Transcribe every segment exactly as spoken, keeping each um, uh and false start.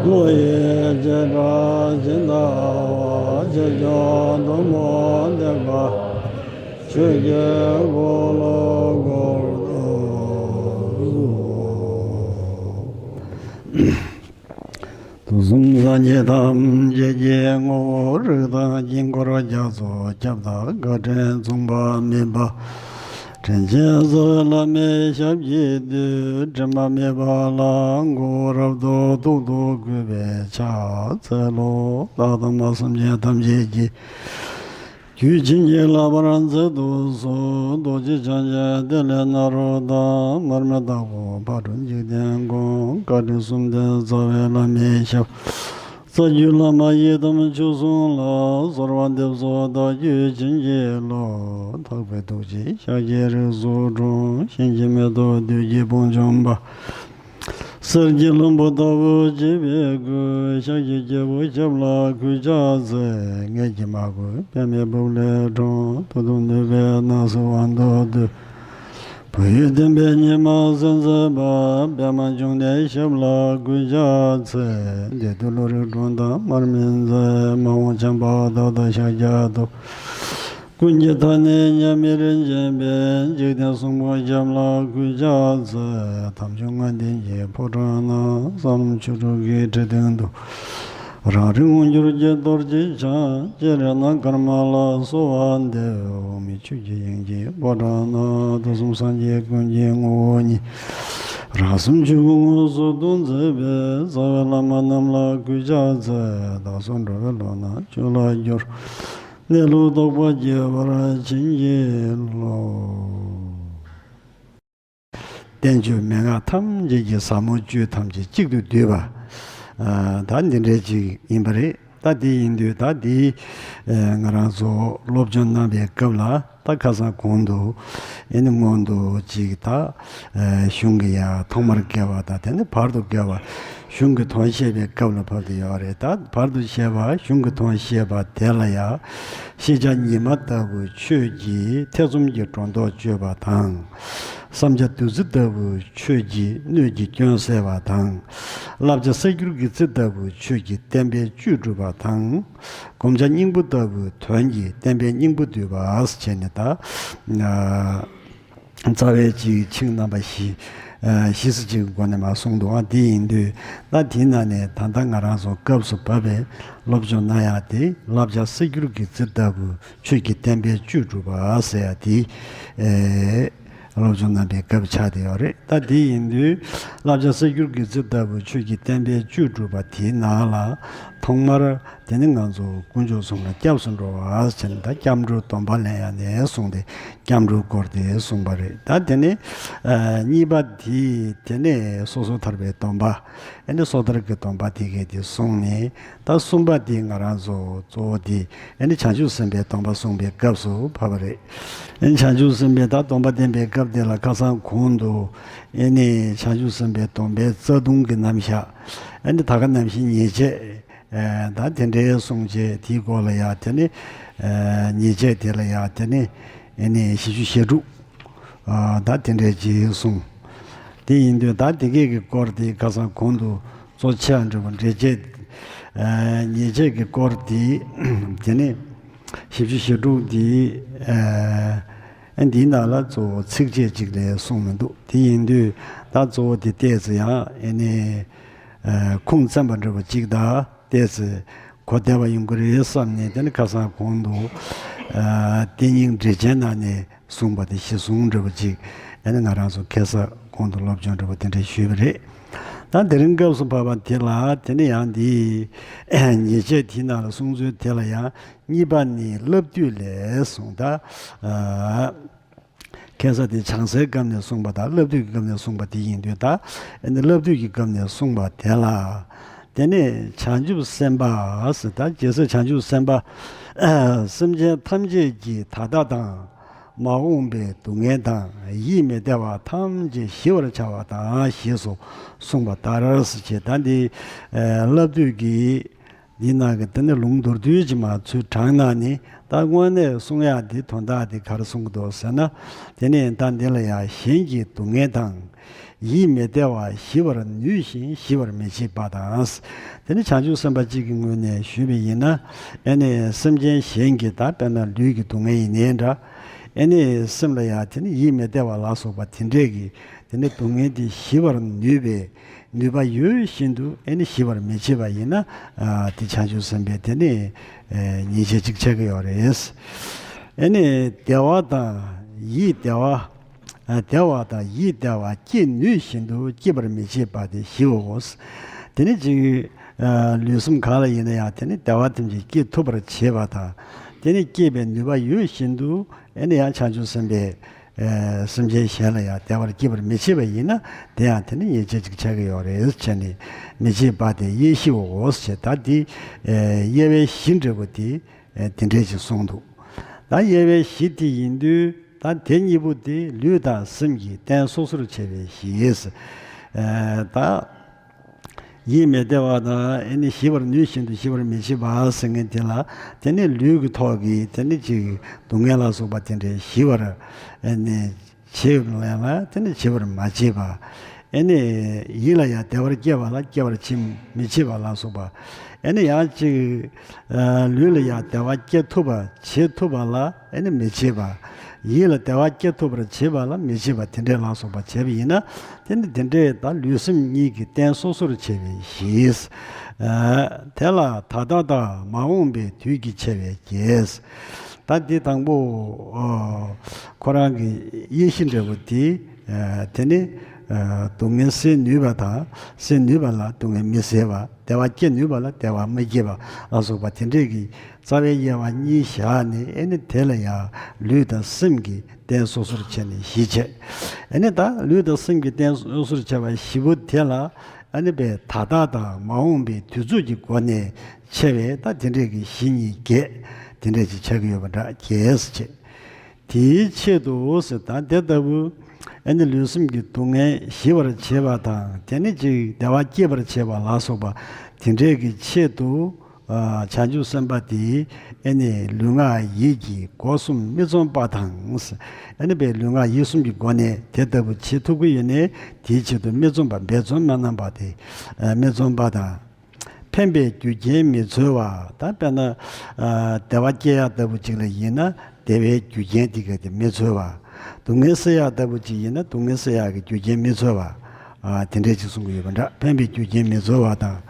བློ་ཡི་བྱེ་བྲག་ཇི་ལྟ་བ། ཇི་བཞིན་གཏུམ་མོ་ལྡན་པ། ཆོས་ཀྱི་འཁོར་ལོ་བསྐོར་དུ་གསོལ། དུས་གསུམ་སངས་རྒྱས་ཐམས་ཅད་ཀྱི་ངོ་བོ་རིགས་དང་དཀྱིལ་འཁོར་རྒྱ་མཚོ་ཁྱབ་བདག་བཀའ་དྲིན་མཚུངས་པ་མེད་པ། དྲིན་ཅན་རྩ་བའི་བླ་མའི་ཞབས་ཀྱི་བདུད། དྲི་མ་མེད་པ་ལ་མགོ་བོ་རབ་ཏུ་གཏུགས་ཏུ་གུས་པས་ཕྱག་འཚལ་ལོ། བདག་དང་མ་སེམས་ཅན་ཐམས་ཅད་ཀྱི། རྒྱུད་བྱིན་གྱིས་བརླབ་པར་མཛད་དུ་གསོལ། རྡོ་རྗེ་འཆང་ཆེན་ཏེ་ལོ་ནཱ་རོ་དང་། མར་མེ་ལྟ་བུ་ཕ་རོལ་འཇིག་རྟེན་མགོན། བཀའ་དྲིན་གསུམ་ལྡན་རྩ་བའི་བླ་མའི་ཞབས། རྩ་བརྒྱུད་བླ་མ་ཡི་དམ་ཆོས་སྲུང་ལ། གསོལ་བ་འདེབས་སོ་བདག་རྒྱུད་བྱིན་གྱིས་རློབས། ཐེག་པའི་ཐུགས་རྗེས་ཤཱཀྱའི་རིགས་སུ་འཁྲུངས། གཤིན་རྗེ་མེ་ཏོག་བདུད་ཀྱི་དཔུང་འཇོམས་པ། གསེར་གྱི་ལྷུན་པོ་ལྟ་བུ་བརྗིད་པའི་སྐུ། ཤཱཀྱའི་རྒྱལ་པོའི་ཞབས་ལ་གུས་ཕྱག་འཚལ། ངེད་ཀྱི་མ་གོས་པདྨའི་སྦུབས་ལས་འཁྲུངས། མཐུ་སྟོབས་ནུས་པའི་སྣང་སྲིད་དབང་དུ་སྡུད། བུ་ཡུག་ལྡན་པའི་ཉི་མ་གསལ་མཛད་པ། པདྨ་འབྱུང་གནས་ཞབས་ལ་གུས་ཕྱག་འཚལ། བདུད་འདུལ་བློ་རིག་སྒྲོན་དང་མར་མེ་མཛད། མ་འོངས་བྱམས་པ་བདག་དང་ཤཱཀྱ་ཐུབ། ཀུན་གྱི་མཐའ་ནས་མཉམ་མེད་རིན་ཆེན་པའི། འཇིག་རྟེན་གསུམ་མགོན་ཞབས་ལ་གུས་ཕྱག་འཚལ། དམ་ཆོས་ལྔ་ལྡན་གྱི་ཕོ་བྲང་ན། བསམ་ཡས་མཆོག་གྲུབ་ཀྱི་ཁྲི་སྟེང་དུ། རང་རིག་དབང་གྱུར་གྱི་རྡོ་རྗེ་འཆང་། སྤྱན་རས་གཟིགས་དཀར་དམར་ལ་གསོལ་བ་འདེབས། འོག་མིན་ཆོས་ཀྱི་དབྱིངས་ཀྱི་ཕོ་བྲང་ན། དུས་གསུམ་སངས་རྒྱས་ཀུན་གྱི་ངོ་བོ་ཉིད། རང་གསུམ་ཆོས་སྐུ་དངོས་སུ་སྟོན་མཛད་པའི། རྩ་བའི་བླ་མ་རྣམས་ལ་གུས་ཕྱག་འཚལ། བདག་སོགས་འགྲོ་བའི་བློ་སྣ་ཆོས་ལ་སྦྱོར། གནས་ལུགས་རྟོགས་པ་སྐྱེ་བར་བྱིན་གྱིས་རློབས། བསྟན་བཅོས་མན་ངག་ཐམས་ཅད་ཀྱི་ཟབ་མོ་བཅུད་ཐམས་ཅད་གཅིག་ཏུ་བསྡུས་པ། ཨ། ད་འདི་འདྲའི་ཅིག་ཡིན་པ་རེད། ད་འདི་ཡིན་དུས་ད་འདི། ཨ། ང་རང་ཚོ་སློབ་སྦྱོང་གནང་བའི་སྐབས་ལ། ད་ཁ་སང་གོང་དུ་ཨེ་ནི་སྔོན་དུ་ཅིག་ད། ཨ། གཞུང་གི་ཡ་ཐོག་མར་བཀལ་བ་དང་དེ་ནས་བར་དུ་བཀལ་བ། གཞུང་གི་དོན་བཤད་པའི་སྐབས་ལ་བབས་ཏེ་ཡོད་རེད། ད་བར་དུ་བཤད་པ། གཞུང་གི་དོན་བཤད་པ་དེ་ལ་ཡ། ཤེས་བྱ་ཉི་མ་ལྟ་བུ་ཆོས་ཀྱིས་ཐེ་ཚོམ་གྱི་སྒྲོ་འདོགས་གཅོད་པ་དང་། བསམ་བྱ་བདུད་རྩི་ལྟ་བུ་ཆོས་ཀྱིས་སྣོད་ཀྱི་སྐྱོན་སེལ་བ་དང་། བསླབ་བྱ་གསེར་འགྱུར་གྱི་རྩི་ལྟ་བུ་ཆོས་ཀྱིས་བསྟན་པའི་བཅུད་སྒྲུབ་པ་དང་། སྒོམ་བྱ་སྙིང་པོ་ལྟ་བུ་དོན་གྱིས་བསྟན་པའི་སྙིང་པོ་བསྡུས་པ་བྱས་ནས་ད། ཨ། རྩ་བའི་ཅིག་ཆིངས་རྣམ་པ་བཞི། ཨ། བཞི་ཙམ་ཅིག་གི་སྒོ་ནས་མར་གསུངས་འདུག་ཨ། འདི་ཡིན་དུས་ད་དེའི་ནང་ནས་ད་ལྟ་ང་རང་ཚོ་སྐབས་སུ་བབས་པའི་སློབ་སྦྱོང་གནང་ཡག་དེ་བསླབ་བྱ་གསེར་འགྱུར་གྱི་རྩི་ལྟ་བུ་ཆོས་ཀྱིས་བསྟན་པའི་བཅུད་སྒྲུབ་པ་ཟེར་ཡག་དེ། ཨེ། སློབ་སྦྱོང་གནང་བའི་སྐབས་ཆགས་བསྡད་ཡོད་རེད། ད་དེ་ཡིན་དུས་བསླབ་བྱ་གསེར་འགྱུར་གྱི་རྩི་ལྟ་བུ་ཆོས་ཀྱིས་བསྟན་པའི་བཅུད་སྒྲུབ་པ་དེའི་ནང་ལ་ཐོག་མར། དེ་ནི་ང་ཚོ་དཀོན་མཆོག་གསུམ་ལ་སྐྱབས་སུ་འགྲོ་བ་ཟེར་ནས་ད་སྐྱབས་འགྲོའི་སྡོམ་པ་ལེན་ཡག་ནས་བཟུང་སྟེ་སྐྱབས་འགྲོའི་སྐོར་དེ་གསུངས་པ་རེད། ད་དེ་ནས། ཨ། གཉིས་པ་དེ་དེ་ནས་སོ་སོར་ཐར་པའི་སྡོམ་པ། ཨེ་ནས་སོ་ཐར་གྱི་སྡོམ་པ་དེ་གས་དེ་གསུངས་ནས། ད་གསུམ་པ་དེ་ང་རང་ཚོ་གཙོ་བོ་དེ་ཨེ་ནས་བྱང་ཆུབ་སེམས་དཔའི་སྡོམ་པ་གསུངས་པའི་སྐབས་སུ་བབས་པ་རེད། ཨེ་ནས་བྱང་ཆུབ་སེམས་དཔའི་ད་སྡོམ་པ་བསྟན་པའི་སྐབས་དེ་ལ་ཁ་སང་གོང་དུ་ཨེ་ནས་བྱང་ཆུབ་སེམས་དཔའི་སྡོམ་པའི་རྩ་ལྟུང་གི་རྣམ་གཞག། ཨེ་ནས་ད་ག་ནང་བཞིན་ཉེས་བྱས། ཨ། ད་དེ་འདྲའི་གསུངས་བྱས་དེའི་སྐོར་ལ་ཡ་དེ་ནི། ཨ། ཉེས་བྱས་དེ་ལ་ཡ་དེ་ནི། ཨེ་ནི་བཞི་བཅུ་ཞེ་དྲུག་ཨ། ད་དེ་འདྲའི་ཅིག་གསུངས། དེ་ཡིན་དུས་ད་དེ་གས་ཀྱི་སྐོར་དེ་ཁ་སང་གོང་དུ་གཙོ་ཆེ་བ་འདྲ་བོ་འགྲེལ་བྱེད། ཨ། ཉེས་བྱས་ཀྱི་སྐོར་དེ་དེ་ནི་བཞི་བཅུ་ཞེ་དྲུག་དེ། ཨ། ཨ། འདིའི་ནང་ལ་གཙོ་བོ་ཚིགས་བཅད་ཅིག་ལས་གསུངས་མི་འདུག་དེ་ཡིན་དུས་ད་གཙོ་བོ་དེ་ཏོག་ཙམ་ཡང་ཨེ་ནི། ཨ། ཁུངས་བཙན་པ་འདྲ་བོ་ཅིག་དང་། ཏོག་ཙམ་གོ་བདེ་བ་ཡོང་གི་རེད་བསམ་ནས་དེ་ནི་ཁ་སང་གོང་དུ། ཨ། དེ་སྙིང་འགྲེལ་ཆེན་ནང་ནས་གསུངས་པ་དེ་གཞི་བཟུང་འདྲ་བོ་ཅིག་ཨ་ནི་ང་རང་ཚོ་ཁ་སང་གོང་དུ་སློབ་སྦྱོང་འདྲ་བོ་དེ་འདྲ་ཞུས་པ་རེད། ད་དེ་རིང་སྐབས་སུ་བབས་པ་དེ་ལ་དེ་ནི་ཡང་འདི་ཉེས་བྱས་དེའི་ནང་ལ་གསུངས་ཚུལ་དེ་ལ་ཡང་གཉིས་པ་ནི་བསླབ་བཏུས་ལས་གསུངས། ད། ཨ། ཁ་སང་དེ་བྱང་སའི་སྐབས་ནས་གསུངས་པ་དང་བསླབ་བཏུས་ཀྱི་སྐབས་ནས་གསུངས་པ་དེ་ཡིན་དུས་ད། ཨ་ནི་བསླབ་བཏུས་ཀྱི་སྐབས་ནས་གསུངས་པ་དེ་ལ། དེ་ནས་བྱང་ཆུབ་སེམས་དཔའ་ཟེར། ད་རྗེས་སུ་བྱང་ཆུབ་སེམས་དཔའ། ཨ། སེམས་ཅན་ཐམས་ཅད་ཀྱི་ད་ལྟ་དང་། མ་འོངས་པའི་སྡུག་བསྔལ་དང་། ཡིད་མི་བདེ་བ་ཐམས་ཅད་ཞི་བར་བྱ་བ་དང་ཞེས་སུ་གསུངས་པ་ལྟར་ཟེར་བྱས། ད་འདི། ཨ། བསླབ་བཏུས་ཀྱི། འདི་ནང་གི་དེ་ནི་ལུང་མདོར་བསྡུས་ཀྱི་མ་ཚུལ་དྲངས་ན་ནི། ད་དངོས་གནས་གསུང་ཡག་འདི་དོན་དག་འདི་ག་རེ་གསུང་གི་འདུག་ཟེར་ན། དེ་ནི་ད་འདི་ལ་ཡང་གཞན་གྱི་སྡུག་བསྔལ་དང་། ཡིད་མི་བདེ་བ་ཞི་བར་ནུས་ཤིང་ཞི་བར་མི་བྱེད་པ་དང་། དེ་ནི་བྱང་ཆུབ་སེམས་དཔའ་གཅིག་གི་ངོས་ནས་ཞུས་པ་ཡིན་ན། ཨེ་ནི་སེམས་ཅན་གཞན་གྱི་ད་དཔེར་ན་ལུས་ཀྱི་སྡུག་བསྔལ་ཡིན་ནའི་འདྲ། ཨེ་ནི་སེམས་ལ་ཡང་དེ་ནི་ཡིད་མི་བདེ་བ་ལ་སོགས་པ་དེ་འདྲས་ཀྱི་དེ་ནི་སྡུག་བསྔལ་དེ་ཞི་བར་ནུས་པའི་ནུས་པ་ཡོད་བཞིན་དུ་ཨེ་ནི་ཞི་བར་མི་བྱེད་པ་ཡིན་ན། ཨ་དེ་བྱང་ཆུབ་སེམས་དཔའི་དེ་ནི་ཨེ་ཉེས་བྱས་གཅིག་ཆགས་ཀྱི་ཡོད་རེད། ཨེ་ནི་བདེ་བ་དང་ཡིད་བདེ་བ། ཨ་བདེ་བ་དང་ཡིད་བདེ་བ་སྐྱེ་ནུས་བཞིན་དུ་སྐྱེ་བར་མི་བྱེད་པ་དེ་ཞིའོ། དེ་ནི་ཅིག་ཨ་ལུས་སེམས་གང་ལ་ཡིན་ན་ཡང་དེ་ནི་བདེ་བ་ཐམས་ཅད་སྐྱེ་ཐུབ་པར་བྱེད་པ་དང་། དེ་ནི་སྐྱེད་པའི་ནུས་པ་ཡོད་བཞིན་དུ་ཨེ་ནི་ཡང་བྱང་ཆུབ་སེམས་དཔའི་ཨེ་སེམས་ཅན་གཞན་ལ་ཡང་བདེ་བར་སྐྱེད་པར་མི་བྱེད་པ་ཡིན་ན། དེ་ཡང་དེ་ནི་ཉེས་བྱས་གཅིག་ཆགས་ཀྱི་ཡོད་རེད་བྱས་ནས། མི་བྱེད་པ་དེ་ཡེ་ཤེས་འོ་ཞེས་ད་འདི་ཨེ་དབྱེ་བའི་གཞི་འབྲས་བུ་དེ་ཨེ་དེ་འདྲས་ཅིག་གསུངས་འདུག་ད་དབྱེ་བའི་གཞི་དེ་ཡིན་དུས་ད་དེ་གཉིས་པོ་དེ་ལུས་དང་སེམས་ཀྱི་རྟེན་སོ་སོར་བྱས་པའི་གཞི། ཨེ་ད་ཡིད་མི་བདེ་བ་དང་ཨེ་ནི་ཞི་བར་ནུས་བཞིན་དུ་ཞི་བར་མི་བྱེད་པ་ཟེར་མཁན་དེ་ལ། དེ་ནི་ལུས་ཀྱི་ཐོག་གི་དེ་ནི་ཅིག་སྡུག་བསྔལ་ལ་སོགས་པ་དེ་འདྲའི་ཞི་བར་ཨེ་ནི་བྱེད་ལ་ལ་དེ་ནི་བྱེད་པར་མ་བྱེད་པ། ཨེ་ནི་ཡིད་ལ་ཡང་བདེ་བར་སྐྱེ་བ་ལ་སྐྱེ་བར་བྱེད་མི་བྱེད་པ་ལ་སོགས་པ། ཨེ་ནི་ཡང་ཅིག་ཨ་ལུས་ལ་ཡང་བདེ་བ་སྐྱེ་ཐུབ་པ་བྱེད་ཐུབ་པ་ལ་ཨེ་ནི་མི་བྱེད་པ། ཡིད་ལ་བདེ་བ་སྐྱེ་ཐུབ་པར་བྱེད་པ་ལ་མི་བྱེད་པ་དེ་འདྲའི་ལ་སོགས་པ་བྱས་པ་ཡིན་ན། དེ་ནི་དེ་འདྲའི་ད་ལུས་སེམས་གཉིས་ཀྱི་རྟེན་སོ་སོར་བྱས་པའི་གཞི། ཨ་དེ་ལ་ད་ལྟ་དང་མ་འོངས་པའི་དུས་ཀྱི་ཆེ་བའི་རྒྱས། ད་འདི་དང་པོ་ཨ་ཁོ་རང་གི་དབྱེ་གཞི་འབྲས་བུ་དེ། ཨ་དེ་ནི་ཨ་སྡུག་བསྔལ་སེལ་ནུས་པ་དང་སེལ་ནུས་པ་ལ་སྡུག་བསྔལ་མི་སེལ་བ། བདེ་བ་སྐྱེ་ནུས་པ་ལ་བདེ་བ་མི་སྐྱེ་བ་ལ་སོགས་པ་དེ་འདྲས་ཀྱི་རྩ་བའི་དབྱེ་བ་གཉིས་བཞག་ནས། ཨེ་ནི་དེ་ལ་ཡང་ལུས་དང་སེམས་ཀྱི་རྟེན་སོ་སོར་བྱས་ནས་གཞི་བྱས། ཨེ་ནི་ད་ལུས་དང་སེམས་ཀྱི་རྟེན་སོ་སོར་བྱས་པ་བཞི་པོ་དེ་ལ་ཨ་ནི་པའི་ད་ལྟ་དང་མ་འོངས་པའི་དུས་ཚོད་ཀྱི་སྒོ་ནས་ཕྱེ་བས་ད་དེ་འདྲས་ཀྱི་གཞི་གཉིས་བརྒྱད་དེ་འདྲས་ཀྱི་ཆགས་ཀྱི་ཡོད་པ་འདྲ་རྒྱས་སུ་བྱས། དེའི་ཆེད་དུ་ཟེར་ད་དེ་ལྟ་བུ་ཨ་ནི་ལུས་སེམས་ཀྱི་སྡུག་བསྔལ་ཞི་བར་བྱེད་པ་དང་དེ་ནི་ཅིག་བདེ་བ་སྐྱེད་པར་བྱེད་པ་ལ་སོགས་པ་དེ་འདྲས་ཀྱི་ཆེད་དུ། ཨ་བྱང་ཆུབ་སེམས་དཔའ་དེས་ཨེ་ནི་ལུས་ངག་ཡིད་ཀྱི་སྒོ་གསུམ་མི་རྩོམ་པ་དང་། ཨེ་ནི་པའི་ལུས་ངག་ཡིད་གསུམ་གྱི་སྒོ་ནས་དེ་ལྟ་བུ་བྱེད་ཐུབ་ཀྱི་ཡོད་ནས་དེའི་ཆེད་དུ་མི་རྩོམ་པ་འབད་བརྩོན་མ་གནང་བ་དེ་ཨ་མི་རྩོམ་པ་དང་། ཕན་པའི་རྒྱུ་རྐྱེན་མི་འཚོལ་བ། ད་དཔེར་ན་ཨ་བདེ་བ་སྐྱེ་ཡག་ལྟ་བུ་ཅིག་ལ་ཡིན་ན་བདེ་བའི་རྒྱུ་རྐྱེན་དེ་ག་དེ་མི་འཚོལ་བ། སྡུག་བསྔལ་སེལ་ཡག་ལྟ་བུ་ཅིག་ཡིན་ན་སྡུག་བསྔལ་སེལ་ཡག་གི་རྒྱུ་རྐྱེན་མི་འཚོལ་བ། ཨ་དེ་འདྲས་ཅིག་གསུང་གི་ཡོད་པ་འདྲ། ཕན་པའི་རྒྱུ་རྐྱེན་མི་འཚོལ་བ་དང་།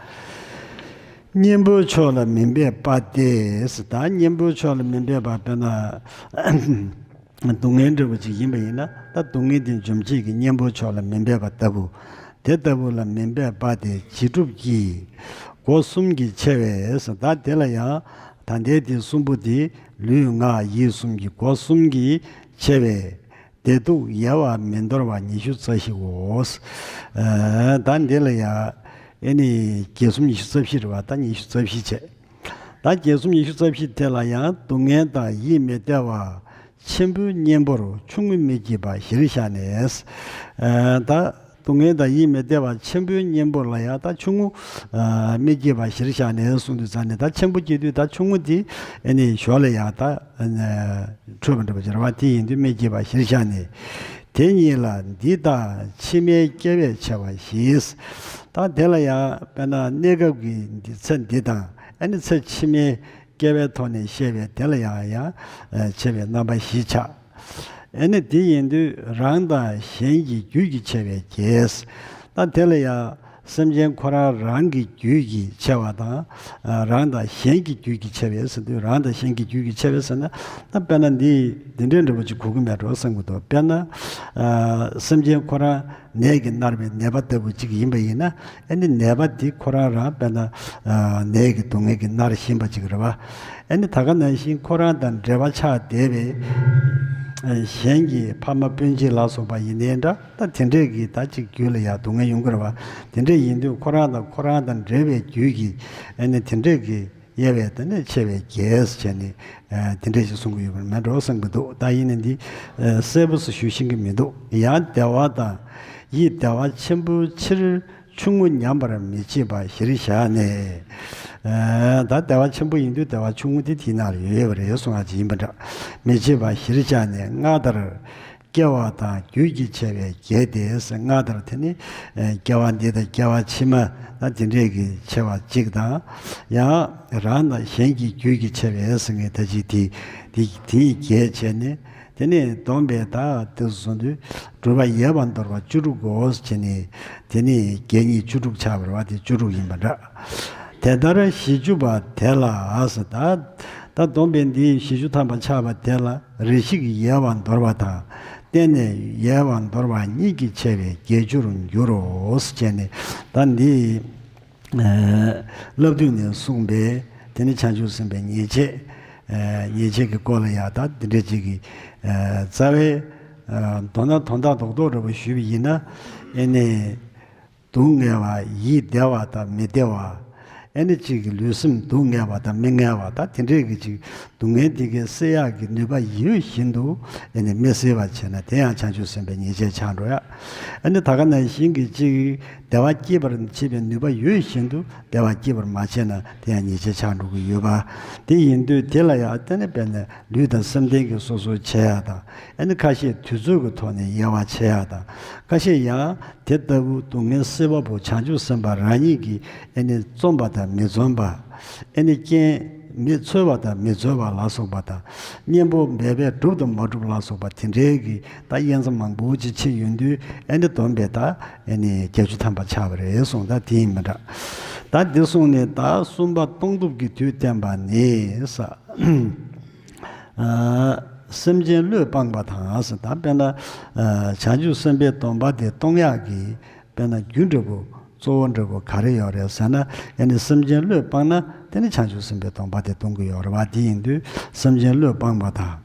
གཉེན་པོའི་ཕྱོགས་ལ་མི་འབད་པ་སྟེ། ད་གཉེན་པོའི་ཕྱོགས་ལ་མི་འབད་པ་དཔེར་ན་སྡུག་བསྔལ་འདྲ་བོ་ཅིག་ཡིན་པ་ཡིན་ན་ད་སྡུག་བསྔལ་དེ་འཇོམས་བྱེད་ཀྱི་གཉེན་པོའི་ཕྱོགས་ལ་མི་འབད་པ་ལྟ་བུ། དེ་ལྟ་བུ་ལ་མི་འབད་པ་སྟེ་བྱིས་གྲུབ་ཀྱི་སྒོ་གསུམ་གྱིས་ཕྱེ་བས། ད་དེ་ལ་ཡང་ད་ལྟའི་དེ་གསུམ་པོ་དེ་ལུས་ངག་ཡིད་གསུམ་གྱི་སྒོ་གསུམ་གྱིས་ཕྱེ་བས། བདེ་སྡུག་དབྱེ་བ་མི་འདོར་བ་ཉི་ཤུ་རྩ་བཞིའོ། ཨ་ད་འདི་ལ་ཡང་ཨེ་ནི་བརྒྱད་གསུམ་ཉི་ཤུ་རྩ་བཞི་རེད་བ། ད་ཉི་ཤུ་རྩ་བཞི་བྱས། ད་བརྒྱད་གསུམ་ཉི་ཤུ་རྩ་བཞི་དེ་ལ་ཡང་སྡུག་བསྔལ་དང་ཡིད་མི་བདེ་བ་ཆེན་པོའི་གཉེན་པོར་ཆུང་ངུ་མི་བགྱིད་པ་གཞིར་བཞག་ནས། ཨ་ད་སྡུག་བསྔལ་དང་ཡིད་མི་བདེ་བ་ཆེན་པོའི་གཉེན་པོ་ལ་ཡང་ད་ཆུང་ངུ་ཨ་མི་བགྱིད་པ་གཞིར་བཞག་ནས་གསུངས་དུས་ཙང་ནས་ད་ཆེན་པོ་བགྱིད་དུས་ད་ཆུང་ངུ་དེ་ཨེ་ནི་ཞོར་ལ་ཡང་ད་འཕྲོད་པ་འགྲུབ་པ་ཅིག་རེད་བ། དེ་ཡིན་དུས་མི་བགྱིད་པ་གཞིར་བཞག་ནས། དེ་གཉིས་ལ་འདི་དང་ཕྱི་མའི་སྐྱེ་བས་ཕྱེ་བ་བཞི། ད་དེ་ལ་ཡང་དཔེར་ན་གནས་སྐབས་ཀྱི་འདི་ཚེ་འདི་དང་ཨ་ནི་ཚེ་ཕྱི་མའི་སྐྱེ་བའི་ཐོག་ནས་བཤད་པའི་དེ་ལ་ཡང་ཡང་ཕྱེ་བའི་རྣམ་པ་བཞི་ཆགས། ཨ་ནི་དེ་ཡིན་དུས་རང་དང་གཞན་གྱི་རྒྱུད་ཀྱི་ཕྱེ་བའི་རྒྱས། ད་དེ་ལ་ཡང་སེམས་ཅན་ཁོ་རང་རང་གི་རྒྱུད་ཀྱི་ཕྱེ་བ་དང་། ཨ་རང་དང་གཞན་གྱི་རྒྱུད་ཀྱི་ཕྱེ་བའི་ཟེར་དུས་རང་དང་གཞན་གྱི་རྒྱུད་ཀྱི་ཕྱེ་བའི་ཟེར་ན། ད་དཔེར་ན་འདི་འདི་འདྲའི་འདྲ་བོ་ཅིག་གོ་གི་མེད་འགྲོ་བསམ་གྱི་འདུག་དཔེར་ན་ཨ་སེམས་ཅན་ཁོ་རང་ནད་ཀྱིས་མནར་བའི་ནད་པ་ལྟ་བུ་ཅིག་ཡིན་པ་ཡིན་ན། ཨ་ནི་ནད་པ་འདི་ཁོ་རང་རང་དཔེར་ན་ཨ་ནད་ཀྱི་སྡུག་བསྔལ་གྱིས་མནར་བཞིན་པ་ཅིག་རེད་བ། ཨ་ནི་ད་ག་ནང་བཞིན་ཁོ་རང་དང་འབྲེལ་བ་ཆགས་བསྡད་པའི་ཨ་གཞན་གྱི་ཕ་མ་སྤུན་མཆེད་ལ་སོགས་པ་ཡིན་ནའི་འདྲ། ད་དེ་འདྲས་ཀྱི་ད་ཅིག་རྒྱུད་ལ་ཡང་སྡུག་བསྔལ་ཡོང་གི་རེད་བ། དེ་འདྲས་ཡིན་དུས་ཁོ་རང་དང་ཁོ་རང་དང་འབྲེལ་བའི་རྒྱུད་ཀྱི་ཨ་ནི་དེ་འདྲས་ཀྱི་དབྱེ་བས་དེ་ནས་ཕྱེ་བའི་རྒྱས་བྱས་ནས་ཨ་དེ་འདྲས་ཅིག་གསུང་གི་ཡོད་པ་མེད་འགྲོ་བསམ་གྱི་འདུག་ད་ཡིན་ནའི་འདི་ཨ་གསལ་པོ་སུ་ཞུ་ཤེས་ཀྱི་མི་འདུག་ཡང་བདེ་བ་དང་ཡིད་བདེ་བ་ཆེན་པོའི་ཕྱིར། ཆུང་ངུ་ཉམས་པར་མི་བྱེད་པ་གཞིར་བཞག་ནས། ཨ་ད་བདེ་བ་ཆེན་པོ་ཡིན་དུས་བདེ་བ་ཆུང་ངུ་དེ་དེའི་ནང་ལ་ཡོད་ཡོད་པ་རེད་གསུང་ཡག་ཅིག་ཡིན་པ་འདྲ། མི་བྱེད་པ་གཞིར་བཞག་ནས་སྔར་ལྟར། སྐྱེ་བ་དང་རྒྱུད་ཀྱི་ཆེ་བའི་བརྒྱད་དེ་སྔར་ལྟར་དེ་ནི། ཨ་སྐྱེ་བ་འདི་དང་སྐྱེ་བ་ཕྱི་མ་ད་དེ་འདྲས་ཀྱི་ཆེ་བ་གཅིག་དང་། ཡང་རང་དང་གཞན་གྱི་རྒྱུད་ཀྱི་ཆེ་བའི་ཟེར་མཁན་ད་ཅིག་དེ་དེ་དེའི་བརྒྱད་བྱས་ནས། དེ་ནས་བསྡོམས་པས་ད་དེ་སོང་དུས་སྒྲུབ་པ་ཡོད་པར་འདོར་བ་བཅུ་དྲུག་གོ་ཟེར་བྱས་ནས། དེ་ནས་བརྒྱད་གཉིས་བཅུ་དྲུག་ཆགས་པ་རེད་བ། དེ་བཅུ་དྲུག་ཡིན་པ་འདྲ། དེ་ལྟར་བཞི་བཅུ་པ་དེ་ལ་ཟེར། ད་ད་བསྡོམས་པས་འདི་བཞི་བཅུ་ཐམ་པ་ཆགས་པ་དེ་ལ་རེ་ཞིག་ཡལ་བར་འདོར་བ་དང་། བརྟེན་ནས་ཡལ་བར་འདོར་བ་གཉིས་ཀྱིས་ཕྱེ་བའི་བརྒྱད་ཅུར་འགྱུར་རོ་ཟེར་བྱས་ནས། ད་འདི། ཨ་བསླབ་བཏུས་ནས་གསུངས་པའི་དེ་ནི་བྱང་ཆུབ་སེམས་དཔའི་ཉེས་བྱས། ཨ་ཉེས་བྱས་ཀྱི་སྐོར་ལ་ཡང་ད་འདི་འདྲ་ཅིག་གི། ཨ་རྩ་བའི། ཨ་མདོར་ན་དོན་དག་རྡོག་རྡོག་འདྲ་པོ་ཞུས་པ་ཡིན་ན། ཨེ་ནི། སྡུག་བསྔལ་བ་ཡིད་བདེ་བ་དང་མི་བདེ་བ། ཨེ་ནི་གཅིག་གི་ལུས་སེམས་སྡུག་བསྔལ་བ་དང་མི་བསྔལ་བ་དང་དེ་འདྲས་ཀྱི་ཅིག་སྡུག་བསྔལ་དེ་གའི་སེལ་ཡག་གི་ནུས་པ་ཡོད་བཞིན་དུ། ཨེ་ནི་མི་སེལ་བ་བྱས་ན་དེ་ཡང་བྱང་ཆུབ་སེམས་དཔའི་ཉེས་བྱས་ཆགས་འགྲོ་ཡ། ཨེ་ནི་ད་ག་ནང་བཞིན་གྱི་ཅིག་བདེ་བ་སྐྱེད་པར་བྱེད་པའི་ནུས་པ་ཡོད་བཞིན་དུ་བདེ་བ་སྐྱེད་པར་མ་བྱས་ན་དེ་ཡང་ཉེས་བྱས་ཆགས་འགྲོ་གི་ཡོད་པ། དེ་ཡིན་དུས་དེ་ལ་ཡང་དེ་ནི་དཔེར་ན་ལུས་དང་སེམས་ལྡན་གྱི་སོ་སོར་བྱེད་ཡ་དང་། ཨེ་ནི་ཁ་ཤས་དུས་ཚོད་ཀྱི་ཐོག་ནས་ཡལ་བ་བྱེད་ཡ་དང་། ཁ་ཤས་ཡང་དེ་ལྟ་བུ་སྡུག་བསྔལ་སེལ་བ་པོ་བྱང་ཆུབ་སེམས་དཔའ་རང་ཉིད་ཀྱིས་ཨེ་ནི་བརྩོན་པ་དང་མི་བརྩོན་པ། ཨེ་ནི་རྐྱེན་མི་འཚོལ་བ་དང་མི་འཚོལ་བ་ལ་སོགས་པ་དང་། གཉེན་པོ་འབད་པས་བསྒྲུབ་དང་མ་བསྒྲུབ་ལ་སོགས་པ་དེ་འདྲའི་གི་ད་དབྱེ་མཚམས་མང་པོ་ཅིག་ཕྱེ་ཡོང་དུས་ཨེ་ནི་བསྡོམས་པས་ད་ཨེ་ནི་བརྒྱད་ཅུ་ཐམ་པ་ཆགས་པ་རེད་གསུངས། ད་དེ་ཡིན་མི་འདྲ། ད་འདི་གསུངས་ནས་ད་གསུམ་པ་སྟོང་གྲུབ་ཀྱི་དུས་བསྟན་པ་ནི་ས། ཨ་སེམས་ཅན་བློས་སྤངས་པ་དང་ཟེར། ད་དཔེར་ན་ཨ་བྱང་ཆུབ་སེམས་དཔའི་སྡོམ་པ་དེ་གཏོང་ཡག་གི་དཔེར་ན་རྒྱུ་འབྲས་བུ་གཙོ་བོ་འབྲས་བུ་ག་རེ་ཡོད་རེད་ཟེར་ན། ཨེ་ནི་སེམས་ཅན་བློས་སྤངས་ན་དེ་ནི་བྱང་ཆུབ་སེམས་དཔའི་སྡོམ་པ་དེ་གཏོང་གི་ཡོད་རེད་བ། དེ་ཡིན་དུས་སེམས་ཅན་བློས་སྤངས་པ་དང་།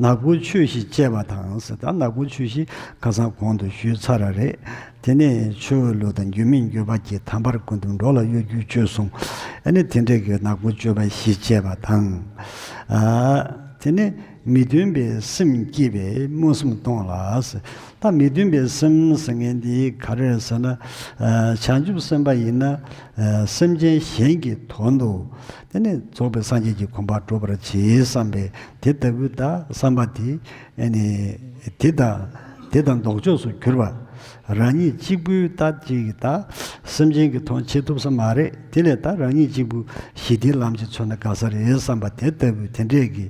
ནག་པོ་ཆོས་བཞི་སྤྱད་པ་དང་ཟེར། ད་ནག་པོ་ཆོས་བཞི་ཁ་སང་གོང་དུ་ཞུས་ཚར་བ་རེད། དེ་ནས་ཆོས་འོས་ལུགས་དང་། རྒྱུ་མེད་འགྱུར་བ་བརྒྱད། དམ་པར་ཀུན་བསྟེན། འགྲོ་ལ་གཡོ་སྒྱུའི་སྤྱོད་གསུམ། ཨ་ནི་དེ་འདྲའི་གི་ནག་པོ་སྤྱོད་པ་བཞི་སྤྱད་པ་དང་། ཨ་དེ་ནས་མི་མཐུན་པའི་སེམས་བསྐྱེད་པས་མངོན་སུམ་གཏོང་ལ་ཟེར། ད་མི་མཐུན་པའི་སེམས་ཟེར་མཁན་འདི་ག་རེ་རེད་ཟེར་ན། ཨ་བྱང་ཆུབ་སེམས་དཔའ་ཡིན་ན་ཨ་སེམས་ཅན་གཞན་གྱི་དོན་དུ་དེ་ནས་རྫོགས་པའི་སངས་རྒྱས་ཀྱི་གོ་འཕང་སྒྲུབ་པར་བྱེད་བསམ་པའི་དེ་ལྟ་བུའི་ད་བསམ་པ་དེ། ཨ་ནི་དེ་དང་དེ་དང་ལྡོག་ཕྱོགས་སུ་གྱུར་པ། རང་ཉིད་གཅིག་པུའི་ལྟ་ཅིག་ད་སེམས་ཅན་གྱི་དོན་བྱེད་ཐུབ་ས་མ་རེད། དེ་ལས་ད་རང་ཉིད་གཅིག་པུ་ཞི་བདེའི་ལམ་ཅིག་འཚོལ་ན་དགའ་ས་རེད་བསམ་པ་དེ་ལྟ་བུའི་དེ་འདྲས་ཀྱི།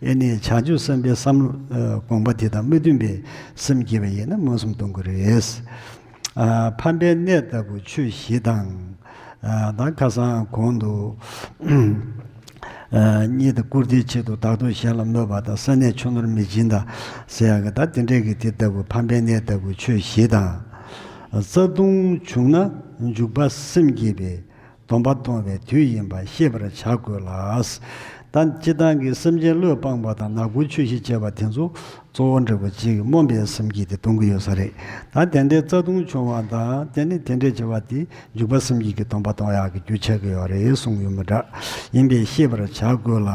ཨེ་ནི་བྱང་ཆུབ་སེམས་དཔའི་བསམ་བློ་ཨ་དགོངས་པ་དེ་དང་མི་མཐུན་པའི་སེམས་བསྐྱེད་པ་ཡིན་ན་མངོན་སུམ་གཏོང་དགོས་རེད། ཨ་ཕམ་པའི་གནས་ལྟ་བུ་ཆོས་བཞི་དང་། ཨ་ད་ཁ་སང་གོང་དུ། ཨ་གཉིད་དང་བཀུར་སྟིའི་ཆེད་དུ་བདག་སྡུག་གཞན་ལ་སྨོད་པ་དང་། བསོད་ནམས་ཆུང་ནོར་མི་སྦྱིན་དང་ཟེར་ཡག་གི་ད་དེ་འདྲས་ཀྱི་དེ་ལྟ་བུ་ཕམ་པའི་གནས་ལྟ་བུ་ཆོས་བཞི་དང་། རྩ་ལྟུང་བྱུང་ན་འཇུག་པ་སེམས་བསྐྱེད་པའི་སྡོམ་པ་གཏོང་བའི་དུས་ཡིན་པ་ཤེས་པར་བྱ་དགོས་ལ། ད་སྤྱིར་བཏང་གི་སེམས་ཅན་བློས་སྤངས་པ་དང་ནག་པོའི་ཆོས་བཞི་སྤྱད་པ་དེ་ཚོ་གཙོ་བོ་འབྲས་བུ་གཅིག་སྨོན་པའི་སེམས་བསྐྱེད་དེ་གཏོང་གི་ཡོད་ས་རེད། ད་དེ་འདྲའི་རྩ་ལྟུང་བྱུང་བ་དང་དེ་ནི་དེ་འདྲས་བྱེད་པ་དེ་འཇུག་པ་སེམས་བསྐྱེད་ཀྱི་སྡོམ་པ་གཏོང་ཡག་གི་རྒྱུ་ཆགས་ཀྱི་ཡོད་རེད་གསུངས་ཡོད་མི་འདྲ། ཡིན་པས་ཤེས་པར་བྱ་དགོས་ལ།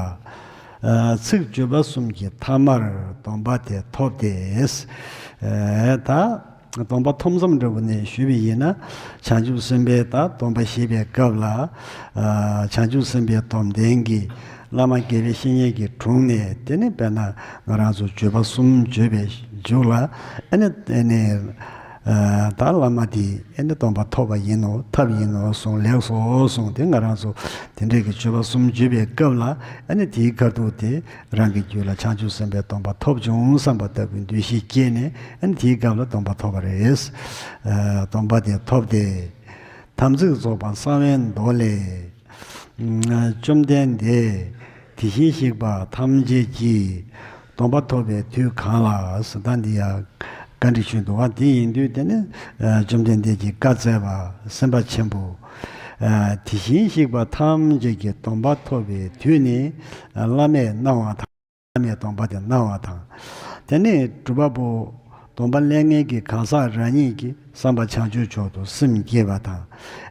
ཨ་ཚིག་བརྗོད་པ་གསུམ་གྱི་ཐ་མར་སྡོམ་པ་དེ་ཐོབ་སྟེ། ཨ་ད་སྡོམ་པ་ཐོབ་མཚམས་འདྲ་བོ་ནས་ཞུས་པ་ཡིན་ན། བྱང་ཆུབ་སེམས་དཔའི་ད་སྡོམ་པ་བཞེས་པའི་སྐབས་ལ། ཨ་བྱང་ཆུབ་སེམས་དཔའི་སྡོམ་ལྡན་གྱི་བླ་མ་དགེ་བའི་བཤེས་གཉེན་གྱི་དྲུང་ནས་དེ་ནི་དཔེར་ན་ང་རང་ཚོ་བརྗོད་པ་གསུམ་བརྗོད་པའི་མཇུག་ལ། ཨ་ནི་ཨ་ནི་ཨ་ད་བླ་མ་དེས་ཨ་ནི་སྡོམ་པ་ཐོབ་པ་ཡིན་ནོ། ཐབས་ཡིན་ནོ་གསུངས། ལེགས་སོ་གསུངས་ཏེ་ང་རང་ཚོ་དེ་འདྲའི་གི་བརྗོད་པ་གསུམ་བརྗོད་པའི་སྐབས་ལ། ཨ་ནི་དེའི་ཁ་ཐུག་དེ། རང་གི་རྒྱུད་ལ་བྱང་ཆུབ་སེམས་དཔའི་སྡོམ་པ་ཐོབ་བྱུང་བསམ་པ་ལྟ་བུའི་འདུ་ཤེས་སྐྱེས་ནས། ཨ་ནི་དེའི་སྐབས་ལ་སྡོམ་པ་ཐོབ་པ་རེད། ཨ་སྡོམ་པ་དེ་ཐོབ་སྟེ། དམ་ཚིག་རྫོགས་པ་གསང་བའི་མདོ་ལས། ཨ་བཅོམ་ལྡན་འདས་དེ་བཞིན་གཤེགས་པ་ཐམས་ཅད་ཀྱིས་སྡོམ་པ་ཐོབ་པའི་དུས་གང་ལགས་ཟེར། ད་འདི་ཡང་བཀའ་འདྲི་ཞུས་འདུག་པ། དེ་ཡིན་དུས་དེ་ནི་ཨ་བཅོམ་ལྡན་འདས་ཀྱིས་བཀའ་སྩལ་པ་སེམས་དཔའ་ཆེན་པོ། ཨ་དེ་བཞིན་གཤེགས་པ་ཐམས་ཅད་ཀྱིས་སྡོམ་པ་ཐོབ་པའི་དུས་ནི། ཨ་བླ་མས་གནང་བ་དང་། བླ་མས་སྡོམ་པ་དེ་གནང་བ་དང་། དེ་ནས་སྒྲུབ་པ་པོ་སྡོམ་པ་ལེན་མཁན་གྱི་གང་ཟག་རང་ཉིད་ཀྱིས་བསམ་པ་བྱང་ཆུབ་མཆོག་ཏུ་སེམས་བསྐྱེད་པ་དང་།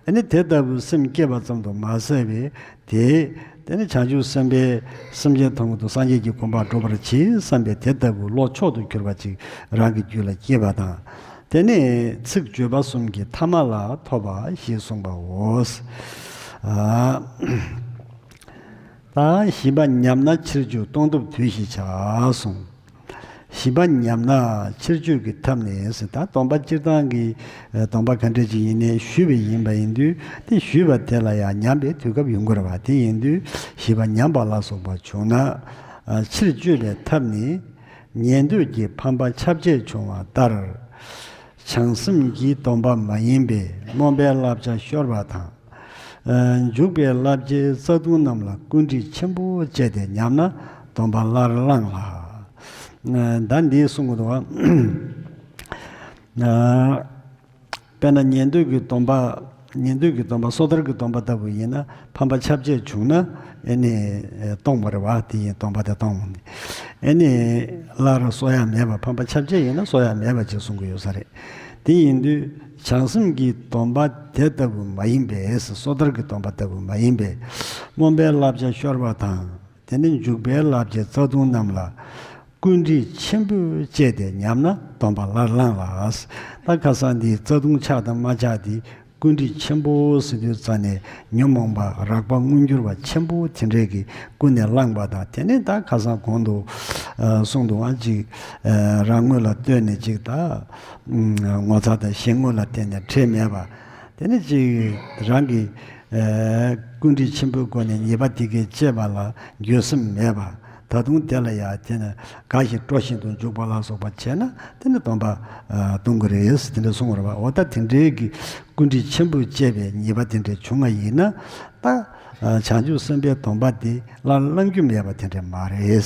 ཨ་ནི་དེ་ལྟ་བུའི་སེམས་བསྐྱེད་པ་ཙམ་དུ་མ་ཟད་པའི་དེ། དེ་ནི་བྱང་ཆུབ་སེམས་དཔའི་སེམས་ཅན་ཐམས་ཅད་སངས་རྒྱས་ཀྱི་གོ་འཕང་སྒྲུབ་པར་བྱེད་བསམ་པའི་དེ་ལྟ་བུའི་བློ་མཆོག་ཏུ་གྱུར་པ་ཅིག་རང་གི་རྒྱུད་ལ་སྐྱེས་པ་དང་། དེ་ནས་ཚིག་བརྗོད་པ་གསུམ་གྱི་ཐ་མ་ལ་ཐོབ་པ་ཞེས་གསུངས་པའོ། ཨ། ད་བཞི་པ་ཉམས་ན་ཕྱིར་འཇུག་སྟོང་ཐུབ་དུས་ཞེས་བྱ་གསུངས། བཞི་པ་ཉམས་ན་ཕྱིར་བཅོས་ཀྱི་ཐབས་ནི་ཟེར། ད་སྡོམ་པ་སྤྱིར་བཏང་གི་སྡོམ་པ་ག་འདྲ་ཅིག་ཡིན་ནའི་ཞུས་པ་ཡིན་པ་ཡིན་དུས། དེ་ཞུས་པ་དེ་ལ་ཡང་ཉམས་པའི་དུས་སྐབས་ཡོང་གི་རེད་བ། དེ་ཡིན་དུས་བཞི་པ་ཉམས་པ་ལ་སོགས་པ་བྱུང་ན། ཕྱིར་བཅོས་པའི་ཐབས་ནི། ཉན་ཐོས་ཀྱི་ཕམ་པ་ཁྱབ་བྱེད་བྱུང་བ་ལྟར། བྱང་སེམས་ཀྱི་སྡོམ་པ་མ་ཡིན་པའི་སྨོན་པའི་བསླབ་བྱ་ཤོར་བ་དང་། ཨ། འཇུག་པའི་བསླབ་བྱའི་རྩ་ལྟུང་རྣམས་ལ་ཀུན་དཀྲིས་ཆེན་པོ་བཅས་ཏེ་ཉམས་ན་སྡོམ་པ་སླར་བླངས་ལ། ཨ། ད་འདི་གསུང་གི་འདུག་བ། ཨ། དཔེར་ན་ཉན་ཐོས་ཀྱི་སྡོམ་པ། ཉན་ཐོས་ཀྱི་སྡོམ་པ་སོ་ཐར་གྱི་སྡོམ་པ་ལྟ་བུ་ཡིན་ན། ཕམ་པ་ཁྱབ་བྱེད་བྱུང་ན་ཨེ་ནི་གཏོང་བ་རེད་བ། དེ་ཡིན་སྡོམ་པ་དེ་གཏོང་བ་ནི། ཨེ་ནི་སླར་གསོག་ཡ་མེད་པ། ཕམ་པ་ཁྱབ་བྱེད་ཡིན་ན་གསོག་ཡ་མེད་པ་ཅེས་གསུང་གི་ཡོད་ས་རེད། དེ་ཡིན་དུས་བྱང་སེམས་ཀྱི་སྡོམ་པ་དེ་ལྟ་བུ་མ་ཡིན་པས། སོ་ཐར་གྱི་སྡོམ་པ་ལྟ་བུ་མ་ཡིན་པས། སྨོན་པའི་བསླབ་བྱ་ཤོར་བ་དང་། དེ་ནི་འཇུག་པའི་བསླབ་བྱའི་རྩ་ལྟུང་རྣམས་ལ་ཀུན་དཀྲིས་ཆེན་པོས་བཅད་དེ་ཉམས་ན་སྡོམ་པ་སླར་བླངས་ལ། ད་ཁ་སང་འདིའི་རྩ་ལྟུང་ཆགས་དང་མ་ཆགས་དེ་ཀུན་དཀྲིས་ཆེན་པོ་ཟེར་དུས་ཙ་ནས་ཉོན་མོངས་པ་རགས་པ་མངོན་གྱུར་བ་ཆེན་པོ་དེ་འདྲས་ཀྱིས་ཀུན་ནས་བསླངས་པ་དང་། དེ་ནས་ད་ཁ་སང་གོང་དུ་ཨ་གསུངས་འདུག་ཨ། ཅིག་ཨ་རང་ངོས་ལ་ལྟོས་ནས་ཅིག་ད་ངོ་ཚ་དང་གཞན་ངོས་ལ་བལྟས་ནས་ཁྲེལ་མེད་པ། དེ་ནས་ཅིག་རང་གི་ཨ་ཀུན་དཀྲིས་ཆེན་པོའི་སྒོ་ནས་ཉེས་པ་དེ་གས་བཅད་པ་ལ་འགྱོད་སེམས་མེད་པ། ད་དུང་དེ་ལ་ཡང་དེ་ནས་དགའ་ཞིང་སྤྲོ་བཞིན་དུ་འཇུག་པ་ལ་སོགས་པ་བྱས་ན་དེ་ནི་སྡོམ་པ་ཨ་གཏོང་གི་རེད་ཟེར་དེ་འདྲ་གསུངས་པ་རེད་བ། འོ་ད་དེ་འདྲའི་གི་ཀུན་དཀྲིས་ཆེན་པོས་བཅད་པའི་ཉེས་པ་དེ་འདྲ་བྱུང་བ་ཡིན་ན། ད་ཨ་བྱང་ཆུབ་སེམས་དཔའི་སྡོམ་པ་དེ་སླར་བླང་རྒྱུ་མེད་པ་དེ་འདྲ་མ་རེད།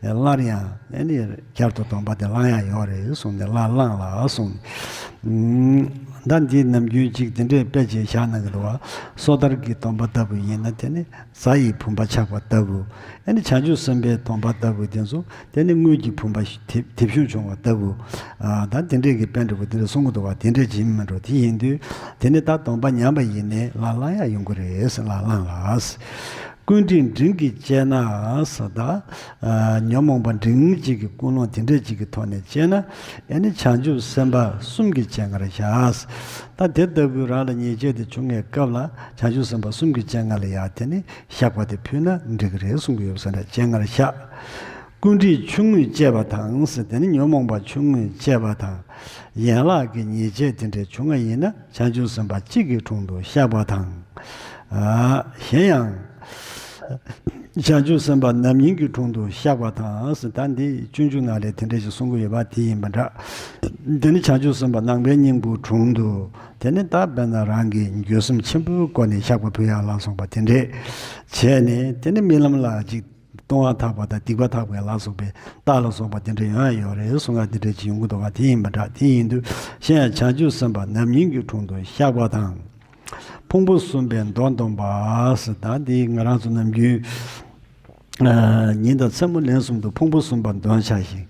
སླར་ཡང་ཨེ་ནི་བསྐྱར་དུ་སྡོམ་པ་དེ་བླང་ཡ་ཡོད་རེད་གསུངས་ནས་སླར་བླངས་ལ་གསུངས་ནས། ཨུམ། ད་འདི་ནམ་རྒྱུན་ཅིག་དེ་འདྲས་དཔེ་ཅིག་བཞག་གནང་གི་འདུག་བ། སོ་ཐར་གྱི་སྡོམ་པ་ལྟ་བུ་ཡིན་ན་དེ་ནི་རྫ་ཡི་བུམ་པ་ཆགས་པ་ལྟ་བུ། ཨེ་ནི་བྱང་ཆུབ་སེམས་དཔའི་སྡོམ་པ་ལྟ་བུ་དེ་ཚོ་དེ་ནི་དངུལ་གྱི་བུམ་པ་ཞིག་དེ་དེ་བྱུང་བྱུང་བ་ལྟ་བུ། ཨ་ད་དེ་འདྲས་ཀྱི་དཔེ་འདྲ་བོ་དེ་འདྲས་གསུང་གི་འདུག་བ། དེ་འདྲས་ཅིག་ཡིན་མིན་འགྲོ། དེ་ཡིན་དུས་དེ་ནི་ད་སྡོམ་པ་ཉམས་པ་ཡིན་ནའི་སླར་བླང་ཡ་ཡོང་གི་རེད་ཟེར། སླར་བླངས་ལ། ཀུན་དཀྲིས་འབྲིང་གིས་བཅད་ན་ཟེར། ད་ཨ་ཉོན་མོངས་པ་འབྲིང་གཅིག་གི་ཀུན་སློང་དེ་འདྲ་གཅིག་གི་ཐོག་ནས་བཅད་ན། ཨེ་ནི་བྱང་ཆུབ་སེམས་དཔའ་གསུམ་གྱི་སྤྱན་སྔར་བཞག། ད་དེ་ལྟ་བུའི་རང་ལ་ཉེས་བྱས་དེ་བྱུང་བའི་སྐབས་ལ་བྱང་ཆུབ་སེམས་དཔའ་གསུམ་གྱི་སྤྱན་སྔར་ལ་ཡང་དེ་ནི་བཤགས་པ་དེ་ཕུལ་ན་འགྲིག་གི་རེད་གསུང་གི་ཡོད་ས་འདྲ། སྤྱན་སྔར་བཤགས། ཀུན་དཀྲིས་ཆུང་ངུས་བཅད་པ་དང་ཟེར། དེ་ནི་ཉོན་མོངས་པ་ཆུང་ངུས་བཅད་པ་དང་། ཡན་ལག་གི་ཉེས་བྱས་དེ་འདྲ་བྱུང་བ་ཡིན་ན་བྱང་ཆུབ་སེམས་དཔའ་གཅིག་གི་དྲུང་དུ་བཤགས་པ་དང་། ཨ་གཞན་ཡང་། བྱང་ཆུབ་སེམས་དཔའ་རྣམ་སྨིན་གྱི་དྲུང་དུ་བཤགས་པ་དང་ཟེར། ད་འདི་སྤྱོད་འཇུག་ནང་ལས་དེ་འདྲ་ཞིག་གསུང་གི་ཡོད་པ་དེ་ཡིན་པ་འདྲ། འདི་ནི་བྱང་ཆུབ་སེམས་དཔའ་ནང་པའི་སྙིང་པོའི་དྲུང་དུ། དེ་ནི་ད་དཔེར་ན་རང་གི་འགྱོད་སེམས་ཆེན་པོའི་སྒོ་ནས་བཤགས་པ་ཕུལ་ཡག་ལ་སོགས་པ་དེ་འདྲས་བྱས་ནས། དེ་ནི་རྨི་ལམ་ལ་ཅིག་ལྟུང་བ་དག་པ་དང་སྡིག་པ་དག་པའི་ལ་སོགས་པའི་རྟགས་ལ་སོགས་པ་དེ་འདྲ་ཡོང་ཡ་ཡོད་རེད་གསུང་ཡ་དེ་འདྲ་ཅིག་ཡོང་གི་འདུག་ག། དེ་ཡིན་པ་འདྲ། དེ་ཡིན་དུས་གཞན་ཡང་བྱང་ཆུབ་སེམས་དཔའ་རྣམ་སྨིན་གྱི་དྲུང་དུ་བཤགས་པ་དང་། ཕུང་པོ་གསུམ་པའི་མདོ་འདོན་པ་ཟེར། ད་འདི་ང་རང་ཚོ་ནམ་རྒྱུན་ཨ་ཉིན་དང་མཚན་མོ་ལན་གསུམ་དུ་ཕུང་པོ་གསུམ་པ་འདོན་བྱ་ཞིང་།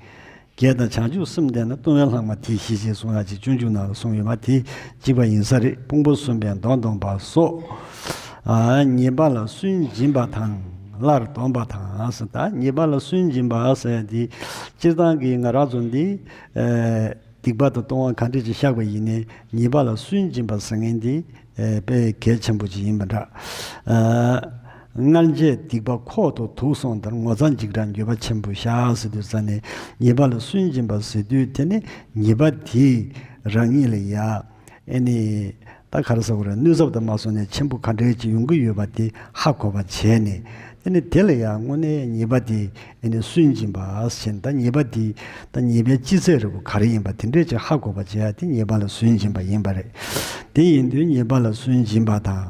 བགེགས་དང་བྱང་ཆུབ་སེམས་ལྡན་ན། ལྟུང་བའི་ལྷག་མ་དེས་ཞི་ཞེས་གསུང་ཡ་ཅིག་སྤྱོད་འཇུག་ནང་ལ་གསུངས་ཡོད་པ་དེ་གཅིག་པ་ཡིན་ས་རེད། ཕུང་པོ་གསུམ་པའི་མདོ་འདོན་པ་སོགས། ཨ་ཉེས་པ་ལ་སུན་འབྱིན་པ་དང་སླར་སྡོམ་པ་དང་ཟེར། ད་ཉེས་པ་ལ་སུན་འབྱིན་པ་ཟེར་ཡ་དེ་སྤྱིར་བཏང་གི་ང་རང་ཚོ་འདི་ཨ་སྡིག་པ་དང་ལྟུང་བ་ག་འདྲ་ཅིག་བཤགས་པ་ཡིན་ནའི་ཉེས་པ་ལ་སུན་འབྱིན་པ་ཟེར་མཁན་འདི་ཨེ་དཔེ་གལ་ཆེན་པོ་ཅིག་ཡིན་པ་འདྲ། ཨ་སྔར་བྱས་སྡིག་པ་ཁོག་ཏུ་དུག་སོང་ལྟར། ངོ་ཚ་འཇིགས་སྐྲག་འགྱོད་པ་ཆེན་པོས་བཤགས་ཟེར་དུས་ཙ་ནས་ཉེས་པ་ལ་སུན་འབྱིན་པ་ཟེར་དུས་དེ་ནི་ཉེས་པ་དེས་རང་ཉིད་ལ་ཡ་ཨེ་ནི་ད་ག་རེ་ཟེར་དགོས་རེད། ནུས་ཚབས་དང་མ་སོང་ནས་ཆེན་པོ་ག་འདྲའི་ཅིག་ཡོང་གི་ཡོད་པ་དེ་ཧ་གོ་བ་བྱས་ནས། དེ་ནི་དེ་ལ་ཡ་དངོས་གནས་ཉེས་པ་དེ་ཨེ་ནི་སུན་འབྱིན་པ་ཟེར། ད་ཉེས་པ་དེ་ད་ཉེས་པའི་ལྕི་ཚད་རེད་པོ་ག་རེ་ཡིན་པ་དེ་འདྲས་ཅིག་ཧ་གོ་བ་བྱས་ཡ་དེ་ཉེས་པ་ལ་སུན་འབྱིན་པ་ཡིན་པ་རེད། དེ་ཡིན་དུས་ཉེས་པ་ལ་སུན་འབྱིན་པ་དང་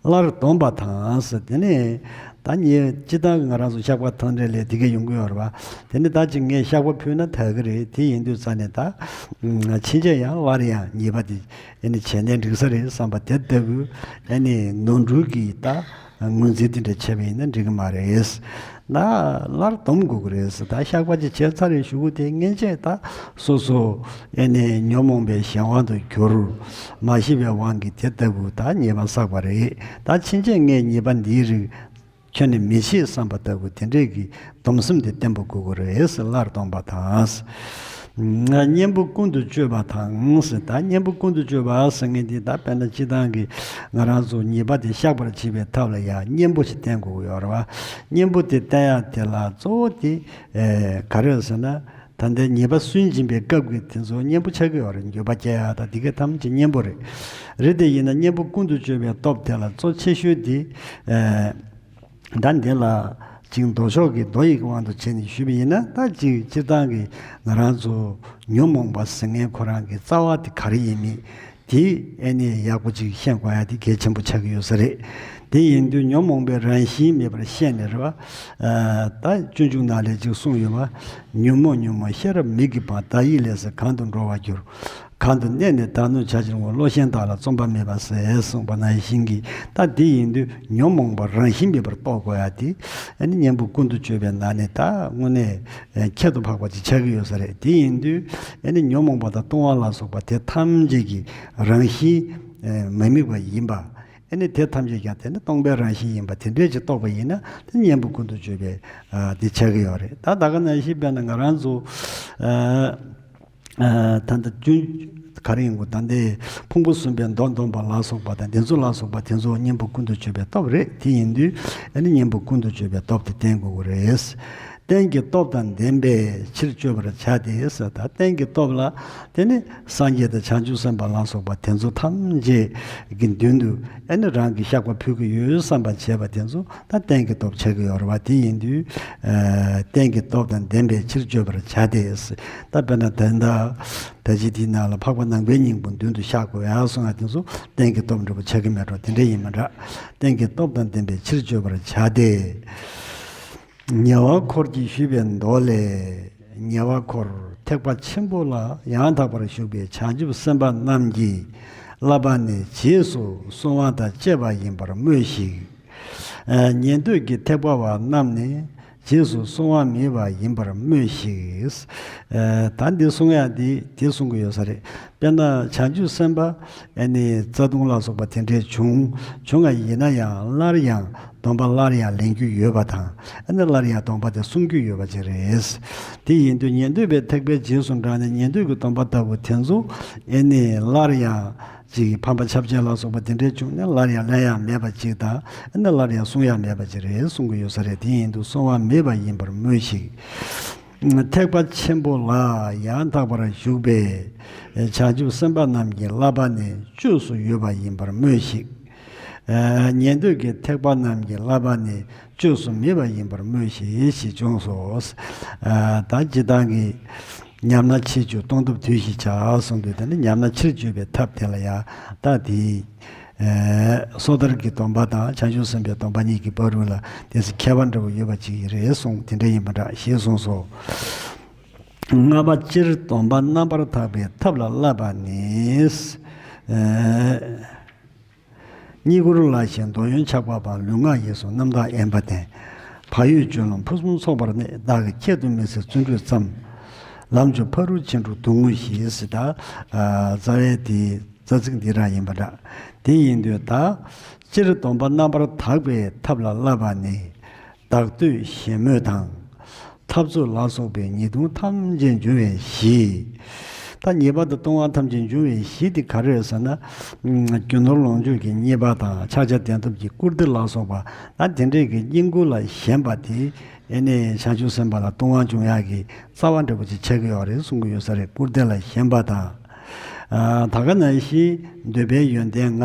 སླར་སྡོམ་པ་དང་ཟེར། དེ་ནས་ད་ཉེས་སྤྱིར་བཏང་གི་ང་རང་ཚོ་བཤགས་པ་ཐམས་ཅད་ལས་དེ་གས་ཡོང་གི་ཡོད་རེད་པ། དེ་ནས་ད་ཅིག་ངས་བཤགས་པ་ཕུལ་ན་དག་གི་རེད། དེ་ཡིན་དུས་ཙ་ནས་ད་ཕྱིན་ཆད་ཡང་སླར་ཡང་ཉེས་པ་དེ་ཨེ་ནི་བྱས་ནས་འགྲིག་ས་རེད་བསམ་པ་དེ་ལྟ་བུ་ཨེ་ནི་ནོར་འཁྲུལ་གྱི་ད་ངོས་འཛིན་དེ་འདྲ་བྱས་པ་ཡིན་ན་འགྲིག་གི་མ་རེད། ད་སླར་སྡོམ་དགོས་ཀྱི་རེད་ཟེར། ད་བཤགས་པ་ཅིག་བྱས་ཚར་རེད་གཞུག་གུ་དེ་མངོན་ཆད་ད་སོ་སོ་ཨེ་ནི་ཉོན་མོངས་པའི་གཞན་དབང་དུ་གྱུར། མ་ཤེས་པའི་དབང་གིས་དེ་ལྟ་བུ་ད་ཉེས་པ་བསགས་པ་རེད། ད་ཕྱིན་ཆད་ངས་ཉེས་པ་འདིའི་རིགས་ཁྱོན་ནས་མི་བྱེད་བསམ་པ་ལྟ་བུ་དེ་འདྲས་ཀྱི་སྡོམ་སེམས་དེ་བརྟན་པོ་དགོས་ཀྱི་རེད་ཟེར། སླར་སྡོམ་པ་དང་། གཉེན་པོ་ཀུན་ཏུ་སྤྱོད་པ་དང་ཟེར། ད་གཉེན་པོ་ཀུན་ཏུ་སྤྱོད་པ་ཟེར་མཁན་དེ་ད་དཔེར་ན་སྤྱིར་བཏང་གི་ང་རང་ཚོ་ཉེས་པ་དེ་བཤགས་པར་བྱེད་པའི་ཐབས་ལ་ཡང་གཉེན་པོ་ཞིག་བསྟེན་དགོས་ཀྱི་ཡོད་རེད་བ། གཉེན་པོ་དེ་བསྟེན་ཡག་དེ་ལ་གཙོ་བོ་དེ་ཨེ་ག་རེ་ཟེར་ན། ད་ལྟའི་ཉེས་པ་སུན་འབྱིན་པའི་སྐབས་ཀྱི་དེ་ཚོ་གཉེན་པོ་ཆགས་ཀྱི་ཡོད་རེད། འགྱོད་པ་སྐྱེ་ཡག་དང་དེ་གའི་ཐམས་ཅད་གཉེན་པོ་རེད། རེད་དེ་ཡིན་ན་གཉེན་པོ་ཀུན་ཏུ་སྤྱོད་པའི་སྟོབས་དེ་ལ་གཙོ་ཆེ་ཤོས་དེ་ཨེ། ད་འདི་ལ་ཅིག་མདོ་ཕྱོགས་ཀྱི་མདོ་ཡི་དབང་དུ་བྱས་ནས་ཞུས་པ་ཡིན་ན། ད་ཅིག་སྤྱིར་བཏང་གི་ང་རང་ཚོ་ཉོན་མོངས་པ་ཟེར་མཁན་ཁོ་རང་གི་རྩ་བ་དེ་ག་རེ་ཡིན་མིན་དེ་ཨེ་ནས་ཡག་པོ་ཅིག་ཤེས་དགོས་ཡ་དེ་གལ་ཆེན་པོ་ཆགས་ཀྱི་ཡོད་ས་རེད། དེ་ཡིན་དུས་ཉོན་མོངས་པའི་རང་བཞིན་མེད་པར་ཤེས་ནས་རེད་བ། ད་སྤྱོད་འཇུག་ནང་ལས་ཅིག་གསུངས་ཡོད་བ། ཉོན་མོངས་ཉོན་མོངས་ཤེས་རབ་མིག་གིས་སྤང་། བདག་ཡིད་ལས་སུ་གང་དུ་འགྲོ་བར་འགྱུར། གང་དུ་གནས་ནས་བདག་གནོད་བྱ་ཕྱིར་འོང་། བློ་ཞན་བདག་ལ་བརྩོན་པ་མེད་པར་ཟད། གསུངས་པ་ནང་བཞིན་གྱི། ད་དེ་ཡིན་དུས་ཉོན་མོངས་པ་རང་བཞིན་མེད་པར་རྟོགས་དགོས་ཡ་དེ་ཨ་ནི་གཉེན་པོ་ཀུན་ཏུ་སྤྱོད་པའི་ནང་ནས་ད་དངོས་གནས་ཁྱད་དུ་འཕགས་པ་ཅིག་ཆགས་ཀྱི་ཡོད་ས་རེད། དེ་ཡིན་དུས་ཨ་ནི་ཉོན་མོངས་པ་དང་ལྟུང་བ་ལ་སོགས་པ་དེ་ཐམས་ཅད་ཀྱི་རང་བཞིན་མ་དམིགས་པ་ཡིན་པ། ཨ་ནི་དེ་ཐམས་ཅད་ཀྱང་དེ་ནི་སྟོང་པའི་རང་བཞིན་ཡིན་པ་དེ་འདྲས་ཅིག་རྟོགས་པ་ཡིན་ན་དེ་གཉེན་པོ་ཀུན་ཏུ་སྤྱོད་པའི་དེ་ཆགས་ཀྱི་ཡོད་རེད། ད་ད་ག་ནང་བཞིན་དཔེར་ན་ང་རང་ཚོ། ད་ལྟ་རྒྱུན་ག་རེ་ཡིན་དགོས། ད་ལྟའི་ཕུང་པོ་གསུམ་པའི་མདོ་འདོན་པ་ལ་སོགས་པ་དང་དེ་ཚོ་ལ་སོགས་པ་དེ་ཚོ་གཉེན་པོ་ཀུན་ཏུ་སྤྱོད་པའི་སྟོབས་རེད། དེ་ཡིན་དུས་ཨ་ནི་གཉེན་པོ་ཀུན་ཏུ་སྤྱོད་པའི་སྟོབས་དེ་བསྟེན་དགོས་ཀྱི་རེད། རྟེན་གྱི་སྟོབས་དང་ལྡན་པའི་ཕྱིར་སྤྱོད་པར་བྱ་སྟེ་ཟེར། ད་རྟེན་གྱི་སྟོབས་ལ་དེ་ནི་སངས་རྒྱས་དང་བྱང་ཆུབ་སེམས་དཔའ་ལ་སོགས་པ་དེ་ཚོ་ཐམས་ཅད་ཀྱི་མདུན་དུ་ཨ་ནི་རང་གིས་བཤགས་པ་ཕུལ་གྱི་ཡོད་བསམ་པ་བྱས་པ་དེ་ཚོ། ད་རྟེན་གྱི་སྟོབས་ཆགས་ཀྱི་ཡོད་རེད་བ། དེ་ཡིན་དུས་ཨ་རྟེན་གྱི་སྟོབས་དང་ལྡན་པའི་ཕྱིར་སྤྱོད་པར་བྱ་སྟེ། ད་དཔེར་ན་ད་ལྟ་ད་ཅི་དེའི་ནང་ལ་འཕགས་པ་ནང་པའི་སྙིང་པོ་མདུན་དུ་བཤགས་དགོས་ཡ་གསུངས་ཡ་དེ་ཚོ་རྟེན་གྱི་སྟོབས་འདྲ་པོ་ཆགས་ཀྱི་མེད་འགྲོ། དེ་འདྲ་ཡིན་མི་འདྲ། རྟེན་གྱི་སྟོབས་དང་ལྡན་པའི་ཕྱིར་སྤྱོད་པར་བྱ་སྟེ། ཉེ་བ་འཁོར་གྱིས་ཞུས་པའི་མདོ་ལས། ཉེ་བ་འཁོར་ཐེག་པ་ཆེན་པོ་ལ་ཡང་དག་པར་ཞུགས་པའི་བྱང་ཆུབ་སེམས་དཔའ་རྣམས་ཀྱི་བསླབ་པ་ནི་རྗེས་སུ་བསྲུང་བ་དང་བཅས་པ་ཡིན་པར་སྨོས་ཤིག། ཉན་ཐོས་ཀྱི་ཐེག་པ་བ་རྣམས་ནི་རྗེས་སུ་བསྲུང་བ་མེད་པ་ཡིན་པར་སྨོས་ཤིག། ད་འདི་གསུང་ཡག་འདི་དེ་གསུང་གི་ཡོད་ས་རེད། དཔེར་ན་བྱང་ཆུབ་སེམས་དཔའ་ཨ་ནི་རྩ་ལྟུང་ལ་སོགས་པ་དེ་འདྲའི་བྱུང་བྱུང་བ་ཡིན་ན་ཡང་སླར་ཡང་སྡོམ་པ་སླར་ཡང་ལེན་རྒྱུ་ཡོད་པ་དང་། ཨ་ནི་སླར་ཡང་སྡོམ་པ་དེ་སྲུང་རྒྱུ་ཡོད་པ་ཅིག་རེད། དེ་ཡིན་དུས་ཉན་ཐོས་པའི་ཐེག་པའི་རྗེས་སུ་འབྲངས་ནས་ཉན་ཐོས་ཀྱི་སྡོམ་པ་ལྟ་བུ་དེ་ཚོ་ཨ་ནི་སླར་ཡང་ཅིག་ཕམ་པ་འཆབ་བྱེད་ལ་སོགས་པ་དེ་འདྲའི་བྱུང་ནས་སླར་ཡང་ལེན་ཡག་མེད་པ་ཅིག་དང་། ཨ་ནི་སླར་ཡང་སྲུང་ཡག་མེད་པ་ཅིག་རེད་གསུང་གི་ཡོད་ས་རེད། དེ་ཡིན་དུས་བསྲུང་བ་མེད་པ་ཡིན་པར་སྨོས་ཤིག། ཐེག་པ་ཆེན་པོ་ལ་ཡང་དག་པར་ཞུགས་པའི་བྱང་ཆུབ་སེམས་དཔའ་རྣམས་ཀྱི་བསླབ་པ་ནི་བཅོས་སུ་ཡོད་པ་ཡིན་པར་སྨོས་ཤིག། ཉན་ཐོས་ཀྱི་ཐེག་པ་རྣམས་ཀྱི་བསླབ་པ་ནི་བཅོས་སུ་མེད་པ་ཡིན་པར་སྨོས་ཤིག་ཞེས་བྱུང་སོ། ད་སྤྱིར་བཏང་གི་ཉམས་ན་ཕྱིར་བཅོས་སྟོང་ཐུབ་དུས་ཤིག་བྱ་གསུངས་དུས། དེ་ནི་ཉམས་ན་ཕྱིར་བཅོས་པའི་ཐབས་དེ་ལ་ཡང་ད་དེ་སོ་ཐར་གྱི་སྡོམ་པ་དང་བྱང་ཆུབ་སེམས་དཔའི་སྡོམ་པ་གཉིས་ཀྱི་བར་དུ་ལ་དེ་ཚོ་ཁྱད་པར་འདྲ་བོ་ཡོད་པ་ཅིག་རེད་གསུངས། དེ་འདྲ་ཡིན་པ་འདྲ་ཞེས་གསུངས་སོ། ལྔ་པ་སྤྱིར་སྡོམ་པ་རྣམ་པར་དག་པའི་ཐབས་ལ་བསླབ་པ་ནི། གཉིས་བཀུར་ལ་ཞེན་འདོད་ཡོན་ཆགས་པ་སྤངས། ལུས་ངག་ཡིད་གསུམ་རྣམ་དག་དབེན་པ་བསྟེན། བག་ཡོད་སྤྱོད་ལམ་ཕུན་སུམ་ཚོགས་པར་གནས། བདག་གིས་ཁྱད་དུ་མི་གསད་བརྩོན་འགྲུས་བརྩམ། ལམ་མཆོག་ཕ་རོལ་ཕྱིན་དྲུག་སྡུག་བསྔལ་ཞི། ཟེར། ད་རྩ་བའི་དེ་རྩ་ཚིག་འདི་རང་ཡིན་པ་འདྲ། དེ་ཡིན་དུས་ད་སྤྱིར་སྡོམ་པ་རྣམ་པར་དག་པའི་ཐབས་ལ་བསླབ་པ་ནི། བདག་བསྟོད་གཞན་སྨོད་དང་། འཐབ་རྩོད་ལ་སོགས་པའི་ཉེས་ལྟུང་ཐམས་ཅད་འབྱུང་བའི་གཞི། ད་ཉེས་པ་དང་ལྟུང་བ་ཐམས་ཅད་འབྱུང་བའི་གཞི་དེ་ག་རེ་རེད་ཟེར་ན། རྒྱུ་ནོར་ལོངས་སྤྱོད་ཀྱི་རྙེད་པ་དང་ཕྱག་རྒྱ་བདེན་ཐོབ་ཀྱི་བཀུར་སྟི་ལ་སོགས་པ། ད་དེ་འདྲས་ཀྱི་བསྙེན་བཀུར་ལ་ཞེན་པ་དེ་ཨེ་ནས་བྱང་ཆུབ་སེམས་དཔའ་ལ་ལྟུང་བ་འབྱུང་ཡག་གི་རྩ་བ་འདྲ་པོ་ཅིག་ཆགས་ཀྱི་ཡོད་རེད་གསུང་གི་ཡོད་ས་རེད། བཀུར་སྟི་ལ་ཞེན་པ་དང་། ཨ། ད་ག་ནང་བཞིན་འདོད་པའི་ཡོན་ཏན་ལྔ།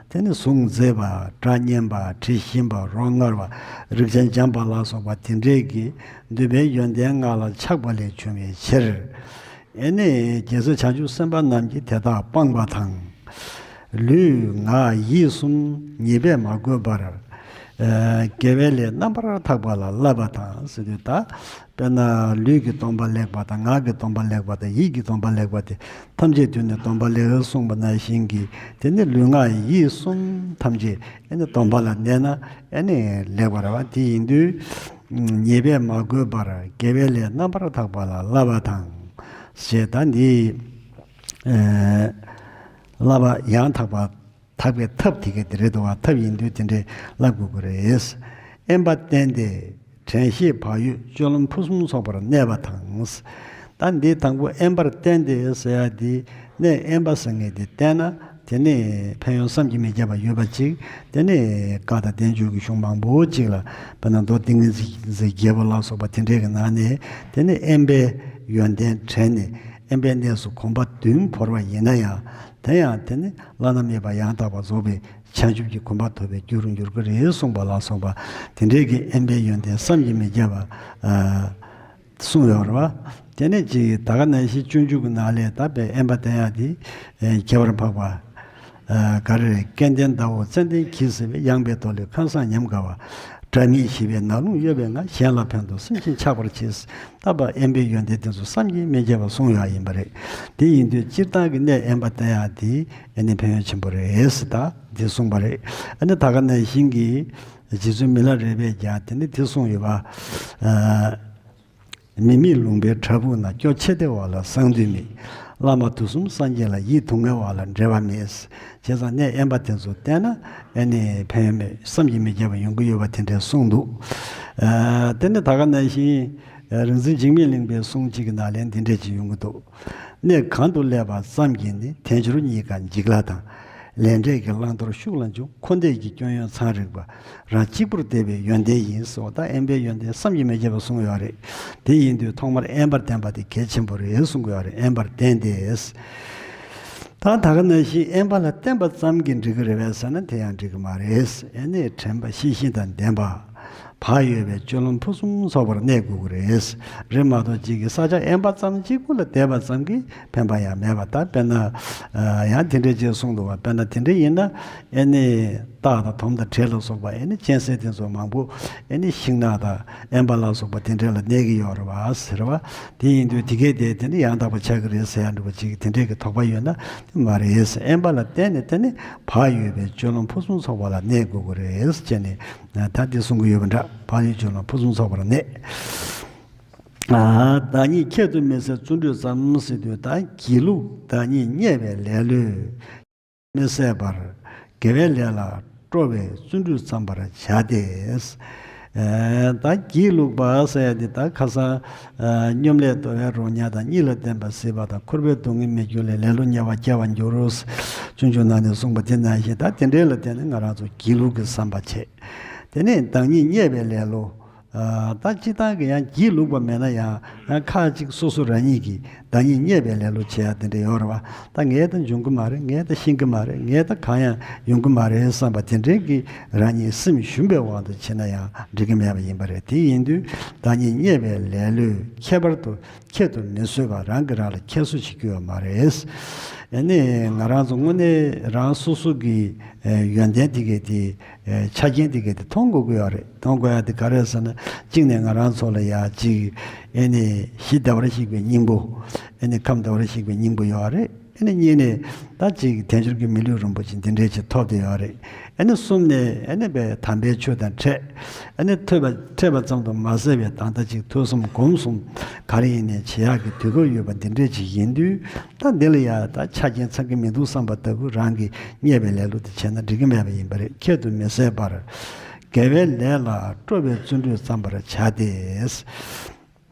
དེ་ནི་གཟུགས་མཛེས་པ། སྒྲ་སྙན་པ། དྲི་ཞིམ་པ། རོ་མངར་བ། རེག་བྱ་འཇམ་པ་ལ་སོགས་པ་དེ་འདྲས་ཀྱི་འདོད་པའི་ཡོན་ཏན་ལྔ་ལ་ཆགས་པ་ལས་བྱུང་བའི་ཕྱིར། ཨེ་ནས་རྗེས་སུ་བྱང་ཆུབ་སེམས་དཔའ་རྣམས་ཀྱིས་དེ་དག་སྤངས་པ་དང་། ལུས་ངག་ཡིད་གསུམ་ཉེས་པས་མ་གོས་པར། ཨ། དགེ་བའི་ལས་རྣམ་པར་དག་པ་ལ་བསླབ་པ་དང་ཟེར་དུས། ད་དཔེར་ན་ལུས་ཀྱི་སྡོམ་པ་ལེགས་པ་དང་། ངག་གི་སྡོམ་པ་ལེགས་པ་དང་། ཡིད་ཀྱི་སྡོམ་པ་ལེགས་པ་དེ་ཐམས་ཅད་དུས་ནས་སྡོམ་པ་ལེགས་གསུངས་པ་ནང་བཞིན་གྱི། དེ་ནི་ལུས་ངག་ཡིད་གསུམ་ཐམས་ཅད་ཨེ་ནི་སྡོམ་པ་ལ་གནས་ན་ཨེ་ནི་ལེགས་པ་རེད་བ། དེ་ཡིན་དུས་ཉེས་པས་མ་གོས་པར་དགེ་བའི་ལས་རྣམ་པར་དག་པ་ལ་བསླབ་པ་དང་ཞེས། ད་འདི་ཨེ་བསླབ་པ་ཡང་དག་པ། དག་པའི་ཐབས་དེ་ག་དེ་རེད་དོ། ཐབས་ཡིན་དུས་དེ་འདྲའི་བསླབ་དགོས་ཀྱི་རེད། དབེན་པ་བསྟེན་ཏེ་དྲན་ཤེས་བག་ཡོད་སྤྱོད་ལམ་ཕུན་སུམ་ཚོགས་པར་གནས་པ་དང་། ད་འདི་དང་པོ་དབེན་པར་བསྟན་ཏེ་ཟེར་ཡ་འདི་གནས་དབེན་པ་ཟེར་མཁན་འདི་བསྟན་ན། དེ་ནས་ཕན་ཡོན་བསམ་གྱིས་མི་ཁྱབ་པ་ཡོད་པ་ཅིག་དེ་ནས་བཀའ་དང་བསྟན་བཅོས་ཀྱི་གཞུང་མང་པོ་ཅིག་ལ། དཔེར་ན་མདོ་ཏིང་ངེ་འཛིན་རྒྱལ་པོ་ལ་སོགས་པ་དེ་འདྲའི་གི་ནང་ནས། དེ་ནས་དབེན་པའི་ཡོན་ཏན་དྲན་ནས་དབེན་པའི་གནས་སུ་གོམ་པ་བདུན་བོར་བ་ཡིན་ན་ཡང་། དེ་ཡང་དེ་ནི་བླ་ན་མེད་པ་ཡང་དག་པར་རྫོགས་པའི་བྱང་ཆུབ་ཀྱི་གོ་འཕང་ཐོབ་པའི་རྒྱུ་རུ་འགྱུར་གྱི་རེད་གསུངས་པ་ལ་སོགས་པ། དེ་འདྲའི་གི་དབེན་པའི་ཡོན་ཏན་བསམ་གྱིས་མི་ཁྱབ་པ་གསུངས་ཡོད་རེད་བ། དེ་ནས་ཅིག་ད་ག་ནང་བཞིན་སྤྱོད་འཇུག་གི་ནང་ལས་ད་དཔེ་དབེན་པ་བསྟེན་ཡག་དེ་ཁྱད་པར་འཕགས་པ། ག་རེ་རེད། སྐལ་ལྡན་ཟླ་འོད་ཙན་དན་གྱིས་བསིལ་བའི། ཡངས་པའི་མཐོ་ལས་ཁང་བཟང་ཉམས་དགའ་བ། སྒྲ་མེད་ཞི་བའི་ནགས་ཀླུང་གཡོ་བའི་ངང་། གཞན་ལ་ཕན་འདོགས་སེམས་ཤིང་ཆགས་པར་བྱེད། ད་དཔེ་དབེན་པའི་ཡོན་ཏན་དེ་ཚོ་བསམ་གྱིས་མི་ཁྱབ་པ་གསུངས་ཡོད་ཡིན་པ་རེད། དེ་ཡིན་དུས་སྤྱིར་བཏང་གི་གནས་དབེན་པ་བསྟེན་ཡག་དེ་ཨ་ནི་ཕན་ཡོན་ཆེན་པོ་རེད་ཟེར་ད་འདི་གསུངས་པ་རེད། ཨ་ནི་ད་ག་ནང་བཞིན་གྱི་རྗེ་བཙུན་མི་ལ་རས་པས་ཀྱང་དེ་ནི་དེ་གསུངས་ཡོད་པ། མི་མེད་ལུང་པའི་བྲག་ཕུག་ན། སྐྱོ་ཆེ་བདེ་བ་ལ་གསང་འདུས་མེད། བླ་མ་དུས་གསུམ་སངས་རྒྱས་ལ། ཡིད་དུ་ངལ་བ་ལ་འབྲལ་བ་མེད། བྱས་ཙང་གནས་དབེན་པ་དེ་ཚོ་བསྟེན་ན་ཨ་ནི་ཕན་ཡོན་མེད་བསམ་གྱིས་མི་ཁྱབ་པ་ཡོང་གི་ཡོད་པ་དེ་འདྲས་གསུངས་འདུག་ཨ་དེ་ནི་ད་ག་ནང་བཞིན་རིག་འཛིན་འཇིགས་མེད་གླིང་པའི་གསུང་གཅིག་གི་ནང་ལན་འདི་འདྲས་ཅིག་ཡོང་གི་འདུག་གནས་གང་དུ་སླེབས་པ་ཙམ་གྱིས་ནི། དལ་འབྱོར་རྙེད་དཀའ་འཇིག་སླ་དང་། ལས་འབྲས་ཀྱི་བླང་དོར་ཤུགས་ལ་འཇུག་འཁོར་འདས་ཀྱི་སྐྱོན་ཡོན་ཚང་རིག་པ། རང་གཅིག་པུར་བདེ་བའི་ཡོན་ཏན་ཡིན་ཟེར་བ། ད་དབེན་པའི་ཡོན་ཏན་བསམ་གྱིས་མི་ཁྱབ་པ་གསུངས་ཡོད་རེད། དེ་ཡིན་དུས་ཐོག་མར་དབེན་པར་བསྟེན་པ་དེ་གལ་ཆེན་པོ་རེད་གསུང་གི་ཡོད་རེད། དབེན་པར་བསྟེན་ཏེ། ད་ད་ག་ནང་བཞིན་དབེན་པ་ལ་བསྟེན་པ་ཙམ་གྱིས་འགྲིག་གི་རེད་པས་ཟེར་ན་དེ་ཡང་འགྲིག་གི་མ་རེད། ཨ་ནི་དྲན་པ་ཤེས་བཞིན་དང་ལྡན་པ། བག་ཡོད་པའི་སྤྱོད་ལམ་ཕུན་སུམ་ཚོགས་པར་གནས་དགོས་ཀྱི་རེད། རེད་མ་གཏོགས་གཅིག་གིས་ས་ཆ་དབེན་པ་ཙམ་གཅིག་པུ་ལ་བསྡད་པ་ཙམ་གྱིས་ཕན་པ་ཡང་མེད་པ། ད་དཔེར་ན་ཡང་དེ་འདྲའི་ཅིག་གསུངས་འདུག་བ། དཔེར་ན་དེ་འདྲ་ཡིན་ན་ཨ་ནི་སྟག་དང་དོམ་དང་དྲེད་ལ་སོགས་པ་ཨ་ནི་གཅན་གཟན་དེ་ཚོ་མང་པོ་ཨ་ནི་ཤིང་ནགས་དང་དབེན་པ་ལ་སོགས་པ་དེ་འདྲ་ལ་གནས་ཀྱི་ཡོད་རེད་བ་ཟེར་བ། དེ་ཡིན་དུས་དེ་གས་དེ་དེ་ནི་ཡང་དག་པ་ཆགས་ཀྱི་རེད་ཟེར་ཡ་འདྲ་པོ་ཅིག་དེ་འདྲའི་གི་དོགས་པ་ཡོད་ན་དེ་མ་རེད་ཟེར། དབེན་པ་ལ་བརྟེན་ནས་དེ་ནི་བག་ཡོད་པའི་སྤྱོད་ལམ་ཕུན་སུམ་ཚོགས་པ་ལ་གནས་དགོས་ཀྱི་རེད་ཟེར་བྱས་ནས་ད་འདི་གསུང་གི་ཡོད་པ་འདྲ། བག་ཡོད་སྤྱོད་ལམ་ཕུན་སུམ་ཚོགས་པར་གནས། ཨ། བདག་ཉིད་ཁྱད་དུ་མི་གསད་བརྩོན་འགྲུས་ཙམ་ཟེར་དུས་ད་སྒྱིད་ལུག་བདག་ཉིད་བརྙས་པའི་ལེ་ལོས་མི་གསད་པར། དགེ་བའི་ལས་ལ་སྤྲོ་བའི་བརྩོན་འགྲུས་བརྩམ་པར་བྱ་སྟེ། ཨ། ད་སྒྱིད་ལུག་པ་ཟེར་ཡ་འདི་ད་ཁ་སང་ཨ་སྙོམ་ལས་དོར་བའི་རོ་མྱགས་དང་། གཉིད་ལ་བརྟེན་པ་སྲིད་པ་དང་། འཁོར་བའི་སྡུག་བསྔལ་མི་འགྱུར་ལས། ལེ་ལོ་ཉེ་བར་སྐྱེ་བར་འགྱུར་རོ། སྤྱོད་འཇུག་ནང་ནས་གསུངས་པ་དེ་ནང་བཞིན་ད་དེ་འདྲའི་ལ་བརྟེན་ནས་ང་རང་ཚོ་སྒྱིད་ལུག་གི་བསམ་པ་བྱེད། དེ་ནས་བདག་ཉིད་བརྙས་པའི་ལེ་ལོ། ཨ། ད་སྤྱིར་བཏང་གི་ཡང་སྒྱིད་ལུག་པ་མེད་ན་ཡང་ཡང་ཁ་ཅིག་སོ་སོ་རང་ཉིད་ཀྱིས་བདག་ཉིད་བརྙས་པའི་ལེ་ལོ་བྱེད་ཡ་དེ་འདྲ་ཡོད་རེད་བ། ད་ངས་ད་འཇོན་གི་མ་རེད། ངས་ད་ཤེས་གི་མ་རེད། ངས་ད་གང་ཡང་ཡོང་གི་མ་རེད་བསམ་པ་དེ་འདྲའི་གི་རང་ཉིད་སེམས་ཞུམ་པའི་དབང་དུ་བྱས་ན་ཡང་འགྲིག་གི་མེད་པ་ཡིན་པ་རེད། དེ་ཡིན་དུས་བདག་ཉིད་བརྙས་པའི་ལེ་ལོས་ཁྱད་པར་དུ་ཁྱད་དུ་མི་གསོད་པ། རང་གིས་རང་ལ་ཁྱད་གསོད་བྱེད་རྒྱུ་ཡོད་མ་རེད། ཨ་ནི་ང་རང་ཚོ་དངོས་གནས་རང་སོ་སོ་གི་ཨ་ཡོན་ཏན་དེ་གས་དེ་ཨ་ཆ་རྐྱེན་དེ་གས་དེ་མཐོང་དགོས་ཀྱི་ཡོད་རེད། མཐོང་དགོས་ཡ་དེ་ག་རེ་རེད་ཟེར་ན། གཅིག་ནས་ང་རང་ཚོ་ལ་ཡ་གཅིག་ཨ་ནི་གཞི་བདེ་བར་གཤེགས་པའི་སྙིང་པོ། ཨ་ནི་ཁམས་བདེ་བར་གཤེགས་པའི་སྙིང་པོ་ཡོད་རེད། ཨ་ནི་གཉིས་ནས་ད་གཅིག་དལ་འབྱོར་གྱི་མི་ལུས་རིན་པོ་ཆེ་འདི་འདྲས་ཅིག་ཐོབ་བསྡད་ཡོད་རེད། ཨ་ནི་གསུམ་ནས་ཨ་ནི་དཔེ་དམ་པའི་ཆོས་དང་འཕྲད། ཨ་ནི་ཐོས་པ་འཕྲད་པ་ཙམ་དུ་མ་ཟད་པའི་ད་ལྟ་ཅིག་ཐོས་བསམ་སྒོམ་གསུམ་ག་རེ་ཡིན་ནའི་བྱེད་ཡག་གི་དུས་སྐབས་ཡོད་པ་འདི་འདྲས་ཅིག་ཡིན་དུས། ད་འདི་ལ་ཡ་ད་ཆ་རྐྱེན་ཚང་གི་མི་འདུག་བསམ་པ་ལྟ་བུ་རང་གིས་བརྙས་པའི་ལེ་ལོ་དེ་བྱས་ན་འགྲིག་གི་མེད་པ་ཡིན་པ་རེད། ཁྱད་དུ་མི་གསད་པར། དགེ་བའི་ལས་ལ་སྤྲོ་བའི་བརྩོན་འགྲུས་བརྩམ་པར་བྱ་སྟེ།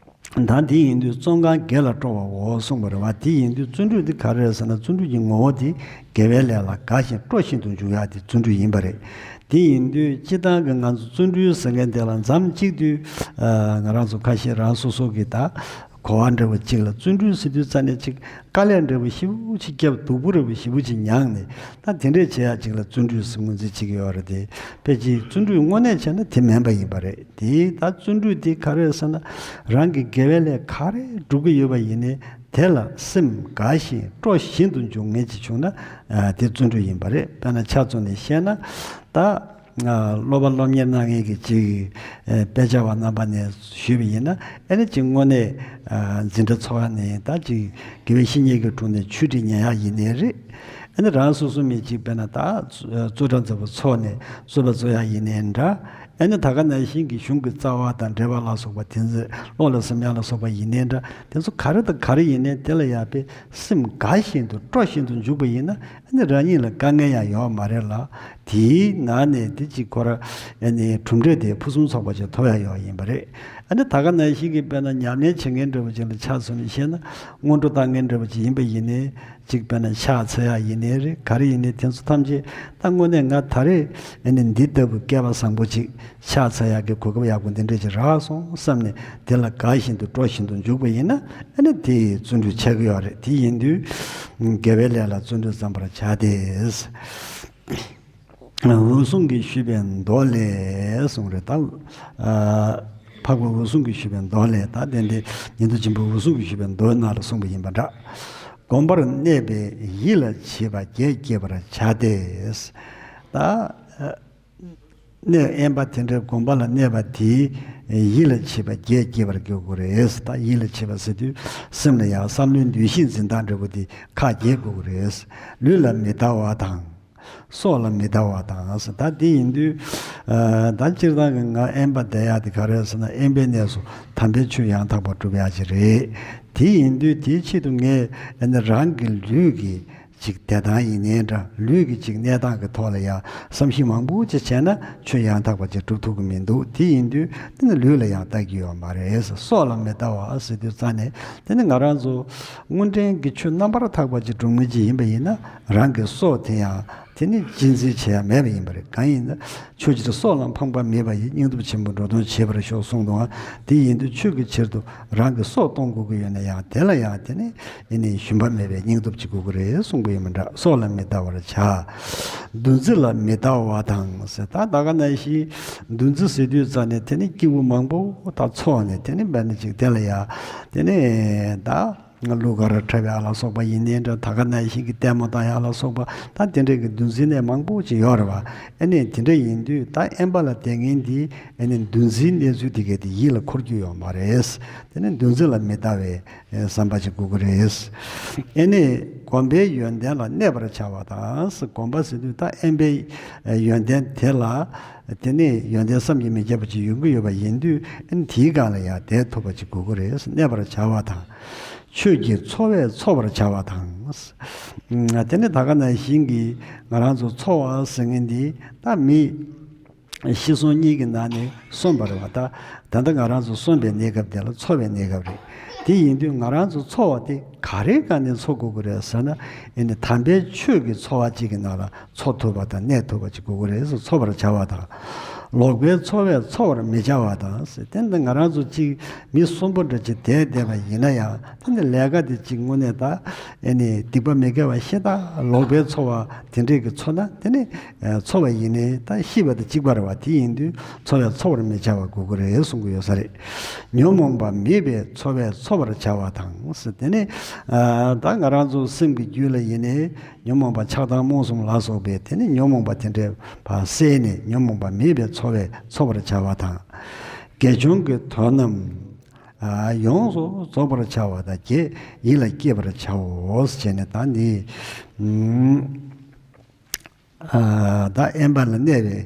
ད་འདི་ཡིན་དུས་བརྩོན་གང་དགེ་ལ་སྤྲོ་བའོ་གསུངས་པ་རེད་བ། དེ་ཡིན་དུས་བརྩོན་འགྲུས་འདི་ག་རེ་རེད་ཟེར་ན། བརྩོན་འགྲུས་ཀྱི་ངོ་བོ་དེ་དགེ་བའི་ལས་ལ་དགའ་ཞིང་སྤྲོ་བཞིན་དུ་འཇུག་ཡག་དེ་བརྩོན་འགྲུས་ཡིན་པ་རེད། དེ་ཡིན་དུས་སྤྱིར་བཏང་གི་ང་ཚོ་བརྩོན་འགྲུས་ཟེར་མཁན་དེ་ལ་མཚམས་གཅིག་ཏུ་ཨ་ང་རང་ཚོ་ཁ་ཤས་རང་སོ་སོ་གི་ད་གོ་བ་འདྲ་བོ་གཅིག་ལ་བརྩོན་འགྲུས་ཟེར་དུས་རྩ་ནས་གཅིག་དཀའ་ལས་འདྲ་བོ་ཞེ་པོ་ཅིག་བརྒྱབ། སྡུག་པོ་འདྲ་བོ་ཞེ་པོ་ཅིག་མྱངས་ནས་ད་དེ་འདྲས་བྱེད་ཡག་ཅིག་ལ་བརྩོན་འགྲུས་ཟེར་ངོས་འཛིན་བྱེད་ཀྱི་ཡོད་རེད་དེ། ཕལ་ཆེར་བརྩོན་འགྲུས་དངོས་གནས་བྱས་ན་དེ་མིན་པ་ཡིན་པ་རེད། དེ་ད་བརྩོན་འགྲུས་དེ་ག་རེ་རེད་ཟེར་ན། རང་གི་དགེ་བའི་ལས་ག་རེ་སྒྲུབ་ཀྱི་ཡོད་པ་ཡིན་ནའི་དེ་ལ་སེམས་དགའ་ཞིང་སྤྲོ་བཞིན་དུ་འཇུག་མཁན་ཅིག་བྱུང་ན་ཨ་དེ་བརྩོན་འགྲུས་ཡིན་པ་རེད། དཔེར་ན་ཆ་མཚོན་ནས་བཤད་ན་ད། ཨ་སློབ་པ་སློབ་གཉེར་གནང་མཁན་གྱི་ཅིག་ཨ་དཔེ་ཆ་བ་རྣམ་པ་ནས་ཞུས་པ་ཡིན་ན། ཨ་ནི་ཅིག་དངོས་གནས་ཨ་འཛིན་གྲྭ་ཚོགས་ཡག་ནས་ད་ཅིག་དགེ་བའི་བཤེས་གཉེན་གྱི་དྲུང་ནས་ཆོས་ཁྲིད་ཉན་ཡག་ཡིན་ནའི་རེད། ཨ་ནི་རང་སོ་སོ་མི་གཅིག་དཔེར་ན་ད་རྩོད་གྲྭ་མཛད་པ་ཚོགས་ནས་རྩོད་པ་རྩོད་ཡག་ཡིན་ནའི་འདྲ། ཨ་ནི་ད་ག་ནང་བཞིན་གྱི་གཞུང་གི་རྩ་བ་དང་འགྲེལ་པ་ལ་སོགས་པ་དེ་ཚོ་བློ་ལ་སིམ་ཡག་ལ་སོགས་པ་ཡིན་ནའི་འདྲ། དེ་ཚོ་ག་རེ་དང་ག་རེ་ཡིན་ནའི་དེ་ལ་ཡག་པའི་སེམས་དགའ་བཞིན་དུ་སྤྲོ་བཞིན་དུ་འཇུག་པ་ཡིན་ན། ཨ་ནི་རང་ཉིད་ལ་དཀའ་ངལ་ཡང་ཡོད་མ་རེད་ལ། དེའི་ནང་ནས་དེ་གཅིག་ཁོ་ར་ཨ་ནི་གྲུབ་འབྲས་དེ་ཕུན་སུམ་ཚོགས་པ་ཅིག་ཐོབ་ཡག་ཡོད་ཡིན་པ་རེད། ཨ་ནི་ད་ག་ནང་བཞིན་གྱི་དཔེར་ན་ཉམས་ལེན་བྱེད་མཁན་འདྲ་བོ་ཅིག་ལ་ཆ་མཚོན་ནས་བཤད་ན། སྔོན་འགྲོ་བཏང་མཁན་འདྲ་བོ་ཅིག་ཡིན་པ་ཡིན་ནའི། ཅིག་དཔེར་ན་ཕྱག་འཚལ་ཡག་ཡིན་ནའི་རེད། ག་རེ་ཡིན་ནའི་དེ་ཚོ་ཐམས་ཅད་ད་དངོས་གནས་ང་ད་རེས་ཨ་ནི་འདི་ལྟ་བུ་སྐལ་བ་བཟང་པོ་ཅིག་ཕྱག་འཚལ་ཡག་གི་གོ་སྐབས་ཡག་པོ་འདི་འདྲ་ཅིག་རག་སོང་བསམ་ནས་དེ་ལ་དགའ་བཞིན་དུ་སྤྲོ་བཞིན་དུ་འཇུག་པ་ཡིན་ན། ཨ་ནི་དེ་བརྩོན་འགྲུས་ཆགས་ཀྱི་ཡོད་རེད། དེ་ཡིན་དུས་དགེ་བའི་ལས་ལ་བརྩོན་འགྲུས་བརྩམ་པར་བྱ་སྟེ། འོད་སྲུང་གིས་ཞུས་པའི་མདོ་ལས་གསུངས་རེད་ད། ཨ། འཕགས་པ་འོད་སྲུང་གིས་ཞུས་པའི་མདོ་ལས། ད་དེ་འདི་ཉན་ཐོས་ཆེན་པོ་འོད་སྲུང་གིས་ཞུས་པའི་མདོའི་ནང་ལ་གསུངས་པ་ཡིན་པ་འདྲ། སྒོམ་པར་གནས་པའི་ཡིད་ལ་བྱེད་པ་བརྒྱད་བསྐྱེད་པར་བྱ་སྟེ། ད་གནས་དབེན་པ་དེ་འདྲའི་སྒོམ་པ་ལ་གནས་པ་དེའི་ཡིད་ལ་བྱེད་པ་བརྒྱད་བསྐྱེད་པར་དགོས་ཀྱི་རེད། ད་ཡིད་ལ་བྱེད་པ་ཟེར་དུས་སེམས་ལ་ཡང་བསམ་བློའི་འདུ་ཤེས་འཛིན་སྟངས་འདྲ་པོ་དེ་ཁག་བརྒྱད་དགོས་ཀྱི་རེད། ལུས་ལ་མི་ལྟ་བ་དང་། སྲོག་ལ་མི་ལྟ་བ་དང་། ད་དེ་ཡིན་དུས། ཨ། ད་སྤྱིར་བཏང་གི་ང་དབེན་པ་བསྡད་ཡག་དེ་ག་རེ་ཟེར་ན། དབེན་པའི་གནས་སུ་དམ་པའི་ཆོས་ཡང་དག་པ་སྒྲུབ་ཡག་ཅིག་རེད། དེ་ཡིན་དུས་དེའི་ཆེད་དུ་ངས་ཨ་ནི་རང་གི་ལུས་ཀྱི་ཅིག་བསྡད་སྟངས་ཡིན་ནའི་འདྲ། ལུས་ཀྱི་ཅིག་གནས་སྟངས་ཀྱི་ཐོག་ལ་ཡང་བསམ་གཞིག་མང་པོ་ཅིག་བྱས་ན་ཆོས་ཡང་དག་པ་ཅིག་སྒྲུབ་ཐུབ་ཀྱི་མི་འདུག་དེ་ཡིན་དུས་དེ་ནི་ལུས་ལ་ཡང་ལྟ་གི་ཡོད་མ་རེད། སྲོག་ལ་མི་ལྟ་བ་ཟེར་དུས་རྩ་ནས་དེ་ནི་ང་རང་ཚོ་དངོས་འབྲེལ་གྱི་ཆོས་རྣམ་པར་དག་པ་ཅིག་སྒྲུབ་མཁན་ཅིག་ཡིན་པ་ཡིན་ན། རང་གི་སྲོག་དེ་ཡང་དེ་ནི་གཅེས་འཛིན་བྱེད་ཡ་མེད་པ་ཡིན་པ་རེད། གང་ཡིན་ན། ཆོས་ཕྱིར་སྲོག་ལ་ཕངས་པ་མེད་པ་ཡིས། སྙིང་སྟོབས་ཆེན་པོས་འགྲོ་དོན་བྱེད་པར་ཤོག་གསུངས་འདུག་དེ་ཡིན་དུས་ཆོས་ཀྱི་ཕྱིར་དུ་རང་གི་སྲོག་གཏོང་དགོས་ཀྱི་ཡོད་ན་ཡང་། དེ་ལ་ཡང་དེ་ནི་ཨེ་ནི་ཞུམ་པ་མེད་པའི་སྙིང་སྟོབས་ཅིག་དགོས་ཀྱི་རེད་གསུངས་པ་ཡིན་པ་འདྲ། སྲོག་ལ་མི་ལྟ་བར་བྱ། འདུ་འཛི་ལ་མི་ལྟ་བ་དང་ཟེར། ད་ད་ག་ནང་བཞིན་འདུ་འཛི་ཟེར་དུས་རྩ་ནས་དེ་ནི་སྐྱེས་བུ་མང་པོ་ད་འཚོ་བ་ནས་དེ་ནི་འབད་ནི་ཅིག་དེ་ལ་ཡང་དེ་ནི་ད། གླུ་གར་འཁྲབ་ཡག་ལ་སོགས་པ་ཡིན་ནའི་འདྲ། ད་ག་ནང་བཞིན་གྱི་ལྟད་མོ་ལྟ་ཡག་ལ་སོགས་པ། ད་དེ་འདྲའི་གི་འདུ་འཛིའི་གནས་མང་པོ་ཅིག་ཡོད་རེད་བ། ཨ་ནི་དེ་འདྲ་ཡིན་དུས་ད་དབེན་པ་ལ་བསྡད་མཁན་འདིས་ཨ་ནི་འདུ་འཛིའི་གནས་ཚུལ་དེ་གས་དེ་ཡིད་ལ་འཁོར་རྒྱུ་ཡོད་མ་རེད། དེ་ནི་འདུ་འཛི་ལ་མི་ལྟ་བའི་བསམ་པ་ཅིག་དགོས་ཀྱི་རེད། ཨ་ནི་སྒོམ་པའི་ཡོན་ཏན་ལ་གནས་པར་བྱ་བ་དང་། སྒོམ་པ་ཟེར་དུས་ད་དབེན་པའི་ཡོན་ཏན་དེ་ལ། དེ་ནི་ཡོན་ཏན་བསམ་གྱིས་མི་ཁྱབ་པ་ཅིག་ཡོང་གི་ཡོད་པ་ཡིན་དུས། ཨ་ནི་དེའི་སྒང་ལ་ཡང་བསྡད་ཐུབ་པ་ཅིག་དགོས་ཀྱི་རེད། གནས་པར་བྱ་བ་དང་། ཆོས་ཀྱི་འཚོ་བས་འཚོ་བར་བྱ་བ་དང་། དེ་ནི་ད་ག་ནང་བཞིན་གྱི་ང་རང་ཚོ་འཚོ་བ་ཟེར་མཁན་འདི་ད་མི་ཤི་གསོན་གཉིས་ཀྱི་ནང་ནས་གསོན་པ་རེད་བ། ད་ད་ལྟ་ང་རང་ཚོ་གསོན་པའི་གནས་སྐབས་དེ་ལ་འཚོ་བའི་གནས་སྐབས་རེད། དེ་ཡིན་དུས་ང་རང་ཚོ་འཚོ་བ་དེ་ག་རེའི་སྒང་ནས་འཚོ་དགོས་ཀྱི་རེད་ཟེར་ན། ཨེ་ནི་དམ་པའི་ཆོས་ཀྱི་འཚོ་བ་གཅིག་གི་ནང་ལ་འཚོ་ཐུབ་པ་དང་གནས་ཐུབ་པ་ཅིག་དགོས་ཀྱི་རེད་ཟེར། འཚོ་བར་བྱ་བ་དང་། ལོག་པའི་འཚོ་བས་འཚོ་བར་མི་བྱ་བ་དང་ཟེར། དེ་འདི་ང་རང་ཚོ་གཅིག་མི་གསོན་པོ་འདྲ་ཅིག་བསྡད་བསྡད་པ་ཡིན་ན་ཡང་། དེ་འདི་ལས་ཀ་དེ་གཅིག་དངོས་གནས་ད་ཨེ་ནི་སྡིག་པ་མི་དགེ་བ་ཤ་སྟག་ལོག་པའི་འཚོ་བ་དེ་འདྲས་ཀྱི་འཚོ་ན། དེ་ནི་འཚོ་བ་ཡིན་ནའི་ད་ཤི་བ་དང་གཅིག་པ་རེད་བ། དེ་ཡིན་དུས་འཚོ་བས་འཚོ་བར་མི་བྱ་བ་དགོས་ཀྱི་རེད་གསུང་གི་ཡོད་ས་རེད། ཉོན་མོངས་པ་མེད་པའི་འཚོ་བས་འཚོ་བར་བྱ་བ་དང་ཟེར། དེ་ནི་ད་ང་རང་ཚོ་སེམས་ཀྱི་རྒྱུད་ལ་ཡིན་ནའི། ཉོན་མོངས་པ་ཆགས་སྡང་རྨོངས་གསུམ་ལ་སོགས་པའི་དེ་ནི་ཉོན་མོངས་པ་དེ་འདྲའི་བ་བསལ་ནས། ཉོན་མོངས་པ་མེད་པའི་འཚོ་བས་འཚོ་བར་བྱ་བ་དང་། དགེ་སྦྱོང་གི་དོན་རྣམས་ཡོངས་སུ་རྫོགས་པར་བྱ་བ་དང་། བརྒྱད་ཡིད་ལ་བསྐྱེད་པར་བྱའོ་ཞེས་ནས། ད་ནི་ད་དབེན་པ་ལ་གནས་པའི་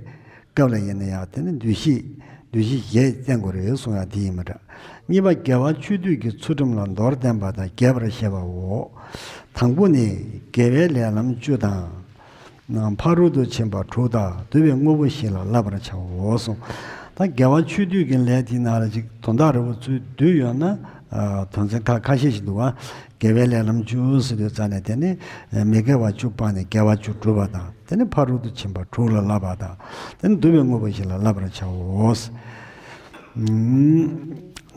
སྐབས་ལ་ཡིན་ན་ཡང་། དེ་ནི་འདུ་ཤེས་འདུ་ཤེས་བརྒྱད་བསྟེན་དགོས་རེད་གསུང་ཡག་དེ་ཡིན་པ་འདྲ། གཉིས་པ་དགེ་བ་བཅུ་སྡུད་ཀྱི་ཚུལ་ཁྲིམས་ལ་མདོར་བསྟན་པ་དང་རྒྱས་པར་བཤད་པའོ། དང་པོ་ནི་དགེ་བའི་ལས་ལམ་བཅུ་དང་། ཕ་རོལ་ཏུ་ཕྱིན་པ་དྲུག་དང་བསྡུ་བའི་དངོས་པོ་བཞི་ལ་བསླབ་པར་བྱའོ་གསུངས། ད་དགེ་བ་བཅུ་སྡུད་ཀྱི་ལས་དེའི་ནང་ལ་ཅིག་དོན་དག་རེ་བོ་ཚུར་བསྡུས་ཡོང་ན། དོན་ཚན་ཁ་ཁ་ཤས་ཤིག་འདུག་བ། དགེ་བའི་ལས་ལམ་བཅུ་ཟེར་དུས་རྩ་ནས་དེ་ནི་མི་དགེ་བ་བཅུ་སྤངས་ནས་དགེ་བ་བཅུ་སྒྲུབ་པ་དང་། དེ་ནི་ཕ་རོལ་ཏུ་ཕྱིན་པ་དྲུག་ལ་བསླབ་པ་དང་། དེ་ནི་བསྡུ་བའི་དངོས་པོ་བཞི་ལ་བསླབ་པར་བྱའོ།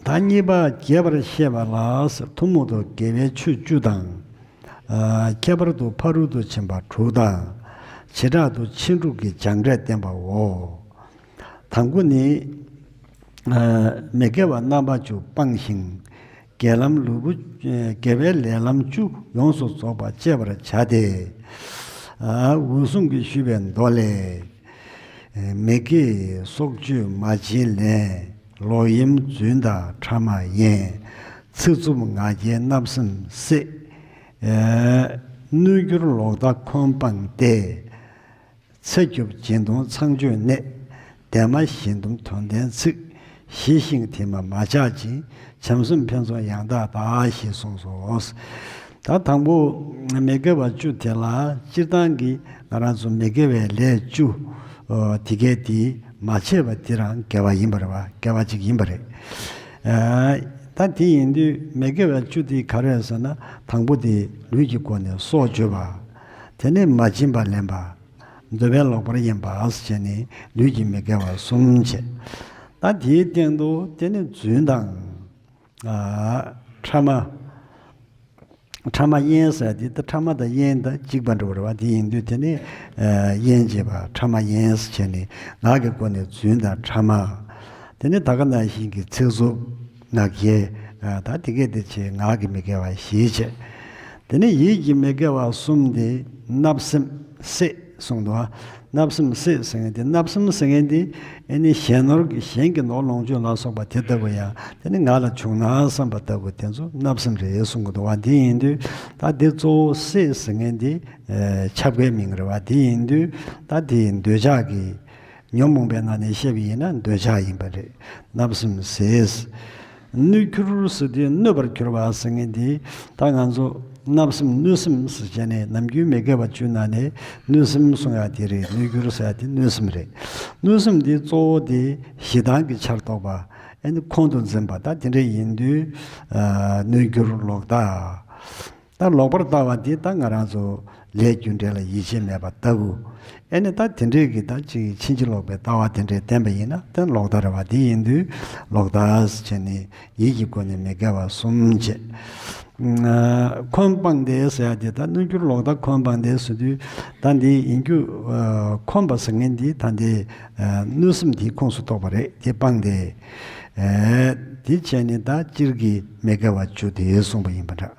ད་གཉིས་པ་རྒྱས་པར་བཤད་པ་ལ་ཟེར། ཐུན་མོང་དུ་དགེ་བའི་ཆོས་བཅུ་དང་། ཨ། ཁྱད་པར་དུ་ཕ་རོལ་ཏུ་ཕྱིན་པ་དྲུག་དང་། བྱེ་བྲག་ཏུ་ཕྱིན་དྲུག་གི་སྦྱངས་འབྲས་བསྟན་པའོ། དང་པོ་ནི། ཨ། མི་དགེ་བ་རྣམ་པ་བཅུ་སྤངས་ཤིང་། དགེ་ལམ་ལུས་པོ། དགེ་བའི་ལས་ལམ་བཅུ་ཡོངས་སུ་རྫོགས་པ་སྤྱད་པར་བྱ་སྟེ། ཨ། འོད་སྲུང་གིས་ཞུས་པའི་མདོ་ལས། མི་དགེ་སྲོག་གཅོད་མ་བྱིན་ལེན། ལོག་གཡེམ་རྫུན་དང་ཕྲ་མ་ཡན། ཚིག་རྩུབ་ངག་འཁྱལ་བརྣབ་སེམས་བསྲེག། གནོད་འགྱུར་ལོག་ལྟ་འཁོན་སྤངས་ཏེ། ཚེ་སྐྱོབ་སྦྱིན་གཏོང་ཚངས་སྤྱོད་གནས། བདེན་སྨྲ་ཞི་འདུམ་དོན་ལྡན་ཚིག། ཞི་ཞིང་དྲི་མ་མ་ཆགས་ཅིང་། བྱམས་སེམས་ཕན་ཚུན་ཡང་དག་བལྟ། ཞེས་གསུངས་སོ། ད་དང་པོ་མི་དགེ་བ་བཅུ་དེ་ལ་སྤྱིར་བཏང་གི་ང་རང་ཚོ་མི་དགེ་བའི་ལས་བཅུ། ཨོ། དེ་གས་དེ་ མ་བྱས་པ་དེ་རང་དགེ་བ་ཡིན་པ་རེད་བ། དགེ་བ་གཅིག་ཡིན་པ་རེད། ཨ། ད་དེ་ཡིན་དུས་མི་དགེ་བ་བཅུ་དེ་ག་རེ་རེད་ཟེར་ན། དང་པོ་དེ་ལུས་ཀྱི་སྒོ་ནས་སྲོག་གཅོད་པ། དེ་ནས་མ་བྱིན་པ་ལེན་པ། འདོད་པས་ལོག་པར་གཡེམ་པ་ཟེར་བྱས་ནས་ལུས་ཀྱི་མི་དགེ་བ་གསུམ་བྱས། ད་དེའི་སྟེང་དུ་དེ་ནས་རྫུན་དང་། ཨ། ཕྲ་མ། ཕྲ་མ་གཡེང་ཟེར་དེ་ད་ཕྲ་མ་དང་གཡེང་དང་གཅིག་པ་འདྲ་བོ་རེད་བ། དེ་ཡིན་དུས་དེ་ནི། ཨ། གཡེང་བྱེད་པ། ཕྲ་མ་གཡེང་ཟེར་བྱས་ནས་ངག་གི་སྒོ་ནས་རྫུན་དང་ཕྲ་མ། དེ་ནི་ད་ག་ནང་བཞིན་གྱི་ཚིག་རྩུབ། ངག་འཁྱལ། ཨ། ད་དེ་གས་དེ་བྱས་ངག་གི་མི་དགེ་བ་བཞི་བྱས། དེ་ནི་ཡིད་ཀྱི་མི་དགེ་བ་གསུམ་དེ་བརྣབ་སེམས་སྲེད་གསུངས་འདུག་བ། བརྣབ་སེམས་སྲེད་ཟེར་མཁན་དེ། བརྣབ་སེམས་ཟེར་མཁན་དེ་ཨེ་ནི་གཞན་ནོར་གྱི། གཞན་གྱི་ནོར་ལོངས་སྤྱོད་ལ་སོགས་པ་དེ་ལྟ་བུ་ཡང་དེ་ནི་ང་ལ་བྱུང་ན་བསམ་པ་ལྟ་བུ་དེ་ཚོ་བརྣབ་སེམས་རེད་གསུང་གི་འདུག་བ། དེ་ཡིན་དུས་ད་དེ་གཙོ་བོ་སྲེད་ཟེར་མཁན་དེ། ཨེ། ཁྱབ་ཁའི་མིང་རེད་བ། དེ་ཡིན་དུས་ད་དེ་འདོད་ཆགས་ཀྱི། ཉོན་མོངས་པའི་ནང་ནས་བཤད་པ་ཡིན་ན་འདོད་ཆགས་ཡིན་པ་རེད། བརྣབ་སེམས་སྲེད། གནོད་འགྱུར་ཟེར་དུས་གནོད་པར་གྱུར་པ་ཟེར་མཁན་དེ། ད་ང་ཚོ་བརྣབ་སེམས་གནོད་སེམས་ཟེར་བྱས་ནས་ནམ་རྒྱུན་མི་དགེ་བ་བཅུ་ནང་ནས་གནོད་སེམས་གསུང་ཡ་དེ་རེད། གནོད་འགྱུར་ཟེར་ཡ་དེ་གནོད་སེམས་རེད། གནོད་སེམས་དེ་གཙོ་བོ་དེ་ཞེ་སྡང་གི་ཆར་གཏོགས་པ། ཨེ་ནི་ཁོང་དུ་འཛིན་པ། ད་དེ་འདྲ་ཡིན་དུས། ཨ། གནོད་འགྱུར་ལོག་ལྟ། ད་ལོག་པར་ལྟ་བ་འདི་ད་ང་རང་ཚོ་ལས་རྒྱུ་འབྲས་ལ་ཡིད་ཆེས་མེད་པ་ལྟ་བུ། ཨེ་ནི་ད་དེ་འདྲས་ཀྱི་ད་ཅིག་ཕྱིན་ཅི་ལོག་པའི་ལྟ་བ་དེ་འདྲས་བསྟན་པ་ཡིན་ན་དེ་ལོག་ལྟ་རེད་བ། དེ་ཡིན་དུས་ལོག་ལྟ་ཟེར་བྱས་ནས་ཡིད་ཀྱི་སྒོ་ནས་མི་དགེ་བ་གསུམ་བྱས། ཨ། འཁོན་སྤངས་ཏེ་ཟེར་ཡ་དེ། ད་གནོད་འགྱུར་ལོག་ལྟ་འཁོན་སྤངས་ཏེ་ཟེར་དུས་ད་འདི་ཡིན་རྒྱུ། ཨ། འཁོན་པ་ཟེར་མཁན་འདི་ད་འདི། ཨ། གནོད་སེམས་དེའི་ཁོངས་སུ་གཏོགས་པ་རེད། དེ་སྤངས་ཏེ། ཨེ། དེ་བྱས་ནས་ད་སྤྱིར་གྱི་མི་དགེ་བ་བཅུ་དེ་གསུངས་པ་ཡིན་པ་འདྲ།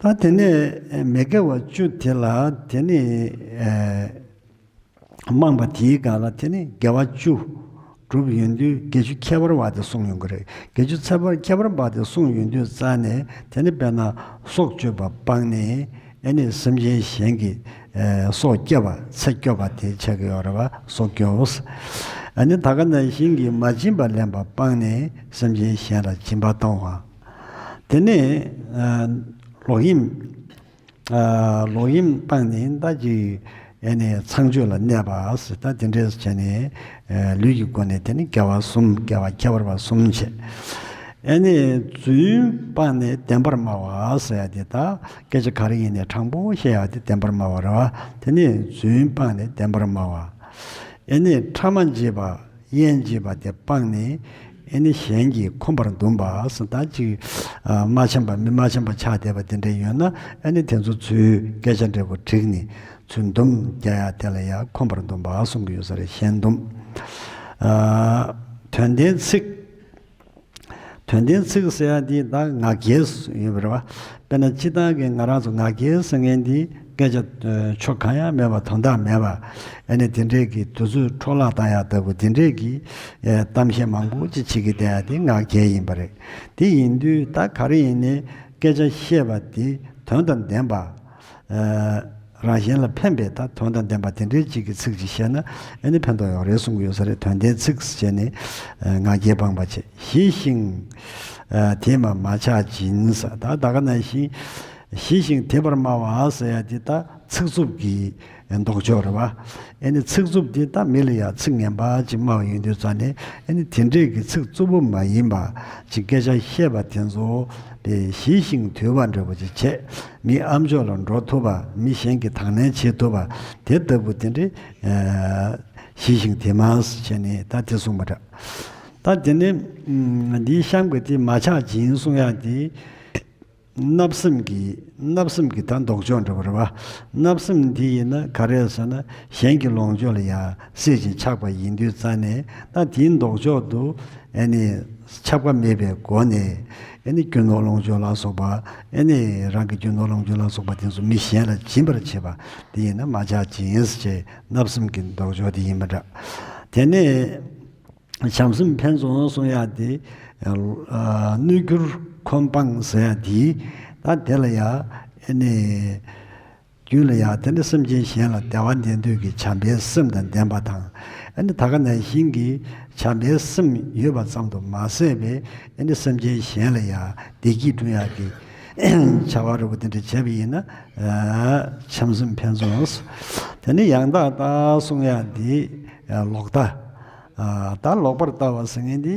ད་དེ་ནས་མི་དགེ་བ་བཅུ་དེ་ལ་དེ་ནས། ཨེ། སྤངས་པ་དེའི་སྒང་ལ་དེ་ནས་དགེ་བ་བཅུ་སྒྲུབ་ཡོང་དུས་བརྒྱད་ཅུ་ཁྱད་པར་བ་དེ་གསུངས་ཡོང་གི་རེད། བརྒྱད་ཅུ་ཁྱད་པར། ཁྱད་པར་བ་དེ་གསུངས་ཡོང་དུས་ཙ་ནས་དེ་ནས་དཔེར་ན་སྲོག་གཅོད་པ་སྤངས་ནས། ཨེ་ནི་སེམས་ཅན་གཞན་གྱི། ཨེ། སྲོག་སྐྱོབ་པ། ཚེ་སྐྱོབ་པ་དེ་ཆགས་ཀྱི་ཡོད་རེད་བ། སྲོག་སྐྱོབ། ཨ་ནི་ད་ག་ནང་བཞིན་གྱི་མ་བྱིན་པ་ལེན་པ་སྤངས་ནས་སེམས་ཅན་གཞན་ལ་སྦྱིན་པ་གཏོང་བ། དེ་ནས། ཨ། ལོག་གཡེམ། ཨ། ལོག་གཡེམ་སྤངས་ནས་ད་ཅིག་ཨེ་ནི་ཚངས་སྤྱོད་ལ་གནས་པ་ཟེར། ད་དེ་འདྲས་བྱས་ནས། ཨེ། ལུས་ཀྱི་སྒོ་ནས་དེ་ནི་དགེ་བ་གསུམ། དགེ་བ་ཁྱད་པར་བ་གསུམ་བྱས། ཨེ་ནི་རྫུན་སྤངས་ནས་བདེན་པར་སྨྲ་བ་ཟེར་ཡ་དེ། ད་སྐད་ཆ་ག་རེ་ཡིན་ནའི་དྲང་པོ་བཤད་ཡ་དེ་བདེན་པར་སྨྲ་བ་རེད་བ། དེ་ནི་རྫུན་སྤངས་ནས་བདེན་པར་སྨྲ་བ། ཨེ་ནི་ཕྲ་མ་འབྱེད་པ། གཡེང་བྱེད་པ་དེ་སྤངས་ནས། ཨེ་ནི་གཞན་གྱིས་ཁོམ་པར་འདུན་པ། ད་ཅིག་ཨ། མ་འཆམ་པ། མི་མ་འཆམ་པ་ཆགས་བསྡད་པ་དེ་འདྲ་ཡོད་ན། ཨེ་ནི་དེ་ཚོ་ཚུར་སྐད་ཆ་འདྲ་པོ་དྲིས་ནས་ཚུར་འདུམ་རྒྱག་ཡ་དེ་ལ་ཡ་ཁོམ་པར་འདུན་པ་གསུང་གི་ཡོད་ས་རེད། གཞན་འདུམ། ཨ། དོན་ལྡན་ཚིག་དོན་ལྡན་ཚིག་ཟེར་ཡ་འདི་ད་ངག་འཁྱལ་ཡོད་པ་རེད་བ། དཔེར་ན་སྤྱིར་བཏང་གི་ང་རང་ཚོ་ངག་འཁྱལ་ཟེར་མཁན་འདི་སྐད་ཆ་ཕྱོགས་གང་ཡང་མེད་པ། དོན་དག་མེད་པ། ཨ་ནི་དེ་འདྲས་ཀྱི་དུས་ཚོད་འཕྲོ་བརླག་བཏང་ཡ་ལྟ་བུ་དེ་འདྲས་ཀྱི་གཏམ་བཤད་མང་པོ་ཅིག་བྱེད་ཀྱི་བསྡད་ཡ་དེ་ངག་འཁྱལ་ཡིན་པ་རེད། དེ་ཡིན་དུས་ད་ག་རེ་ཡིན་ནའི་སྐད་ཆ་བཤད་པ་དེ་དོན་དང་ལྡན་པ། ཨ། རང་གཞན་ལ་ཕན་པའི་ད་དོན་དང་ལྡན་པ་དེ་འདྲའི་ཅིག་གི་ཚིག་ཅིག་བཤད་ན་ཨ་ནི་ཕན་ཐོགས་ཡོད་རེད་གསུང་གི་ཡོད་ས་རེད། དོན་ལྡན་ཚིག་ཟེར་ནས། ཨ། ངག་འཁྱལ་སྤངས་པ་བྱས། ཞི་ཞིང་། ཨ། དེས་མ་མ་ཆགས་སྦྱིན་ཟེར། ད་ད་ག་ནང་བཞིན་ཞི་ཞིང་དེས་པར་སྨྲ་བ་ཟེར་ཡ་དེ་ད་ཚིག་རྩུབ་ཀྱི་ལྡོག་ཕྱོགས་རེད་བ། ཨ་ནི་ཚིག་རྩུབ་དེ་ད་མི་ལ་ཡ་ཚིག་ངན་པ་ཅིག་སྨྲ་བ་ཡིན་དུས་ཙ་ནས། ཨ་ནི་དེ་འདྲས་ཀྱི་ཚིག་རྩུབ་པོ་མ་ཡིན་པ་ཅིག་སྐད་ཆ་བཤད་པ་དེ་ཚོ་དཔེ་ཞི་ཞིང་དུལ་བ་འདྲ་པོ་ཅིག་བྱས། མི་ཨ་མཆོག་ལ་འགྲོ་ཐུབ་པ། མི་གཞན་གྱི་དང་ལེན་བྱེད་ཐུབ་པ་དེ་ལྟ་བུ་དེ་འདྲའི། ཨ། ཞི་ཞིང་དེས་མ་ཟེར་བྱས་ནས་ད་དེ་གསུངས་པ་འདྲ། ད་དེ་ནས་འདིའི་གཤམ་གྱི་དེ་མ་ཆགས་སྦྱིན་གསུང་ཡ་དེ། བརྣབ་སེམས་ཀྱི། བརྣབ་སེམས་ཀྱི་ད་ལྡོག་ཕྱོགས་འདྲ་པོ་རེད་བ། བརྣབ་སེམས་འདི་ཡིན་ན་ག་རེ་ཟེར་ན། གཞན་གྱི་ལོངས་སྤྱོད་ལ་ཡ་སྲེད་ཅིང་ཆགས་པ་ཡིན་དུས་ཙ་ནས། ད་དེའི་ལྡོག་ཕྱོགས་དུ་ཨ་ནི་ཆགས་པ་མེད་པའི་སྒོ་ནས། ཨ་ནི་རྒྱུ་ནོར་ལོངས་སྤྱོད་ལ་སོགས་པ། ཨ་ནི་རང་གི་རྒྱུ་ནོར་ལོངས་སྤྱོད་ལ་སོགས་པ་དེ་ཚོ་མི་གཞན་ལ་སྦྱིན་པར་བྱེད་པ་དེ་ཡིན་ན་མ་ཆགས་སྦྱིན་ཟེར་བྱས། བརྣབ་སེམས་ཀྱི་ལྡོག་ཕྱོགས་དེ་ཡིན་པ་འདྲ། དེ་ནས་བྱམས་སེམས་ཕན་སྦྱོར་གསུང་ཡ་དེ། ཨ། གནོད་འགྱུར་འཁོན་སྤངས་ཟེར་ཡ་དེ། ད་དེ་ལ་ཡ་ཨ་ནི། རྒྱུད་ལ་ཡང་དེ་ནི་སེམས་ཅན་གཞན་ལ་བདེ་བ་འདོད་འདོད་ཀྱི་བྱམས་པའི་སེམས་དང་ལྡན་པ་དང་། ཨ་ནི་ད་ག་ནང་བཞིན་གྱི་བྱམས་པའི་སེམས་ཡོད་པ་ཙམ་དུ་མ་ཟད་པའི། ཨ་ནི་སེམས་ཅན་གཞན་ལ་ཡང་བདེ་སྐྱིད་བསྐྲུན་ཡག་གི་བྱ་བ་རེ་བ་དེ་འདྲ་བྱས་པ་ཡིན་ན། ཨ། བྱམས་སེམས་ཕན་སྦྱོར། དེ་ནི་ཡང་དག་ལྟ་གསུང་ཡག་འདི་ལོག་ལྟ། ཨ། ད་ལོག་པར་ལྟ་བ་ཟེར་མཁན་འདི་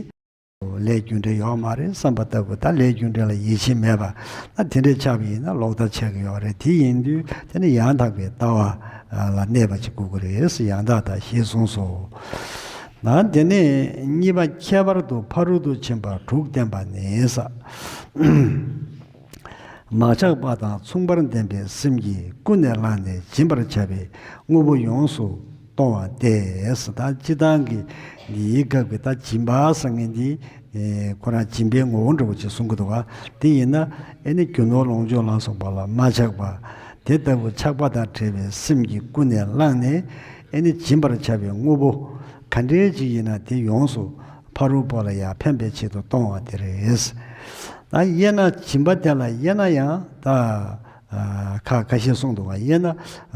ལས་རྒྱུ་འབྲས་ཡོད་མ་རེད་བསམ་པ་ལྟ་བུ། ད་ལས་རྒྱུ་འབྲས་ལ་ཡིད་ཆེས་མེད་པ། ད་དེ་འདྲས་ཆགས་པ་ཡིན་ན་ལོག་ལྟ་ཆགས་ཀྱི་ཡོད་རེད། དེ་ཡིན་དུས་དེ་ནི་ཡང་དག་པའི་ལྟ་བ་ལ་གནས་པ་ཅིག་དགོས་ཀྱི་རེད། ཡང་དག་ལྟ་ཞེས་གསུངས་སོ། ད་དེ་ནས་གཉིས་པ། ཁྱད་པར་དུ་ཕ་རོལ་ཏུ་ཕྱིན་པ་དྲུག་བསྟན་པ་ནི་ས། མ་ཆགས་པ་དང་མཚུངས་པར་ལྡན་པའི་སེམས་ཀྱིས་ཀུན་ནས་བསླངས་ནས་སྦྱིན་པར་བྱ་བའི་དངོས་པོ་ཡོངས་སུ་གཏོང་བ་སྟེ། ད་སྤྱིར་བཏང་གི་འདིའི་སྐབས་ཀྱི་ད་སྦྱིན་པ་ཟེར་མཁན་འདི་ཁོ་རང་སྦྱིན་པའི་ངོ་བོ་འདྲ་བོ་ཅིག་གསུང་གི་འདུག་ག། དེ་ཡིན་ན་ཨེ་ནི་རྒྱུ་ནོར་ལོངས་སྤྱོད་ལ་སོགས་པ་ལ་མ་ཆགས་པ། དེ་ལྟ་བུ་ཆགས་པ་དང་བྲལ་བའི་སེམས་ཀྱིས་ཀུན་ནས་བསླངས་ནས་ཨེ་ནི་སྦྱིན་པར་བྱ་བའི་དངོས་པོ་ག་འདྲའི་ཅིག་ཡིན་ན་དེ་ཡོངས་སུ་ཕ་རོལ་པོ་ལ་ཡང་ཕན་པའི་ཆེད་དུ་གཏོང་བ་དེ་རེད། ད་དབྱེ་ན་སྦྱིན་པ་དེ་ལ་དབྱེ་ན་ཡང་ད་ཁ་ཁ་ཤས་གསུངས་འདུག་ག། དབྱེ་ན་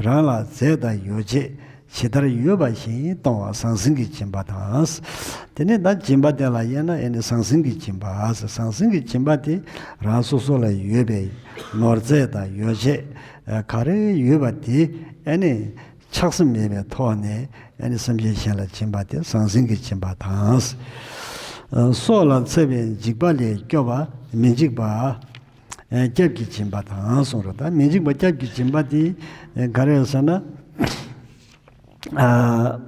རང་ལ་རྫས་དང་ཡོ་བྱད་ཇི་ལྟར་ཡོད་པ་བཞིན་གཏོང་བ་ཟང་ཟིང་གི་སྦྱིན་པ་དང་། དེ་ནས་ད་སྦྱིན་པ་དེ་ལ་དབྱེ་ན་ཨེ་ནི་ཟང་ཟིང་གི་སྦྱིན་པ། ཟང་ཟིང་གི་སྦྱིན་པ་དེ་རང་སོ་སོ་ལ་ཡོད་པའི་ནོར་རྫས་དང་ཡོ་བྱད་ག་རེ་ཡོད་པ་དེ་ཨེ་ནི་ཆགས་སེམས་མེད་པའི་ཐོག་ནས་ཨེ་ནི་སེམས་ཅན་གཞན་ལ་སྦྱིན་པ་དེ་ཟང་ཟིང་གི་སྦྱིན་པ་དང་། སྲོག་ལ་འཚེ་བའི་འཇིགས་པ་ལས་སྐྱོབ་པ་མི་འཇིགས་པ་སྐྱབས་ཀྱི་སྦྱིན་པ་དང་གསུངས་རེད། ད་མི་འཇིགས་པ་སྐྱབས་ཀྱི་སྦྱིན་པ་དེ་ག་རེ་ཟེར་ན། ཨ།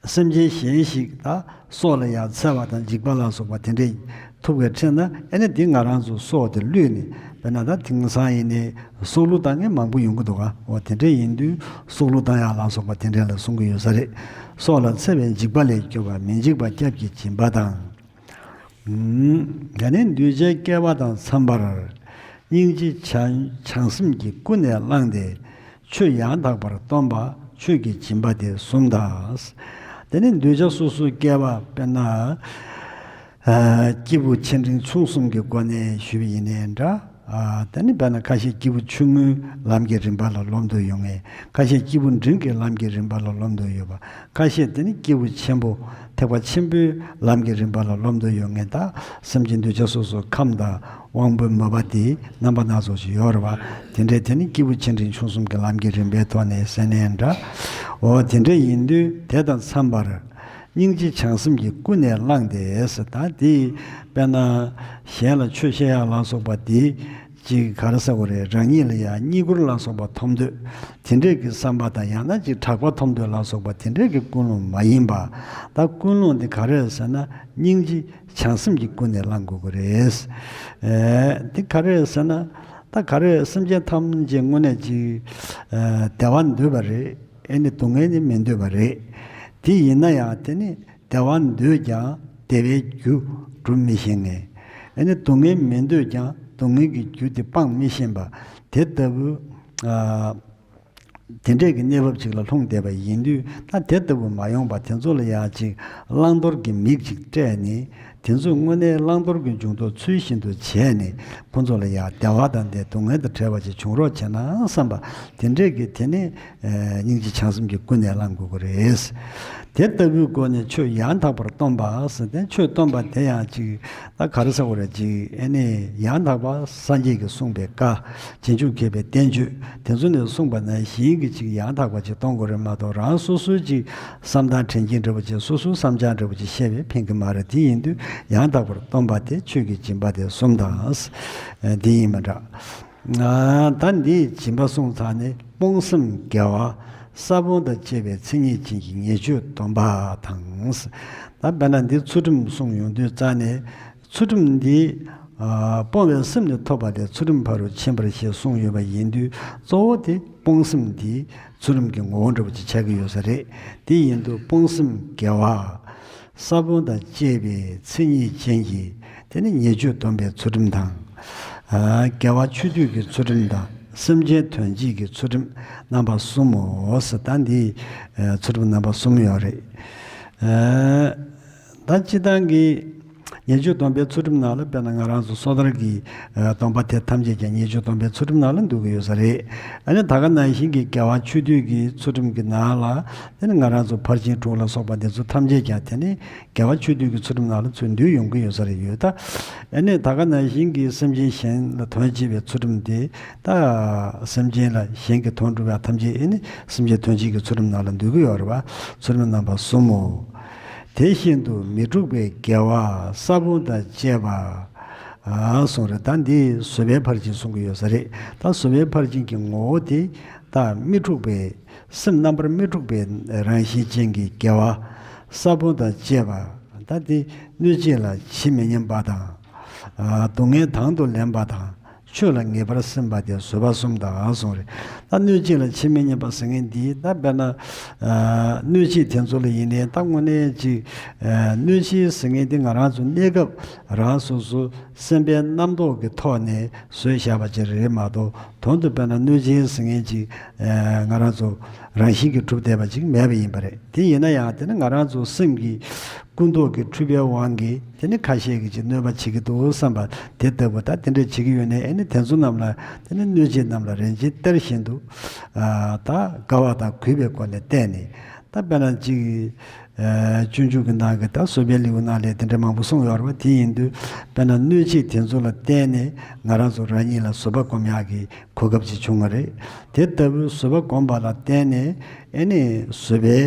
སེམས་ཅན་གཞན་ཞིག་ད་སྲོག་ལ་ཡང་འཚེ་བ་དང་འཇིགས་པ་ལ་སོགས་པ་དེ་འདྲས་ཐུག་པའི་ཕྱིར་ན་ཨེ་ནི་འདི་ང་རང་ཚོ་སྲོག་དེ་བླུས་ནས། དཔེར་ན་ད་དེང་སང་ཡིན་ནའི་སྲོག་བླུ་བཏང་མཁན་མང་པོ་ཡོང་གི་འདུག་ག། འོ་དེ་འདྲས་ཡིན་དུས་སྲོག་བླུ་བཏང་ཡག་ལ་སོགས་པ་དེ་འདྲས་ལ་གསུང་གི་ཡོད་ས་རེད། སྲོག་ལ་འཚེ་བའི་འཇིགས་པ་ལས་སྐྱོབ་པ་མི་འཇིགས་པ་སྐྱབས་ཀྱི་སྦྱིན་པ་དང་། ཨུམ། དེ་ནས་འདུས་བྱས་སྐལ་བ་དང་འཚམ་པར། སྙིང་རྗེ་བྱང་བྱང་སེམས་ཀྱིས་ཀུན་ནས་བསླངས་ཏེ། ཆོས་ཡང་དག་པར་སྟོན་པ་ཆོས་ཀྱི་སྦྱིན་པ་སྟེ་གསུམ་དང་། དེ་ནས་འདུས་བྱས་སོ་སོའི་སྐལ་བ། དཔེར་ན། ཨ། སྐྱེས་བུ་ཆེ་འབྲིང་ཆུང་གསུམ་གྱི་སྒོ་ནས་ཞུས་པ་ཡིན་ནའི་འདྲ། ཨ། དེ་ནི་དཔེར་ན་ཁ་ཤས་སྐྱེས་བུ་ཆུང་ངུའི་ལམ་གྱི་རིམ་པ་ལ་སློབ་འདོད་ཡོད་མཁན། ཁ་ཤས་སྐྱེས་བུ་འབྲིང་གི་ལམ་གྱི་རིམ་པ་ལ་སློབ་འདོད་ཡོད་པ། ཁ་ཤས་དེ་ནི་སྐྱེས་བུ་ཆེན་པོ་ཐེག་པ་ཆེན་པོའི་ལམ་གྱི་རིམ་པ་ལ་སློབ་འདོད་ཡོད་མཁན། ད་སེམས་ཅན་འདུས་བྱས་སོ་སོ་ཁམས་དང་དབང་པོའི་མོས་པ་དེ་རྣམ་པ་སྣ་ཚོགས་ཤིག་ཡོད་རེད་པ། དེ་འདྲའི་དེ་ནི་སྐྱེས་བུ་ཆེ་འབྲིང་ཆུང་གསུམ་གྱི་ལམ་གྱི་རིམ་པའི་ཐོག་ནས་ཟེར་ནའི་འདྲ། འོ་དེ་འདྲ་ཡིན་དུས་དེ་དང་འཚམ་པར། སྙིང་རྗེ་བྱང་སེམས་ཀྱིས་ཀུན་ནས་བསླངས་ཏེ་ཟེར། ད་དེ་དཔེར་ན་གཞན་ལ་ཆོས་བཤད་ཡག་ལ་སོགས་པ་དེ་ཅིག་ག་རེ་ཟེར་དགོས་རེད། རང་ཉིད་ལ་ཡང་བསྙེན་བཀུར་ལ་སོགས་པ་མཐོང་འདོད། དེ་འདྲས་ཀྱི་བསམ་པ་དང་ཡང་ན་ཅིག་གྲགས་པ་མཐོང་འདོད་ལ་སོགས་པ་དེ་འདྲས་ཀྱི་ཀུན་སློང་མ་ཡིན་པ། ད་ཀུན་སློང་དེ་ག་རེ་རེད་ཟེར་ན་སྙིང་རྗེ་བྱང་སེམས་ཀྱིས་ཀུན་ནས་བསླང་དགོས་ཀྱི་རེད། ཨེ། དེ་ག་རེ་རེད་ཟེར་ན། ད་ག་རེ་རེད། སེམས་ཅན་ཐམས་ཅད་དངོས་གནས་ཅིག་ཨེ། བདེ་བ་འདོད་པ་རེད། ཨེ་ནི་སྡུག་བསྔལ་ནི་མི་འདོད་པ་རེད། དེ་ཡིན་ན་ཡང་དེ་ནི་བདེ་བ་འདོད་ཀྱང་བདེ་བའི་རྒྱུ་སྒྲུབ་མི་ཤེས་མཁན། ཨེ་ནི་སྡུག་བསྔལ་མི་འདོད་ཀྱང་སྡུག་བསྔལ་གྱི་རྒྱུ་དེ་སྤང་མི་ཤེས་པ། དེ་ལྟ་བུ། ཨ། དེ་འདྲས་ཀྱི་གནས་བབ་ཅིག་ལ་ལྷུང་བསྡད་པ་ཡིན་དུས། ད་དེ་ལྟ་བུ་མ་ཡོང་པ་དེ་ཚོ་ལ་ཡང་ཅིག་བླང་དོར་གྱི་མིག་ཅིག་སྤྲད་ནས། དེ་ཚོས་དངོས་གནས་བླང་དོར་གྱི་འབྱུང་ལྡོག་ཚུལ་བཞིན་དུ་བྱས་ནས། ཁོ་ཚོ་ལ་ཡང་བདེ་བ་དང་ལྡན། སྡུག་བསྔལ་དང་བྲལ་བ་ཅིག་བྱུང་རོགས་བྱས་ན་བསམ་པ་དེ་འདྲས་ཀྱི་དེ་ནི། ཨེ། སྙིང་རྗེ་བྱང་སེམས་ཀྱིས་ཀུན་ནས་བསླང་དགོས་ཀྱི་རེད། དེ་ལྟ་བུའི་སྒོ་ནས་ཆོས་ཡང་དག་པར་སྟོན་པ་ཟེར་ཏེ། ཆོས་སྟོན་པ་དེ་ཡང་ཅིག་ད་ག་རེ་ཟེར་དགོས་རེད། ཅིག་ཨེ་ནི་ཡང་དག་པ་སངས་རྒྱས་ཀྱིས་གསུངས་པའི་བཀའ། རྗེས་འཇུག་མཁས་པའི་བསྟན་བཅོས་དེ་ཚོ་ནས་གསུངས་པ་ནང་བཞིན་གྱི་ཅིག་ཡང་དག་པ་ཅིག་གཏོང་དགོས་རེད་མ་གཏོགས། རང་སོ་སོའི་ཅིག་བསམ་སྟངས་དྲན་གྱིན་འདྲ་བོ་ཅིག་སོ་སོའི་བསམ་འཆར་འདྲ་བོ་ཅིག་བཤད་པས་ཕན་གྱི་མ་རེད། དེ་ཡིན་དུས་ཡང་དག་པར་སྟོན་པ་དེ་ཆོས་ཀྱི་སྦྱིན་པ་དེ་གསུམ་དང་། ཨ། དེ་ཡིན་པ་འདྲ། ཨ། ད་འདིའི་སྦྱིན་པ་གསུངས་ཚར་ནས། སྤོང་སེམས་དགེ་བ་ས་བོན་དང་བཅས་པའི་མཚན་ཉིད་ཅན་གྱི་ཉེས་སྤྱོད་སྡོམ་པ་དང་། ད་དཔེར་ན་འདི་ཚུལ་ཁྲིམས་གསུངས་ཡོང་དུས་ཙ་ནས། ཚུལ་ཁྲིམས་འདི། ཨ། སྤོང་བའི་སེམས་ནི་ཐོབ་པ་ལས་ཚུལ་ཁྲིམས་ཕ་རོལ་ཕྱིན་པར་ཞེས་གསུངས་ཡོད་པ་ཡིན་དུས། གཙོ་བོ་དེ་སྤོང་སེམས་འདི་ཚུལ་ཁྲིམས་ཀྱི་ངོ་བོ་འདྲ་བོ་ཅིག་ཆགས་ཀྱི་ཡོད་ས་རེད། དེ་ཡིན་དུས་སྤོང་སེམས་དགེ་བ་ས་བོན་དང་བཅས་པའི་མཚན་ཉིད་ཅན་གྱི། དེ་ནི་ཉེས་སྤྱོད་སྡོམ་པའི་ཚུལ་ཁྲིམས་དང་། ཨ། དགེ་བ་ཆོས་སྡུད་ཀྱི་ཚུལ་ཁྲིམས་དང་། སེམས་ཅན་དོན་བྱེད་ཀྱི་ཚུལ་ཁྲིམས་རྣམ་པ་གསུམ་མོ་ཟེར། ད་འདི་ཚུལ་ཁྲིམས་རྣམ་པ་གསུམ་ཡོད་རེད། ཨ། ད་སྤྱིར་བཏང་གི་ཉེས་སྤྱོད་སྡོམ་པའི་ཚུལ་ཁྲིམས་ནང་ལ། དཔེར་ན་ང་རང་ཚོ་སོ་ཐར་གྱི་སྡོམ་པ་དེ་ཐམས་ཅད་ཀྱང་ཉེས་སྤྱོད་སྡོམ་པའི་ཚུལ་ཁྲིམས་ནང་ལ་འདུ་གི་ཡོད་ས་རེད། ཨ་ནི་ད་ག་ནང་བཞིན་གྱི་དགེ་བ་ཆོས་སྡུད་ཀྱི་ཚུལ་ཁྲིམས་ཀྱི་ནང་ལ། དེ་ནི་ང་རང་ཚོ་ཕར་ཕྱིན་དྲུག་ལ་སོགས་པ་འདི་ཚོ་ཐམས་ཅད་ཀྱང་དེ་ནི་དགེ་བ་ཆོས་སྡུད་ཀྱི་ཚུལ་ཁྲིམས་ནང་ལ་ཚུར་འདུས་ཡོང་གི་ཡོད་ས་རེད་ཡོད་ད། ཨ་ནི་ད་ག་ནང་བཞིན་གྱི་སེམས་ཅན་གཞན་ལ་དོན་བྱེད་པའི་ཚུལ་ཁྲིམས་དེ། ད་སེམས་ཅན་ལ་གཞན་གྱི་དོན་སྒྲུབ་པ་ཐམས་ཅད་ཨེ་ནི་སེམས་ཅན་དོན་བྱེད་ཀྱི་ཚུལ་ཁྲིམས་ནང་ལ་འདུས་ཀྱི་ཡོད་རེད་པ། ཚུལ་ཁྲིམས་རྣམ་པ་གསུམ་མོ། དེ་བཞིན་དུ་མི་འཁྲུགས་པའི་དགེ་བ་ས་བོན་དང་བཅས་པ། ཨ་གསུངས་རེད། ད་འདི་བཟོད་པའི་ཕར་ཕྱིན་གསུང་གི་ཡོད་ས་རེད། ད་བཟོད་པའི་ཕར་ཕྱིན་གྱི་ངོ་བོ་དེ་ད་མི་འཁྲུགས་པའི་སེམས་རྣམ་པར་མི་འཁྲུགས་པའི་རང་བཞིན་ཅན་གྱི་དགེ་བ་ས་བོན་དང་བཅས་པ། ད་འདི་གནོད་བྱེད་ལ་ཇི་མི་སྙམ་པ་དང་། ཨ་སྡུག་བསྔལ་དང་དུ་ལེན་པ་དང་། ཆོས་ལ་ངེས་པར་སེམས་པ་དེ་བཟོད་པ་གསུམ་དང་གསུངས་རེད། ད་གནོད་བྱེད་ལ་ཇི་མི་སྙམ་པ་ཟེར་མཁན་འདི་ད་དཔེར་ན། ཨ་གནོད་བྱེད་དེ་ཚོ་ལ་ཡིན་ནའི་ད་དངོས་གནས་ཅིག་ཨ་གནོད་བྱེད་ཟེར་མཁན་འདི་ང་རང་ཚོ་གནས་སྐབས་རང་སོ་སོ་སེམས་པའི་རྣམ་རྟོག་གི་ཐོག་ནས་བཟོས་བཞག་པ་ཅིག་རེད་མ་གཏོགས། དོན་དུ་དཔེར་ན་གནོད་བྱེད་ཟེར་མཁན་ཅིག་ཨ་ང་རང་ཚོ་རང་བཞིན་གྱིས་གྲུབ་བསྡད་པ་ཅིག་མེད་པ་ཡིན་པ་རེད། དེ་ཡིན་ན་ཡང་དེ་ནི་ང་རང་ཚོ་སེམས་ཀྱི་ཀུན་རྟོག་གི་འཁྲུལ་པའི་དབང་གིས་དེ་ནི་ཁ་ཤས་ཀྱིས་ཅིག་གནོད་པ་བྱེད་ཀྱི་འདུག་བསམ་པ་དེ་ལྟ་བུ། ད་དེ་འདྲ་བྱེད་ཀྱི་ཡོད་ནའི་ཨ་ནི་དེ་ཚོ་རྣམས་ལ་དེ་ནི་གནོད་བྱེད་རྣམས་ལ་རིན་ཆེན་གཏེར་བཞིན་དུ། ཨ་ད་དགའ་བ་དང་གུས་པའི་སྒོ་ནས་བལྟས་ནས། ད་དཔེར་ན་ཅིག་ཨ་སྤྱོད་འཇུག་གི་ནང་གི་ད་བཟོད་པའི་ལེའུ་ནང་ལས་དེ་འདྲ་མང་པོ་གསུངས་ཡོད་རེད་པ། དེ་ཡིན་དུས་དཔེར་ན་གནོད་བྱེད་དེ་ཚོ་ལ་བརྟེན་ནས་ང་རང་ཚོ་རང་ཉིད་ལ་བཟོད་པ་སྒོམ་ཡག་གི་གོ་སྐབས་ཅིག་བྱུང་བ་རེད། དེ་ལྟ་བུའི་བཟོད་པ་སྒོམ་པ་ལ་བརྟེན་ནས་ཨ་ནི་བཟོད་པའི་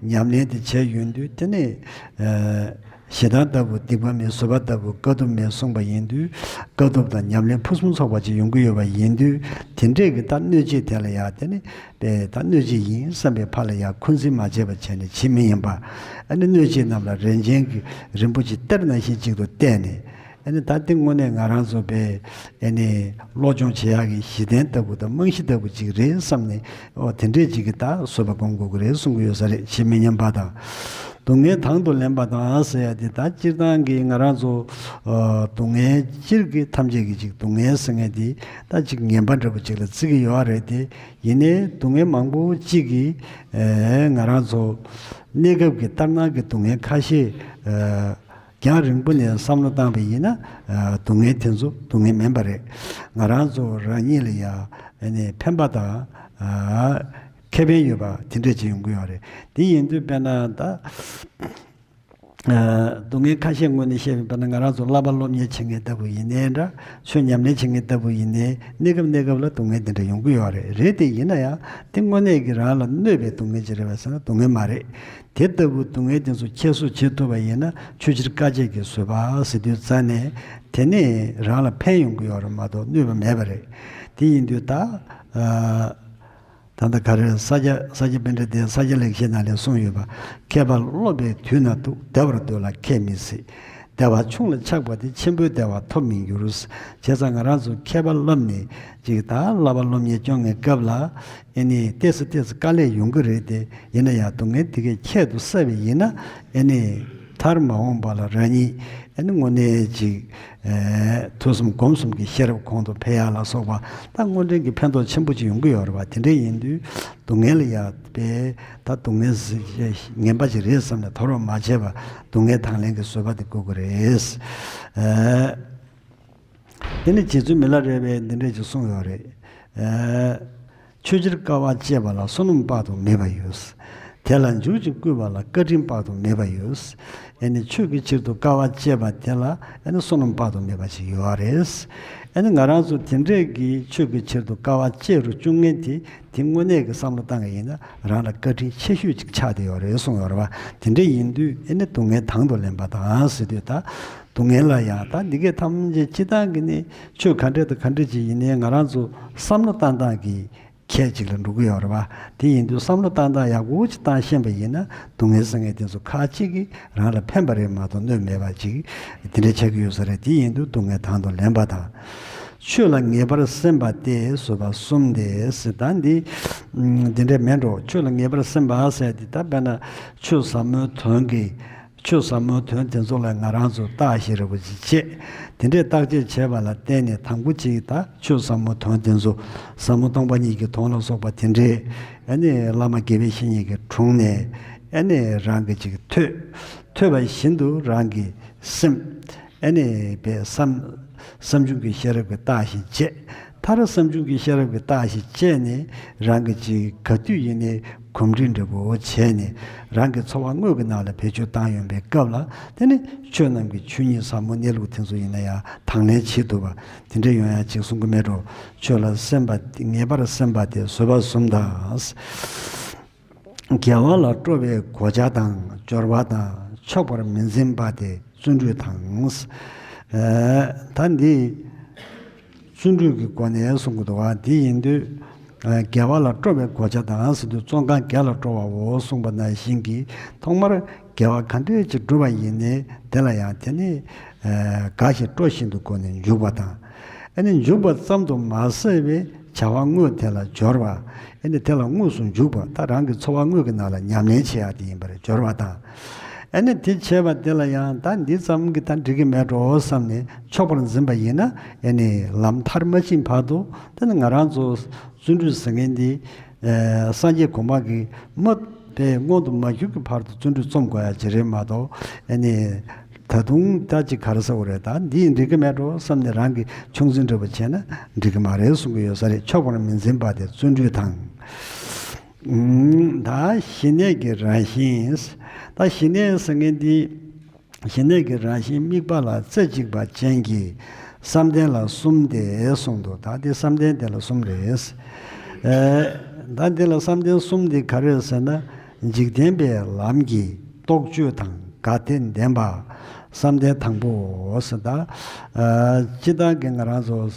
ཉམས་ལེན་དེ་བྱས་ཡོང་དུས་དེ་ནི་ཨ་ཞེ་སྡང་ལྟ་བུ་སྡིག་པ་མེད། བཟོད་པ་ལྟ་བུ་དཀའ་ཐུབ་མེད་གསུངས་པ་ཡིན་དུས། དཀའ་ཐུབ་དང་ཉམས་ལེན་ཕུན་སུམ་ཚོགས་པ་ཅིག་ཡོང་གི་ཡོད་པ་ཡིན་དུས། དེ་འདྲས་ཀྱི་ད་གནོད་བྱེད་དེ་ལ་ཡང་དེ་ནི་པས་ད་གནོད་བྱེད་ཡིན་བསམ་པའི་ཕར་ལ་ཡང་འཁོན་འཛིན་མ་བྱས་པ་བྱས་ནས་ཇི་མི་སྙམ་པ། ཨ་ནི་གནོད་བྱེད་རྣམས་ལ་རིན་ཆེན་གྱི་རིན་པོ་ཆེ་གཏེར་ནང་བཞིན་གཅིག་ཏུ་བལྟས་ནས། ཨ་ནི་ད་དེ་དངོས་གནས་ང་རང་ཚོ་པས་ཨ་ནི་སློབ་སྦྱོང་བྱེད་ཡག་གི་གཞི་རྟེན་ལྟ་བུ་དང་རྨང་གཞི་ལྟ་བུ་ཅིག་རེད་བསམ་ནས། ཨོ་དེ་འདྲས་ཅིག་གི་ད་བཟོད་པ་སྒོམ་དགོས་ཀྱི་རེད་གསུང་གི་ཡོད་ས་རེད། ཇི་མི་སྙམ་པ་དང་། སྡུག་བསྔལ་དང་དུ་ལེན་པ་དང་ཟེར་ཡ་དེ་ད་སྤྱིར་བཏང་གི་ང་རང་ཚོ་ཨ་སྡུག་བསྔལ་སྤྱིར་གྱི་ཐམས་ཅད་ཀྱི་ཅིག་སྡུག་བསྔལ་ཟེར་མཁན་དེ་ད་ཅིག་ངན་པ་འདྲ་པོ་ཅིག་ལ་བརྩི་གི་ཡོད་རེད་དེ། ཡིན་ནའི་སྡུག་བསྔལ་མང་པོ་གཅིག་གིས་ཨེ་ང་རང་ཚོ་གནས་སྐབས་ཀྱི་ལྟར་སྣང་གི་སྡུག་བསྔལ་ཁ་ཤས་ཨེ་རྒྱང་རིང་པོ་ནས་བསམ་བློ་བཏང་བ་ཡིན་ན། ཨེ་སྡུག་བསྔལ་དེ་ཚོ་སྡུག་བསྔལ་མིན་པ་རེད། ང་རང་ཚོ་རང་ཉིད་ལ་ཡང་ཨེ་ནི་ཕན་པ་དང་ཨེ་ཁེ་ཕན་ཡོད་པ་དེ་འདྲས་ཅིག་ཡོང་གི་ཡོད་རེད། དེ་ཡིན་དུས་དཔེར་ན་ད། ཨ་སྡུག་བསྔལ་ཁ་ཤས་ངོས་ནས་བཤད་པའི་བར་ན་ང་རང་ཚོ་བསླབ་པ་སློབ་གཉེར་བྱེད་མཁན་ལྟ་བུ་ཡིན་ནའི་འདྲ། ཆོས་ཉམས་ལེན་བྱེད་མཁན་ལྟ་བུ་ཡིན་ནའི་གནས་སྐབས་གནས་སྐབས་ལ་སྡུག་བསྔལ་དེ་འདྲ་ཡོང་གི་ཡོད་རེད། རེད་དེ་ཡིན་ན་ཡང་དེ་དངོས་གནས་ཀྱི་རང་ལ་གནོད་པའི་སྡུག་བསྔལ་ཅིག་རེད་པས་ཟེར་ན་སྡུག་བསྔལ་མ་རེད། དེ་ལྟ་བུ་སྡུག་བསྔལ་དེ་ཚོ་ཁྱད་གསོད་བྱེད་ཐུབ་པ་ཡིན་ན་ཆོས་ཕྱིར་དཀའ་སྤྱད་ཀྱི་བཟོད་པ་ཟེར་དུས་རྩ་ནས་དེ་ནས་རང་ལ་ཕན་ཡོང་གི་ཡོད་རེད་མ་གཏོགས་གནོད་པ་མེད་པ་རེད། དེ་ཡིན་དུས་ད་ཨ། ད་ལྟ་ག་རེ་ས་སྐྱ་ས་སྐྱ་པཎྜི་ཏས་ས་སྐྱ་ལེགས་བཤད་ནང་ལས་གསུངས་ཡོད་པ། མཁས་པ་སློབ་པའི་དུས་ན་སྡུག་བདེ་བར་འདོད་ལ་ཁས་མི་སྲིད། བདེ་བ་ཆུང་ལ་ཆགས་པ་དེ་ཆེན་པོའི་བདེ་བ་ཐོབ་མི་འགྱུར། བྱས་ཙང་ང་རང་ཚོ་མཁས་པ་སློབ་ནས་ཅིག་ད་བསླབ་པ་སློབ་གཉེར་སྐྱོང་བའི་སྐབས་ལ་ཨེ་ནི་ཏོག་ཙམ་ཏོག་ཙམ་དཀའ་ལས་ཡོང་གི་རེད་དེ། ཡིན་ན་ཡང་སྡུག་བསྔལ་དེ་གས་ཁྱད་དུ་བསད་པ་ཡིན་ན་ཨེ་ནི་མཐར་མ་འོངས་པ་ལ་རང་ཉིད་ཨ་ནི་དངོས་གནས་ཅིག་ཨེ་ཐོས་བསམ་སྒོམ་གསུམ་གྱི་ཤེས་རབ་གོང་དུ་འཕེལ་ཡག་ལ་སོགས་པ་ད་དངོས་འབྲེལ་གྱི་ཕན་ཐོགས་ཆེན་པོ་ཅིག་ཡོང་གི་ཡོད་རེད་པ། དེ་འདྲ་ཡིན་དུས་སྡུག་བསྔལ་ལ་ཡག་པས་ད་སྡུག་བསྔལ་ངན་པ་ཅིག་རེད་བསམ་ནས་དོར་བ་མ་བྱས་པ་སྡུག་བསྔལ་དང་ལེན་གྱི་བཟོད་པ་དེ་དགོས་ཀྱི་རེད། ཨེ། དེ་ནི་རྗེ་བཙུན་མི་ལ་རས་པས་འདི་འདྲས་ཅིག་གསུངས་ཡོད་རེད། ཨེ། ཆོས་ཕྱིར་དཀའ་བ་སྤྱད་པ་ལ་བསོད་ནམས་དཔག་ཏུ་མེད་པ་ཡོད། དེ་ལ་འཇུག་ཅིང་བསྐུལ་བ་ལ་བཀའ་དྲིན་དཔག་ཏུ་མེད་པ་ཡོད། ཨེ་ནི་ཆོས་ཀྱི་ཕྱིར་དུ་དཀའ་བ་སྤྱད་པ་དེ་ལ་ཨེ་ནི་བསོད་ནམས་དཔག་ཏུ་མེད་པ་ཞིག་ཡོད་རེད། ཨེ་ནི་ང་རང་ཚོ་དེ་འདྲས་ཀྱི་ཆོས་ཀྱི་ཕྱིར་དུ་དཀའ་བ་སྤྱད་རུ་བཅུག་མཁན་དེ་དེ་དངོས་གནས་ཀྱི་བསམ་བློ་བཏང་གི་ཡིན་ན་རང་ལ་བཀའ་དྲིན་ཆེ་ཤོས་ཅིག་ཆགས་བསྡད་ཡོད་རེད་གསུངས་ཡོད་རེད་བ། དེ་འདྲས་ཡིན་དུས་ཨེ་ནི་སྡུག་བསྔལ་དང་དུ་ལེན་པ་དང་ཟེར་དུས་ད། སྡུག་བསྔལ་ལ་ཡང་ད་འདི་གའི་ཐམས་ཅད་སྤྱི་བཏང་གི་ནི་ཆོས་ག་འདྲ་དང་ག་འདྲ་ཅིག་ཡིན་ནའི་ང་རང་ཚོ་བསམ་བློ་བཏང་སྟངས་ཀྱི་ཁྱད་ཅིག་ལ་འགྲོ་གི་ཡོད་རེད་བ། དེ་ཡིན་དུས་བསམ་བློ་བཏང་སྟངས་ཡག་པོ་ཅིག་བཏང་ཤེས་པ་ཡིན་ན་སྡུག་བསྔལ་ཟེར་མཁན་དེ་ཚོ་ཁག་ཅིག་གིས་རང་ལ་ཕན་པ་རེད་མ་གཏོགས་གནོད་མེད་པ་ཅིག་དེ་འདྲ་ཆགས་ཀྱི་ཡོད་ས་རེད། དེ་ཡིན་དུས་སྡུག་བསྔལ་དང་དུ་ལེན་པ་དང་། ཆོས་ལ་ངེས་པར་སེམས་པ་སྟེ་བཟོད་པ་གསུམ་སྟེ་ཟེར། ད་འདི་འདི་འདྲ་མེད་འགྲོ། ཆོས་ལ་ངེས་པར་སེམས་པ་ཟེར་དེ་ད་དཔེར་ན་ཆོས་ཟབ་མོའི་དོན་གྱི། ཆོས་ཟབ་མོའི་དོན་དེ་ཚོ་ལ་ང་རང་ཚོ་བརྟག་ཞིབ་རེ་བ་ཅིག་བྱེད། དེ་འདྲའི་བརྟག་དཔྱད་བྱས་པ་ལ་བརྟེན་ནས་དང་པོ་ཅིག་ད་ཆོས་ཟབ་མོའི་དོན་དེ་ཚོ་ཟབ་མོ་སྟོང་པ་ཉིད་ཀྱི་དོན་ལ་སོགས་པ་དེ་འདྲའི་ཨ་ནི་བླ་མ་དགེ་བའི་བཤེས་གཉེན་གྱི་དྲུང་ནས་ཨ་ནི་རང་གི་ཅིག་ཐོས། ཐོས་པ་བཞིན་དུ་རང་གི་སེམས་ཨ་ནི་པའི་བསམ་བསམ་བྱུང་གི་ཤེས་རབ་ཀྱིས་བརྟག་ཞིབ་བྱེད། མཐར་བསམ་བྱུང་གི་ཤེས་རབ་ཀྱིས་བརྟག་ཞིབ་བྱས་ནས་རང་གི་ཅིག་ག་དུས་ཡིན་ནའི་གོམས་འདྲིས་འདྲ་པོ་བྱས་ནས་རང་གི་འཚོ་བ་དངོས་ཀྱི་ནང་ལ་བེད་སྤྱོད་བཏང་ཡོང་པའི་སྐབས་ལ་དེ་ནི་ཆོས་རྣམས་ཀྱི་ཆོས་ཉིད་ཟབ་མོ་གནས་ལུགས་དེ་ཚོ་ཡིན་ན་ཡང་དང་ལེན་བྱེད་ཐུབ་པ་དེ་འདྲ་ཡོང་ཡ་ཅིག་གསུང་གི་མེད་འགྲོ། ཆོས་ལ་སེམས་པ་ངེས་པར་སེམས་པ་སྟེ་བཟོད་པ་གསུམ་དང་། དགེ་བ་ལ་སྤྲོ་བའི་གོ་ཆ་དང་སྦྱོར་བ་དང་ཆོག་པར་མི་འཛིན་པ་དེ་བརྩོན་འགྲུས་དང་། ཨ། ད་འདི་བརྩོན་འགྲུས་ཀྱི་སྒོ་ནས་གསུང་གི་འདུག་བ། འདི་ཡིན་དུས། ཨ། དགེ་བ་ལ་སྤྲོ་བའི་གོ་ཆ་དང་ཟེར་དུས་བཙོན་ཁང་བརྒྱད་ལ་སྤྲོ་བའོ་གསུངས་པ་ནང་བཞིན་གྱི་ཐོག་མར་དགེ་བ་ག་འདྲས་ཅིག་བསྒྲུབས་པ་ཡིན་ནའི་དེ་ལ་ཡང་དེ་ནི། ཨ། དགའ་ཞིང་སྤྲོ་བཞིན་དུ་སྒོ་ནས་འཇུག་པ་དང་། ཨ་ནི་འཇུག་པ་ཙམ་དུ་མ་ཟད་པའི་བྱ་བ་དངོས་དེ་ལ་སྦྱོར་བ། ཨ་ནི་དེ་ལ་དངོས་སུ་འཇུག་པ། ད་རང་གི་འཚོ་བ་དངོས་ཀྱི་ནང་ལ་ཉམས་ལེན་བྱེད་ཡག་དེ་ཡིན་པར་སྦྱོར་བ་དང་། ཨ་ནི་དེ་བྱས་པ་དེ་ལ་ཡང་ད་འདི་ཙམ་གྱིས་ད་འགྲིག་གི་མེད་འགྲོ་བསམ་ནས་ཆོག་པར་འཛིན་པ་ཡིན་ན། ཨ་ནི་ལམ་མཐར་མ་ཕྱིན་བར་དུ་དེ་ནི་ང་རང་ཚོ་བརྩོན་འགྲུས་ཟེར་མཁན་འདི། ཨ། སངས་རྒྱས་གོང་མ་གིས་མ་པའི་མངོན་དུ་མ་གྱུར་གྱི་བར་དུ་བརྩོན་འགྲུས་རྩོམ་དགོས་ཡ་ཅིག་རེད་མ་གཏོགས། ཨ་ནི་ད་དུང་ད་ཅིག་ག་རེ་ཟེར་དགོས་རེད། ད་འདི་འགྲིག་གི་མེད་འགྲོ་བསམ་ནས་རང་གིས་ཆུང་འཛིན་འདྲ་པོ་བྱས་ན་འགྲིག་གི་མ་རེད་གསུང་གི་ཡོད་ས་རེད། ཆོག་པར་མི་འཛིན་པ་དེ་བརྩོན་འགྲུས་དང་། ཨུམ། ད་ཞི་གནས་ཀྱི་རང་བཞིན། ད་ཞི་གནས་ཟེར་མཁན་འདི། ཞི་གནས་ཀྱི་རང་བཞིན་དམིགས་པ་ལ་རྩེ་གཅིག་པ་ཅན་གྱི་བསམ་གཏན་ལ་གསུམ་སྟེ་གསུངས་འདུག། ད་འདི་བསམ་གཏན་དེ་ལ་གསུམ་རེད། ཨེ། ད་འདི་ལ་བསམ་གཏན་གསུམ་འདི་ག་རེ་ཟེར་ན། འཇིག་རྟེན་པའི་ལམ་གྱི་རྟོག་དཔྱོད་དང་དགའ་སྟོན་ལྡན་པ། བསམ་གཏན་དང་པོའོ་ཟེར། ད། ཨ། སྤྱིར་བཏང་གི་ང་རང་ཚོ།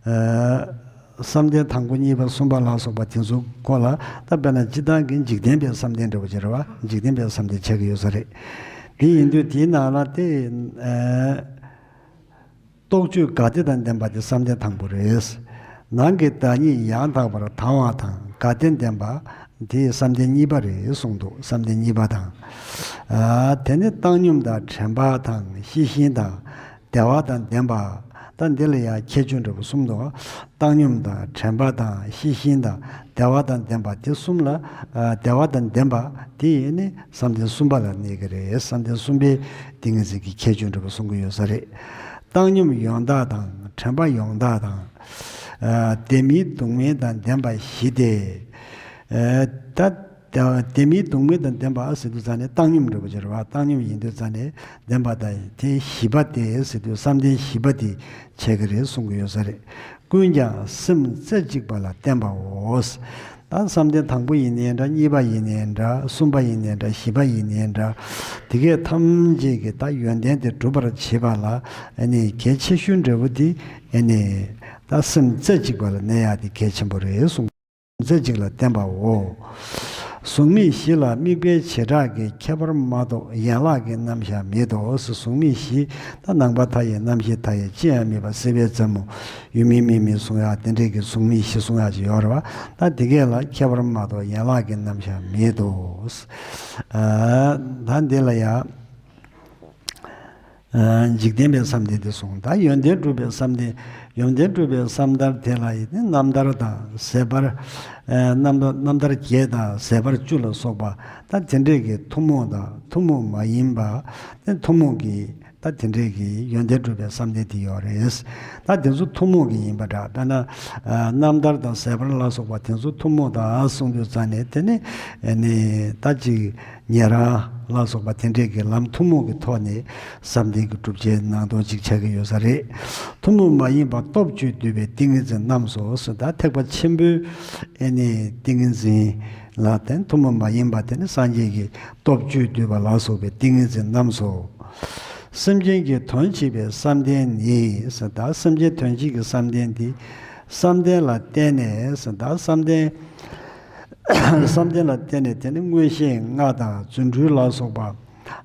ཨ། བསམ་གཏན་དང་པོ་གཉིས་པ་གསུམ་པ་ལ་སོགས་པ་དེ་ཚོ་སྐོར་ལ། ད་དཔེར་ན་སྤྱིར་བཏང་གི་འཇིག་རྟེན་པའི་བསམ་གཏན་འདྲ་པོ་ཅིག་རེད་བ། འཇིག་རྟེན་པའི་བསམ་གཏན་ཆགས་ཀྱི་ཡོད་ས་རེད། དེ་ཡིན་དུས་དེའི་ནང་ལ་དེ། ཨ། རྟོག་དཔྱོད་དགའ་བདེ་དང་ལྡན་པ་དེ་བསམ་གཏན་དང་པོ་རེད། ནང་གི་བདག་ཉིད་ཡང་དག་པར་དང་བ་དང་དགའ་སྟོན་ལྡན་པ་དེ་བསམ་གཏན་གཉིས་པ་རེད་གསུངས་འདུག། བསམ་གཏན་གཉིས་པ་དང་། ཨ། དེ་ནི་བཏང་སྙོམས་དང་དྲན་པ་དང་ཤེས་བཞིན་དང་བདེ་བ་དང་ལྡན་པ། ད་འདི་ལ་ཡང་ཁྱད་ཆོས་འདྲ་པོ་གསུམ་འདུག། བཏང་སྙོམས་དང་དྲན་པ་དང་ཤེས་བཞིན་དང་བདེ་བ་དང་ལྡན་པ་དེ་གསུམ་ལ། ཨ། བདེ་བ་དང་ལྡན་པ་དེ་ཡིས་ནི་བསམ་གཏན་གསུམ་པ་ལ་གནས་ཀྱི་རེད། བསམ་གཏན་གསུམ་པའི་ཏིང་ངེ་འཛིན་གྱི་ཁྱད་ཆོས་འདྲ་པོ་གསུང་གི་ཡོད་ས་རེད། བཏང་སྙོམས་ཡང་དག་དང་དྲན་པ་ཡང་དག་དང་། ཨ། བདེ་མིན་སྡུག་བསྔལ་དང་ལྡན་པ་བཞི་སྟེ། ཨ། ད། བདེ་མིན་སྡུག་བསྔལ་དང་ལྡན་པ་ཟེར་དུས་ཙ་ནས་བཏང་སྙོམས་འདྲ་པོ་ཅིག་རེད་བ། བཏང་སྙོམས་ཡིན་དུས་ཙ་ནས་ལྡན་པ་དང་དེ་བཞི་པ་དེ་ཟེར་དུས་བསམ་གཏན་བཞི་པ་དེ་བྱེད་ཀྱི་རེད་གསུང་གི་ཡོད་ས་རེད། ཀུན་ཀྱང་སེམས་རྩེ་གཅིག་པ་ལ་བརྟེན་པའོ། ད་བསམ་གཏན་དང་པོ་ཡིན་ནའི་འདྲ། གཉིས་པ་ཡིན་ནའི་འདྲ། གསུམ་པ་ཡིན་ནའི་འདྲ། བཞི་པ་ཡིན་ནའི་འདྲ། དེ་གས་ཐམས་ཅད་ཀྱི་ད་ཡོན་ཏན་དེ་སྒྲུབ་པར་བྱེད་པ་ལ། ཨ་ནི་གལ་ཆེ་ཤོས་འདྲ་བོ་དེ། ཨ་ནི་ད་སེམས་རྩེ་གཅིག་པ་ལ་གནས་ཡག་དེ་གལ་ཆེན་པོ་རེད་གསུངས། རྩེ་གཅིག་ལ་བརྟེན་པའོ། གཟུགས་མེད་བཞི་ལ་དམིགས་པའི་བྱེ་བྲག་གི་ཁྱད་པར་མ་གཏོགས་ཡན་ལག་གི་རྣམ་གཞག་མེད་དོ། གཟུགས་མེད་བཞི། ད་ནང་པ་མཐའ་ཡས་རྣམ་ཤེས་མཐའ་ཡས་ཅི་ཡང་མེད་པ་སྲིད་པའི་རྩེ་མོ། ཡོད་མིན་མེད་མིན་གསུང་ཡག་དེ་འདྲས་ཀྱི་གཟུགས་མེད་བཞི་གསུང་ཡག་ཅིག་ཡོད་རེད་བ། ད་དེ་གས་ལ་ཁྱད་པར་མ་གཏོགས་ཡན་ལག་གི་རྣམ་གཞག་མེད་དོ། ཨ། ད་འདི་ལ་ཡང་། ཨ། འཇིག་རྟེན་པའི་བསམ་གཏན་དེ་གསུངས། ད་ཡོན་ཏན་སྒྲུབ་པའི་བསམ་གཏན། ཡོན་ཏན་སྒྲུབ་པའི་བསམ་ལྟར་དེ་ལ་ཡིན་ཏེ་རྣམ་ཐར་དང་ཟད་པར། ཨ། རྣམ་ཐར། རྣམ་ཐར་བརྒྱད་དང་ཟད་པར་བཅུ་ལ་སོགས་པ། ད་དེ་འདྲས་ཀྱི་ཐུན་མོང་དང་ཐུན་མོང་མ་ཡིན་པ། དེ་ཐུན་མོང་གི། ད་དེ་འདྲས་ཀྱི་ཡོན་ཏན་སྒྲུབ་པའི་བསམ་གཏན་དེ་ཡོད་རེད། ད་དེ་ཚོ་ཐུན་མོང་གི་ཡིན་པ་འདྲ། དཔེར་ན། ཨ། རྣམ་ཐར་དང་ཟད་པར་ལ་སོགས་པ་དེ་ཚོ་ཐུན་མོང་དང་གསུངས་དུས་ཙ་ནས་དེ་ནི། ཨ་ནི་ད་ཅིག་ཉན་རང་ལ་སོགས་པ་དེ་འདྲས་ཀྱི་ལམ་ཐུན་མོང་གི་ཐོག་ནས་བསམ་གཏན་གྱི་སྒྲུབ་བྱེད་ནང་དོན་ཅིག་ཆགས་ཀྱི་ཡོད་ས་རེད། ཐུན་མོང་མ་ཡིན་པ་སྟོབས་བཅུས་བསྡུས་པའི་ཏིང་ངེ་འཛིན་རྣམས་སོ་ཟེར། ད་ཐེག་པ་ཆེན་པོའི་ཨ་ནི་ཏིང་ངེ་འཛིན་ལ་བརྟེན། ཐུན་མོང་མ་ཡིན་པ་དེ་ནི་སངས་རྒྱས་ཀྱི་སྟོབས་བཅུས་བསྡུས་པ་ལ་སོགས་པའི་ཏིང་ངེ་འཛིན་རྣམས་སོ། སེམས་ཅན་གྱི་དོན་བྱེད་པའི་བསམ་གཏན་ནི་ཟེར། ད་སེམས་ཅན་དོན་བྱེད་ཀྱི་བསམ་གཏན་འདི། བསམ་གཏན་ལ་བརྟེན་ནས་ཟེར། ད་བསམ་གཏན། བསམ་གཏན་ལ་བརྟེན་ནས་དེ་ནི་མངོན་ཤེས་ལྔ་དང་རྫུ་འཕྲུལ་ལ་སོགས་པ།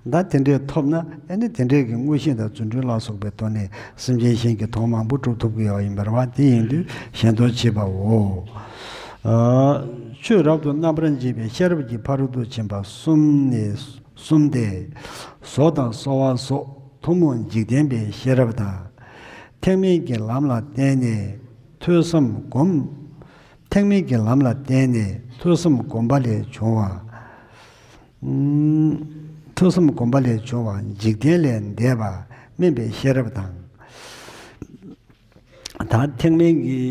ད་དེ་འདྲས་ཐོབ་ན། ཨ་ནི་དེ་འདྲས་ཀྱི་མངོན་ཤེས་དང་རྫུ་འཕྲུལ་ལ་སོགས་པའི་ཐོག་ནས་སེམས་ཅན་གཞན་གྱི་དོན་མང་པོ་སྒྲུབ་ཐུབ་ཀྱི་ཡོད་ཡིན་པ་རེད་བ། དེ་ཡིན་དུས་གཞན་དོན་བྱེད་པའོ། ཨ། ཆོས་རབ་ཏུ་རྣམ་པར་འབྱེད་པའི་ཤེས་རབ་ཀྱི་ཕ་རོལ་ཏུ་ཕྱིན་པ་གསུམ་ནི། གསུམ་སྟེ། བཟོ་དང་གསོ་བ་སོགས་ཐུན་མོང་འཇིག་རྟེན་པའི་ཤེས་རབ་དང་། ཐེག་དམན་གྱི་ལམ་ལ་བརྟེན་ནས་ཐོས་བསམ་སྒོམ། ཐེག་དམན་གྱི་ལམ་ལ་བརྟེན་ནས་ཐོས་བསམ་སྒོམ་པ་ལས་བྱུང་བ། ཨུམ། ཐོས་བསམ་སྒོམ་པ་ལས་བྱུང་བ་འཇིག་རྟེན་ལས་འདས་པ་དམན་པའི་ཤེས་རབ་དང་། ད་ཐེག་དམན་གྱི་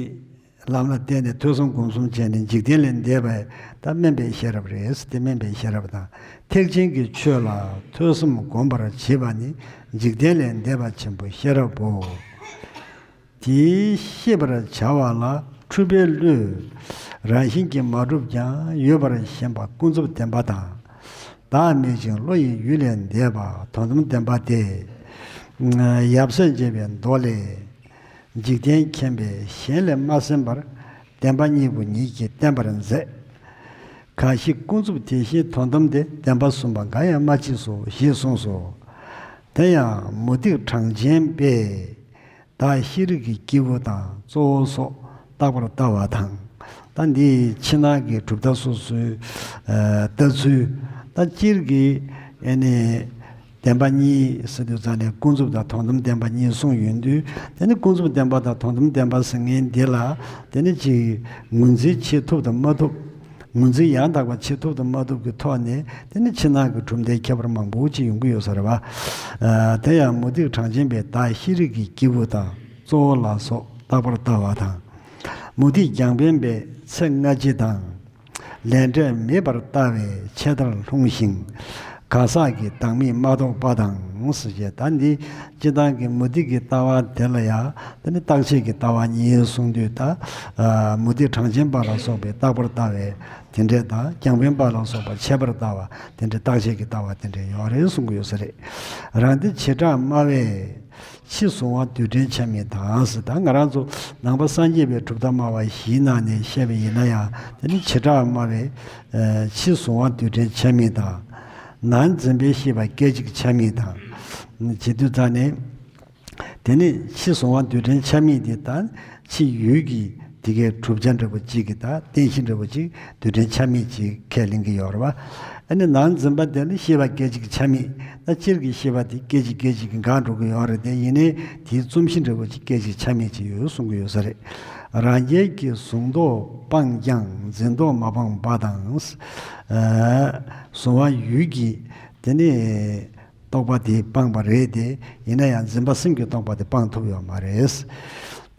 ལམ་ལ་བརྟེན་ནས་ཐོས་བསམ་སྒོམ་གསུམ་བྱས་ནས་འཇིག་རྟེན་ལས་འདས་པ་ད་དམན་པའི་ཤེས་རབ་རེད། དེ་དམན་པའི་ཤེས་རབ་དང་། ཐེག་ཆེན་གྱི་ཆོས་ལ་ཐོས་བསམ་སྒོམ་པར་བྱེད་པ་ནི་འཇིག་རྟེན་ལས་འདས་པ་ཆེན་པོའི་ཤེས་རབ་བོ། དེའི་ཤེས་པར་བྱ་བ་ལ་འཁྲུལ་པའི་བློས། རང་བཞིན་གྱིས་མ་གྲུབ་ཀྱང་ཡོད་པར་ཞེན་པ་ཀུན་རྫོབ་བདེན་པ་དང་། བདག་མེད་ཅིང་བློ་ཡི་ཡུལ་ལས་འདས་པ་དོན་དམ་བདེན་པ་སྟེ། ཡབ་སྲས་མཇལ་བའི་མདོ་ལས། འཇིག་རྟེན་མཁྱེན་པས་གཞན་ལས་མ་གསན་པར། བདེན་པ་གཉིས་པོ་ཉིད་ཀྱིས་བསྟན་པར་མཛད། གང་ཞིག་ཀུན་རྫོབ་དེ་བཞིན་དོན་དམ་དེ། བདེན་པ་གསུམ་པ་འགའ་ཡང་མ་མཆིས་སོ། ཞེས་གསུངས་སོ། དེ་ཡང་མུ་སྟེགས་གྲངས་ཅན་པས། བདག་ཤེས་རིག་གི་སྐྱེས་བུ་དང་གཙོ་བོ་སོགས་རྟག་པར་ལྟ་བ་དང་། ད་འདི་ཕྱི་ནང་གི་གྲུབ་མཐའ་སོ་སོའི་ལྟ་ཚུལ། ད་སྤྱིར་གྱི་ཨེ་ནི་བདེན་པ་གཉིས་ཟེར་དུས་ཙང་ནས་ཀུན་རྫོབ་དང་དོན་དམ་བདེན་པ་གཉིས་གསུངས་ཡོང་དུས། དེ་ནི་ཀུན་རྫོབ་བདེན་པ་དང་དོན་དམ་བདེན་པ་ཟེར་མཁན་འདི་ལ་དེ་ནི་ཅིག་ངོས་འཛིན་བྱེད་ཐུབ་དང་མ་ཐུབ། ངོས་འཛིན་ཡང་དག་པ་བྱེད་ཐུབ་དང་མ་ཐུབ་ཀྱི་ཐོག་ནས། དེ་ནི་ཕྱི་ནང་གི་གྲུབ་མཐའི་ཁྱད་པར་མང་པོ་ཅིག་ཡོང་གི་ཡོད་ས་རེད་བ། ཨ། དེ་ཡང་མུ་སྟེགས་གྲངས་ཅན་པས། བདག་ཤེས་རིག་གི་སྐྱེས་བུ་དང་གཙོ་བོ་ལ་སོགས་རྟག་པར་ལྟ་བ་དང་། མུ་སྟེགས་རྒྱང་འཕེན་པས། ཚེ་སྔ་ཕྱི་དང་ལས་འབྲས་མེད་པར་ལྟ་བས་ཆད་མཐར་ལྷུང་ཞིང་། གང་ཟག་གི་བདག་མེད་མ་རྟོགས་པ་དང་། ཟེར་བྱས། ད་འདི་སྤྱིར་བཏང་གི་མུ་སྟེགས་ཀྱི་ལྟ་བ་དེ་ལ་ཡང་དེ་ནི་རྟག་ཆད་ཀྱི་ལྟ་བ་གཉིས་གསུངས་དུས། ད་ཨ་མུ་སྟེགས་གྲངས་ཅན་པ་ལ་སོགས་པའི་རྟག་པར་ལྟ་བའི་དེ་འདྲས་དང་། རྒྱང་འཕེན་པ་ལ་སོགས་པ་ཆད་པར་ལྟ་བ་དེ་འདྲས། རྟག་ཆད་ཀྱི་ལྟ་བ་དེ་འདྲས་ཡོད་རེད་གསུང་གི་ཡོད་ས་རེད། རང་སྡེ་བྱེ་བྲག་སྨྲ་བས། ཕྱི་གཟུང་བ་རྡུལ་ཕྲན་ཆ་མིན་དང་། ཟེར། ད་ང་རང་ཚོ་ནང་པ་སངས་རྒྱས་པའི་གྲུབ་མཐའ་སྨྲ་བ་བཞིའི་ནང་ནས་བཤད་པ་ཡིན་ན་ཡང་། དེ་ནི་བྱེ་བྲག་སྨྲ་བས། ཨ། ཕྱི་གཟུང་བ་རྡུལ་ཕྲན་ཆ་མིན་དང་། ནང་འཛིན་པའི་ཤེས་པ་སྐད་ཅིག་ཆ་མིན་དང་། བྱེད་དུས་ཙང་ནས། དེ་ནི་ཕྱི་གཟུང་བ་རྡུལ་ཕྲན་ཆ་མིན་དེ་དང་། ཕྱི་ཡུལ་གྱི་དེ་གའི་གྲུབ་ཆ་འདྲ་པོ་གཅིག་གི། ད་རྟེན་གཞི་འདྲ་པོ་གཅིག་རྡུལ་ཕྲན་ཆ་མིན་གཅིག་ཁས་ལེན་གྱི་ཡོད་རེད་བ། ཨ་ནི་ནང་འཛིན་པ་དེ་ནི་ཤེས་པ་སྐད་ཅིག་ཆ་མིན། ད་སྤྱིར་གྱི་ཤེས་པ་དེ་སྐད་ཅིག་སྐད་ཅིག་གིས་འགག་འགྲོ་གི་ཡོད་རེད་དེ། ཡིན་ནའི་དེའི་རྩོམ་གཞི་འདྲ་པོ་གཅིག་སྐད་ཅིག་ཆ་མིན་གཅིག་ཡོད་གསུང་གི་ཡོད་ས་རེད། རང་རྒྱལ་གྱི་གཟུང་རྟོག་སྤངས་ཀྱང་འཛིན་རྟོག་མ་སྤངས་པ་དང་། ཨ། གཟུང་བ་ཡུལ་གྱི་དེ་ནི་རྟོག་པ་དེ་སྤངས་པ་རེད་དེ། ཡིན་ན་ཡང་འཛིན་པ་སེམས་ཀྱི་རྟོག་པ་དེ་སྤང་ཐུབ་ཡོད་མ་རེད།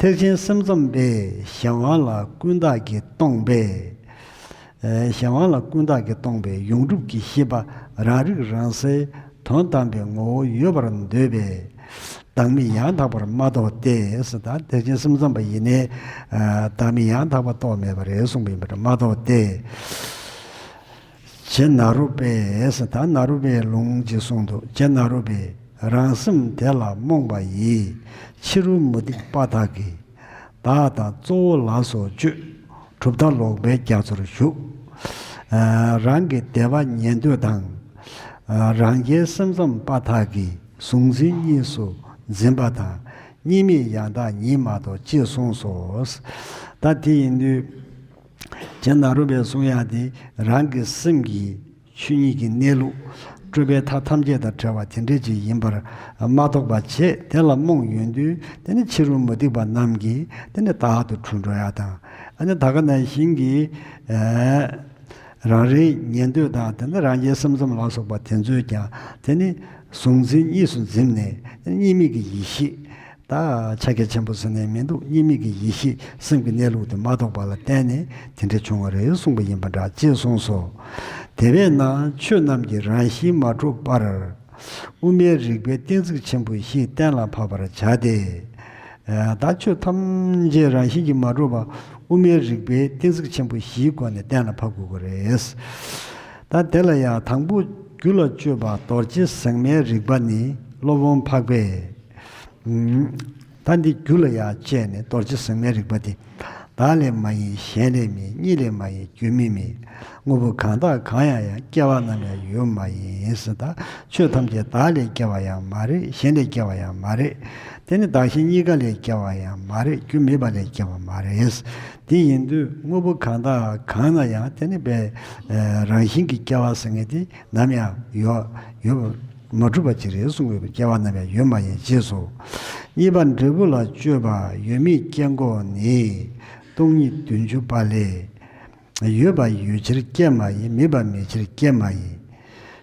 ཐེག་ཆེན་སེམས་ཙམ་པས་གཞན་དབང་ལ་ཀུན་བརྟགས་ཀྱིས་སྟོང་པས། ཨ། གཞན་དབང་ལ་ཀུན་བརྟགས་ཀྱིས་སྟོང་པས་ཡོངས་གྲུབ་ཀྱི་ཤེས་པ་རང་རིག་རང་གསལ་དོན་དམ་པའི་ངོ་བོ་ཡོད་པར་འདོད་པས། བདག་མེད་ཡང་དག་པར་མ་རྟོགས་ཏེ། ཟེར། ད་ཐེག་ཆེན་སེམས་ཙམ་པ་ཡིན་ནའི། ཨ། བདག་མེད་ཡང་དག་པར་རྟོགས་མེད་པ་རེད་གསུངས་པ་ཡིན་པ་རེད། མ་རྟོགས་ཏེ། རྗེ་ནཱ་རོ་པས། ད་ནཱ་རོ་པའི་ལུང་ཅིག་གསུངས་འདུག། རྗེ་ནཱ་རོ་པས། རང་སེམས་དེ་ལ་རྨོངས་པ་ཡིས། ཕྱི་རོལ་མུ་སྟེགས་པ་དག་གིས། བདག་དང་གཙོ་བོ་ལ་སོགས་སྤྱོད། གྲུབ་མཐའ་ལོག་པའི་རྒྱ་མཚོར་ཞུགས། ཨ། རང་གི་བདེ་བ་ཉན་འདོད་དང་། ཨ། རང་རྒྱལ་སེམས་ཙམ་པ་དག་གིས་གཟུང་འཛིན་གཉིས་སུ་འཛིན་པ་དང་། གཉིས་མེད་ཡང་དག་ཉིད་མ་རྟོགས། ཅེས་གསུངས་སོ། ད་དེ་ཡིན་དུས། རྗེ་ནཱ་རོ་པའི་གསུང་ཡག་དེ། རང་གི་སེམས་ཀྱི་ཆོས་ཉིད་ཀྱི་གནས་ལུགས། སྤྲོས་པའི་མཐའ་ཐམས་ཅད་དང་བྲལ་བ་དེ་འདྲ་ཅིག་ཡིན་པར་མ་རྟོགས་པ་བྱས། དེ་ལ་རྨོངས་ཡོང་དུས། དེ་ནི་ཕྱི་རོལ་མུ་སྟེགས་པ་རྣམས་ཀྱིས་དེ་ནི་རྟག་ཏུ་འཁྲུལ་འགྲོ་ཡག་དང་། ཨ་ནི་ད་ག་ནང་བཞིན་གྱི། ཨ། རང་རིག་ཉན་འདོད་དང་། དེ་ནི་རང་རྒྱལ་སེམས་ཙམ་ལ་སོགས་པ་དེ་ཚོས་ཀྱང་དེ་ནི་གཟུང་འཛིན་གཉིས་སུ་འཛིན་ནས། དེ་ནི་གཉིས་མེད་ཀྱི་ཡེ་ཤེས། ད་ཕྱག་རྒྱ་ཆེན་པོ་ཟེར་ནས་མི་འདུག། གཉིས་མེད་ཀྱི་ཡེ་ཤེས་སེམས་ཀྱི་གནས་ལུགས་དེ་མ་རྟོགས་པ་ལ་བརྟེན་ནས་དེ་འདྲ་བྱུང་བ་རེད་གསུངས་པ་ཡིན་པ་འདྲ། ཅེས་གསུངས་སོ། དེ་བས་ན་ཆོས་རྣམས་ཀྱི་རང་བཞིན་མ་གྲུབ་པར། དབུ་མའི་རིགས་པའི་གཏན་ཚིགས་ཆེན་པོ་བཞི་གཏན་ལ་ཕབ་པར་བྱ་སྟེ། ཨ། ད་ཆོས་ཐམས་ཅད་རང་བཞིན་གྱིས་མ་གྲུབ་པ་དབུ་མའི་རིགས་པའི་གཏན་ཚིགས་ཆེན་པོ་བཞིའི་སྒོ་ནས་གཏན་ལ་ཕབ་དགོས་ཀྱི་རེད། ད་དེ་ལ་ཡང་དང་པོ་རྒྱུ་ལ་དཔྱོད་པ་རྡོ་རྗེ་ཟེགས་མའི་རིགས་པ་ནི་སློབ་དཔོན་འཕགས་པས། ད་འདི་རྒྱུ་ལ་ཡང་དཔྱད་ནས། རྡོ་རྗེ་ཟེགས་མའི་རིགས་པ་འདི། བདག་ལས་མ་ཡིན་གཞན་ལས་མིན། གཉིས་ལས་མ་ཡིན་རྒྱུ་མེད་མིན། དངོས་པོ་གང་དག་གང་ཡང་ཡང་། སྐྱེ་བ་རྣམས་ཡང་ཡོད་མ་ཡིན། ཟེར། ད་ཆོས་ཐམས་ཅད་བདག་ལས་སྐྱེ་བ་ཡང་མ་རེད། གཞན་ལས་སྐྱེ་བ་ཡང་མ་རེད། དེ་ནི་བདག་གཞན་གཉིས་ཀ་ལས་སྐྱེ་བ་ཡང་མ་རེད། རྒྱུ་མེད་པ་ལས་སྐྱེ་བ་མ་རེད། དེ་ཡིན་དུས་དངོས་པོ་གང་དག་གང་ན་ཡང་དེ་ནི་པའི་རང་བཞིན་གྱི་སྐྱེ་བ་ཟེར་མཁན་དེ་ནམ་ཡང་ཡོད། ཡོད་པ་མ་གྲུབ་པ་ཅིག་རེད་གསུངས་ཡོད་པས། སྐྱེ་བ་རྣམས་ཡང་ཡོད་མ་ཡིན། ཅེས་སོ། གཉིས་པ་འབྲས་བུ་ལ་དཔྱོད་པ་ཡོད་མེད་སྐྱེ་འགོག་ནི། སྟོང་ཉིད་བདུན་ཅུ་པ་ལས། ཡོད་པ་ཡོད་ཕྱིར་སྐྱེ་མ་ཡིན། མེད་པ་མེད་ཕྱིར་སྐྱེ་མ་ཡིན།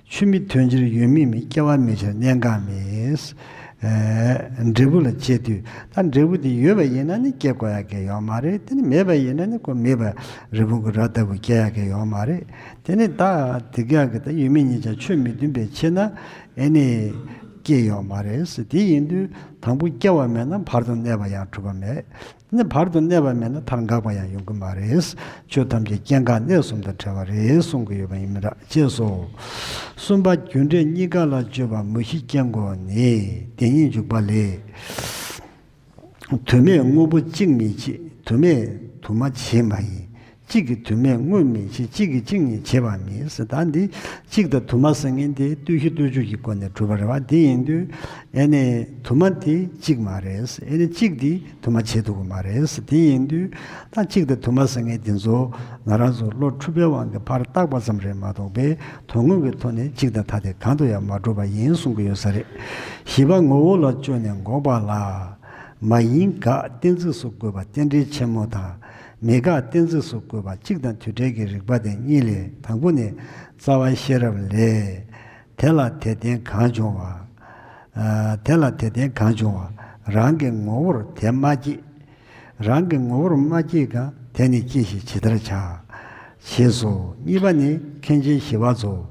ཆོས་མི་མཐུན་ཕྱིར་ཡོད་མིན་མིན། སྐྱེ་བ་མེད་ཕྱིར་གནས་འགག་མིན། ཨེ། འབྲས་བུ་ལ་དཔྱད་དུས། ད་འབྲས་བུ་དེ་ཡོད་པ་ཡིན་ན་ནི་སྐྱེ་དགོས་ཡག་གི་ཡོད་མ་རེད། དེ་ནི་མེད་པ་ཡིན་ན་ནི་ཁོ་མེད་པ་རི་བོང་གི་རྭ་ལྟ་བུ་སྐྱེ་ཡག་གི་ཡོད་མ་རེད། དེ་ནི་ད་དེ་ག་གི་ད་ཡོད་མེད་གཉིས་ཆ་ཆོས་མི་མཐུན་པའི་ཕྱིར་ན། ཨེ་ནི། སྐྱེ་ཡོད་མ་རེད། དེ་ཡིན་དུས་དང་པོ་སྐྱེ་བ་མེད་ན་བར་དུ་གནས་པ་ཡང་གྲུབ་པ་མེད། ནི་བར་དུ་གནས་པ་མེད་ན་མཐར་འགག་པ་ཡང་ཡོང་གི་མ་རེད། ཆོས་ཐམས་ཅད་སྐྱེ་འགག་གནས་གསུམ་དང་བྲལ་བ་རེད་གསུང་གི་ཡོད་པ་ཡིན་མི་འདྲ་ཅེས་སོ། གསུམ་པ་རྒྱུ་འབྲས་གཉིས་ཀ་ལ་དཔྱོད་པ་མུ་བཞི་སྐྱེ་དགོས་ནི་དེ་ཉིད་འཇུག་པ་ལས། དུ་མས་དངོས་པོ་གཅིག་མི་བྱེད། དུ་མས་དུ་མ་བྱེད་མ་ཡིན། གཅིག་གིས་དུ་མས་དངོས་མི་བྱེད། གཅིག་གིས་གཅིག་ཉིད་བྱེད་པ་མིན་ཟེར། ད་འདི་གཅིག་དང་དུ་མ་ཟེར་མཁན་དེ་ལྟོས་གཞི་ལྟོས་བཅུད་ཀྱི་སྒོ་ནས་གྲུབ་པ་རེད་བ། དེ་ཡིན་དུས་ཨེ་ནི་དུ་མ་དེ་གཅིག་མ་རེད། ཨེ་ནི་གཅིག་དེ་དུ་མ་བྱེད་ཐུབ་ཀྱི་མ་རེད། དེ་ཡིན་དུས་ད་གཅིག་དང་དུ་མ་ཟེར་མཁན་དེ་ཚོ་ང་རང་ཚོ་བློ་འཁྲུལ་པའི་དབང་གིས་ཕར་བཏགས་པ་ཙམ་རེད་མ་གཏོགས་པའི་དོན་དངོས་ཀྱི་ཐོག་ནས་གཅིག་དང་ཐ་དད་གང་དུ་ཡང་མ་གྲུབ་པ་ཡིན་གསུང་གི་ཡོད་ས་རེད། བཞི་པ་ངོ་བོ་ལ་དཔྱོད་ནས་འགོག་པ་ལ། མ་ཡིན་དགག་གཏན་ཚིགས་སུ་བཀོད་པ་རྟེན་འབྲེལ་ཆེན་མོ་དང་། མི་དགག་གཏན་ཚིགས་སུ་བཀོད་པ་གཅིག་དང་དུ་བྲལ་གྱི་རིགས་པ་དེ་གཉིས་ལས། དང་པོ་ནི་རྩ་བ་ཤེས་རབ་ལས། དེ་ལ་དེ་བརྟེན་གང་བྱུང་བ། ཨ། དེ་ལ་དེ་བརྟེན་གང་བྱུང་བ། རང་གི་ངོ་བོར་དེ་མ་སྐྱེས། རང་གི་ངོ་བོར་མ་སྐྱེས་ཀྱང་དེ་ནི་སྐྱེ་ཞིང་ཇི་ལྟར་བྱ། ཞེས་སོ། གཉིས་པ་ནི་མཁན་ཆེན་ཞི་བ་འཚོ།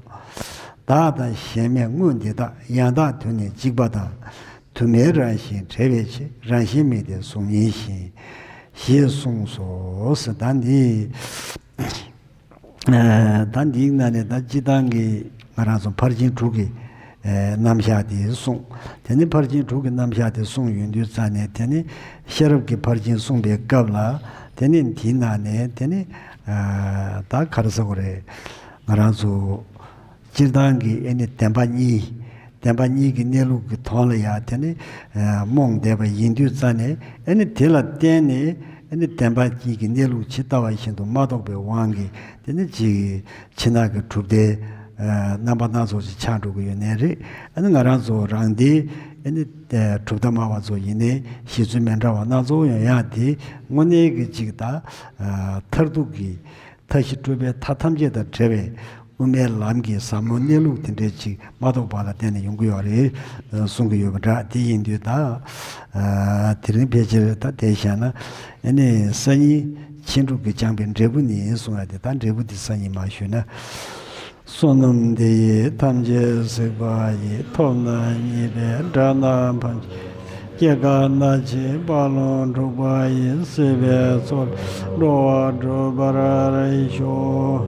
བདག་དང་གཞན་མེད་དངོས་འདི་དག་ཡང་དག་དོན་ནི་གཅིག་པ་དང་། དུ་མའི་རང་བཞིན་བྲལ་བའི་ཕྱིར། རང་བཞིན་མེད་དེ་གཟུགས་བརྙན་བཞིན། ཞེས་གསུངས་སོ། ཟེར་ད་འདི། ཨ། ད་འདིའི་ནང་ནས་ད་སྤྱིར་བཏང་གི་ང་རང་ཚོ་ཕར་ཕྱིན་དྲུག་གི་ཨ་རྣམ་གཞག་དེ་གསུངས། དེ་ནི་ཕར་ཕྱིན་དྲུག་གི་རྣམ་གཞག་དེ་གསུངས་ཡོང་དུས་ཙང་ནས། དེ་ནི་ཤེས་རབ་ཀྱི་ཕར་ཕྱིན་གསུངས་པའི་སྐབས་ལ། དེ་ནི་འདིའི་ནང་ནས་དེ་ནི་ཨ་ད་ག་རེ་ཟེར་དགོས་རེད། ང་རང་ཚོ་སྤྱིར་བཏང་གི་ཨེ་ནི་བདེན་པ་གཉིས། བདེན་པ་གཉིས་ཀྱི་གནས་ལུགས་ཀྱི་ཐོག་ལ་ཡང་དེ་ནི་ཨ་རྨོངས་བསྡད་པ་ཡིན་དུས་ཙང་ནས། ཨེ་ནི་དེ་ལ་བརྟེན་ནས་ཨེ་ནི་བདེན་པ་གཉིས་ཀྱི་གནས་ལུགས་ཇི་ལྟ་བ་བཞིན་དུ་མ་རྟོགས་པའི་དབང་གིས། དེ་ནི་ཅིག་ཕྱི་ནང་གི་གྲུབ་མཐའི་ཨ་རྣམ་པ་སྣ་ཚོགས་ཤིག་ཆགས་འགྲོ་གི་ཡོད་ནའི་རེད། ཨ་ནི་ང་རང་ཚོ་རང་སྡེའི་ཨ་ནི་ཨ་གྲུབ་མཐའ་སྨྲ་བ་ཚོ་ཡིན་ནའི་གཞི་རྩོལ་མི་འདྲ་བ་སྣ་ཚོགས་ཡོང་ཡག་དེ་དངོས་གནས་ཀྱི་ཅིག་ད་ཨ་མཐར་ཐུག་གི་མཐའ་བཞི་སྤྲོས་པའི་མཐའ་ཐམས་ཅད་དང་བྲལ་བའི་དབུ་མའི་ལམ་གྱི་ཟབ་མོ་གནས་ལུགས་དེ་འདྲའི་ཅིག་མ་རྟོགས་པ་ལ་བརྟེན་ནས་ཡོང་གི་ཡོད་རེད་གསུང་གི་ཡོད་པ་འདྲ། དེ་ཡིན་དུས་ད་ཨ་དེ་རིང་ཕལ་ཆེར་ད་དེ་བཞག་ན། ཨ་ནི་སང་ཉིན་ཕྱིན་དྲུག་གིས་སྦྱངས་པའི་འབྲས་བུ་ནི་གསུང་ཡ་དེ། ད་འབྲས་བུ་དེ་སང་ཉིན་མ་ཞུས་ན། བསོད་ནམས་འདི་ཡིས་ཐམས་ཅད་གཟིགས་པ་ཡི། ཐོབ་ནས་ཉེས་པའི་དགྲ་རྣམས་ཕམ་བྱས། སྐྱེ་རྒ་ན་འཆིའི་རྦ་ཀློང་འཁྲུགས་པ་ཡི། སྲིད་པའི་མཚོ་ལས་འགྲོ་བ་སྒྲོལ་བར་ཤོག།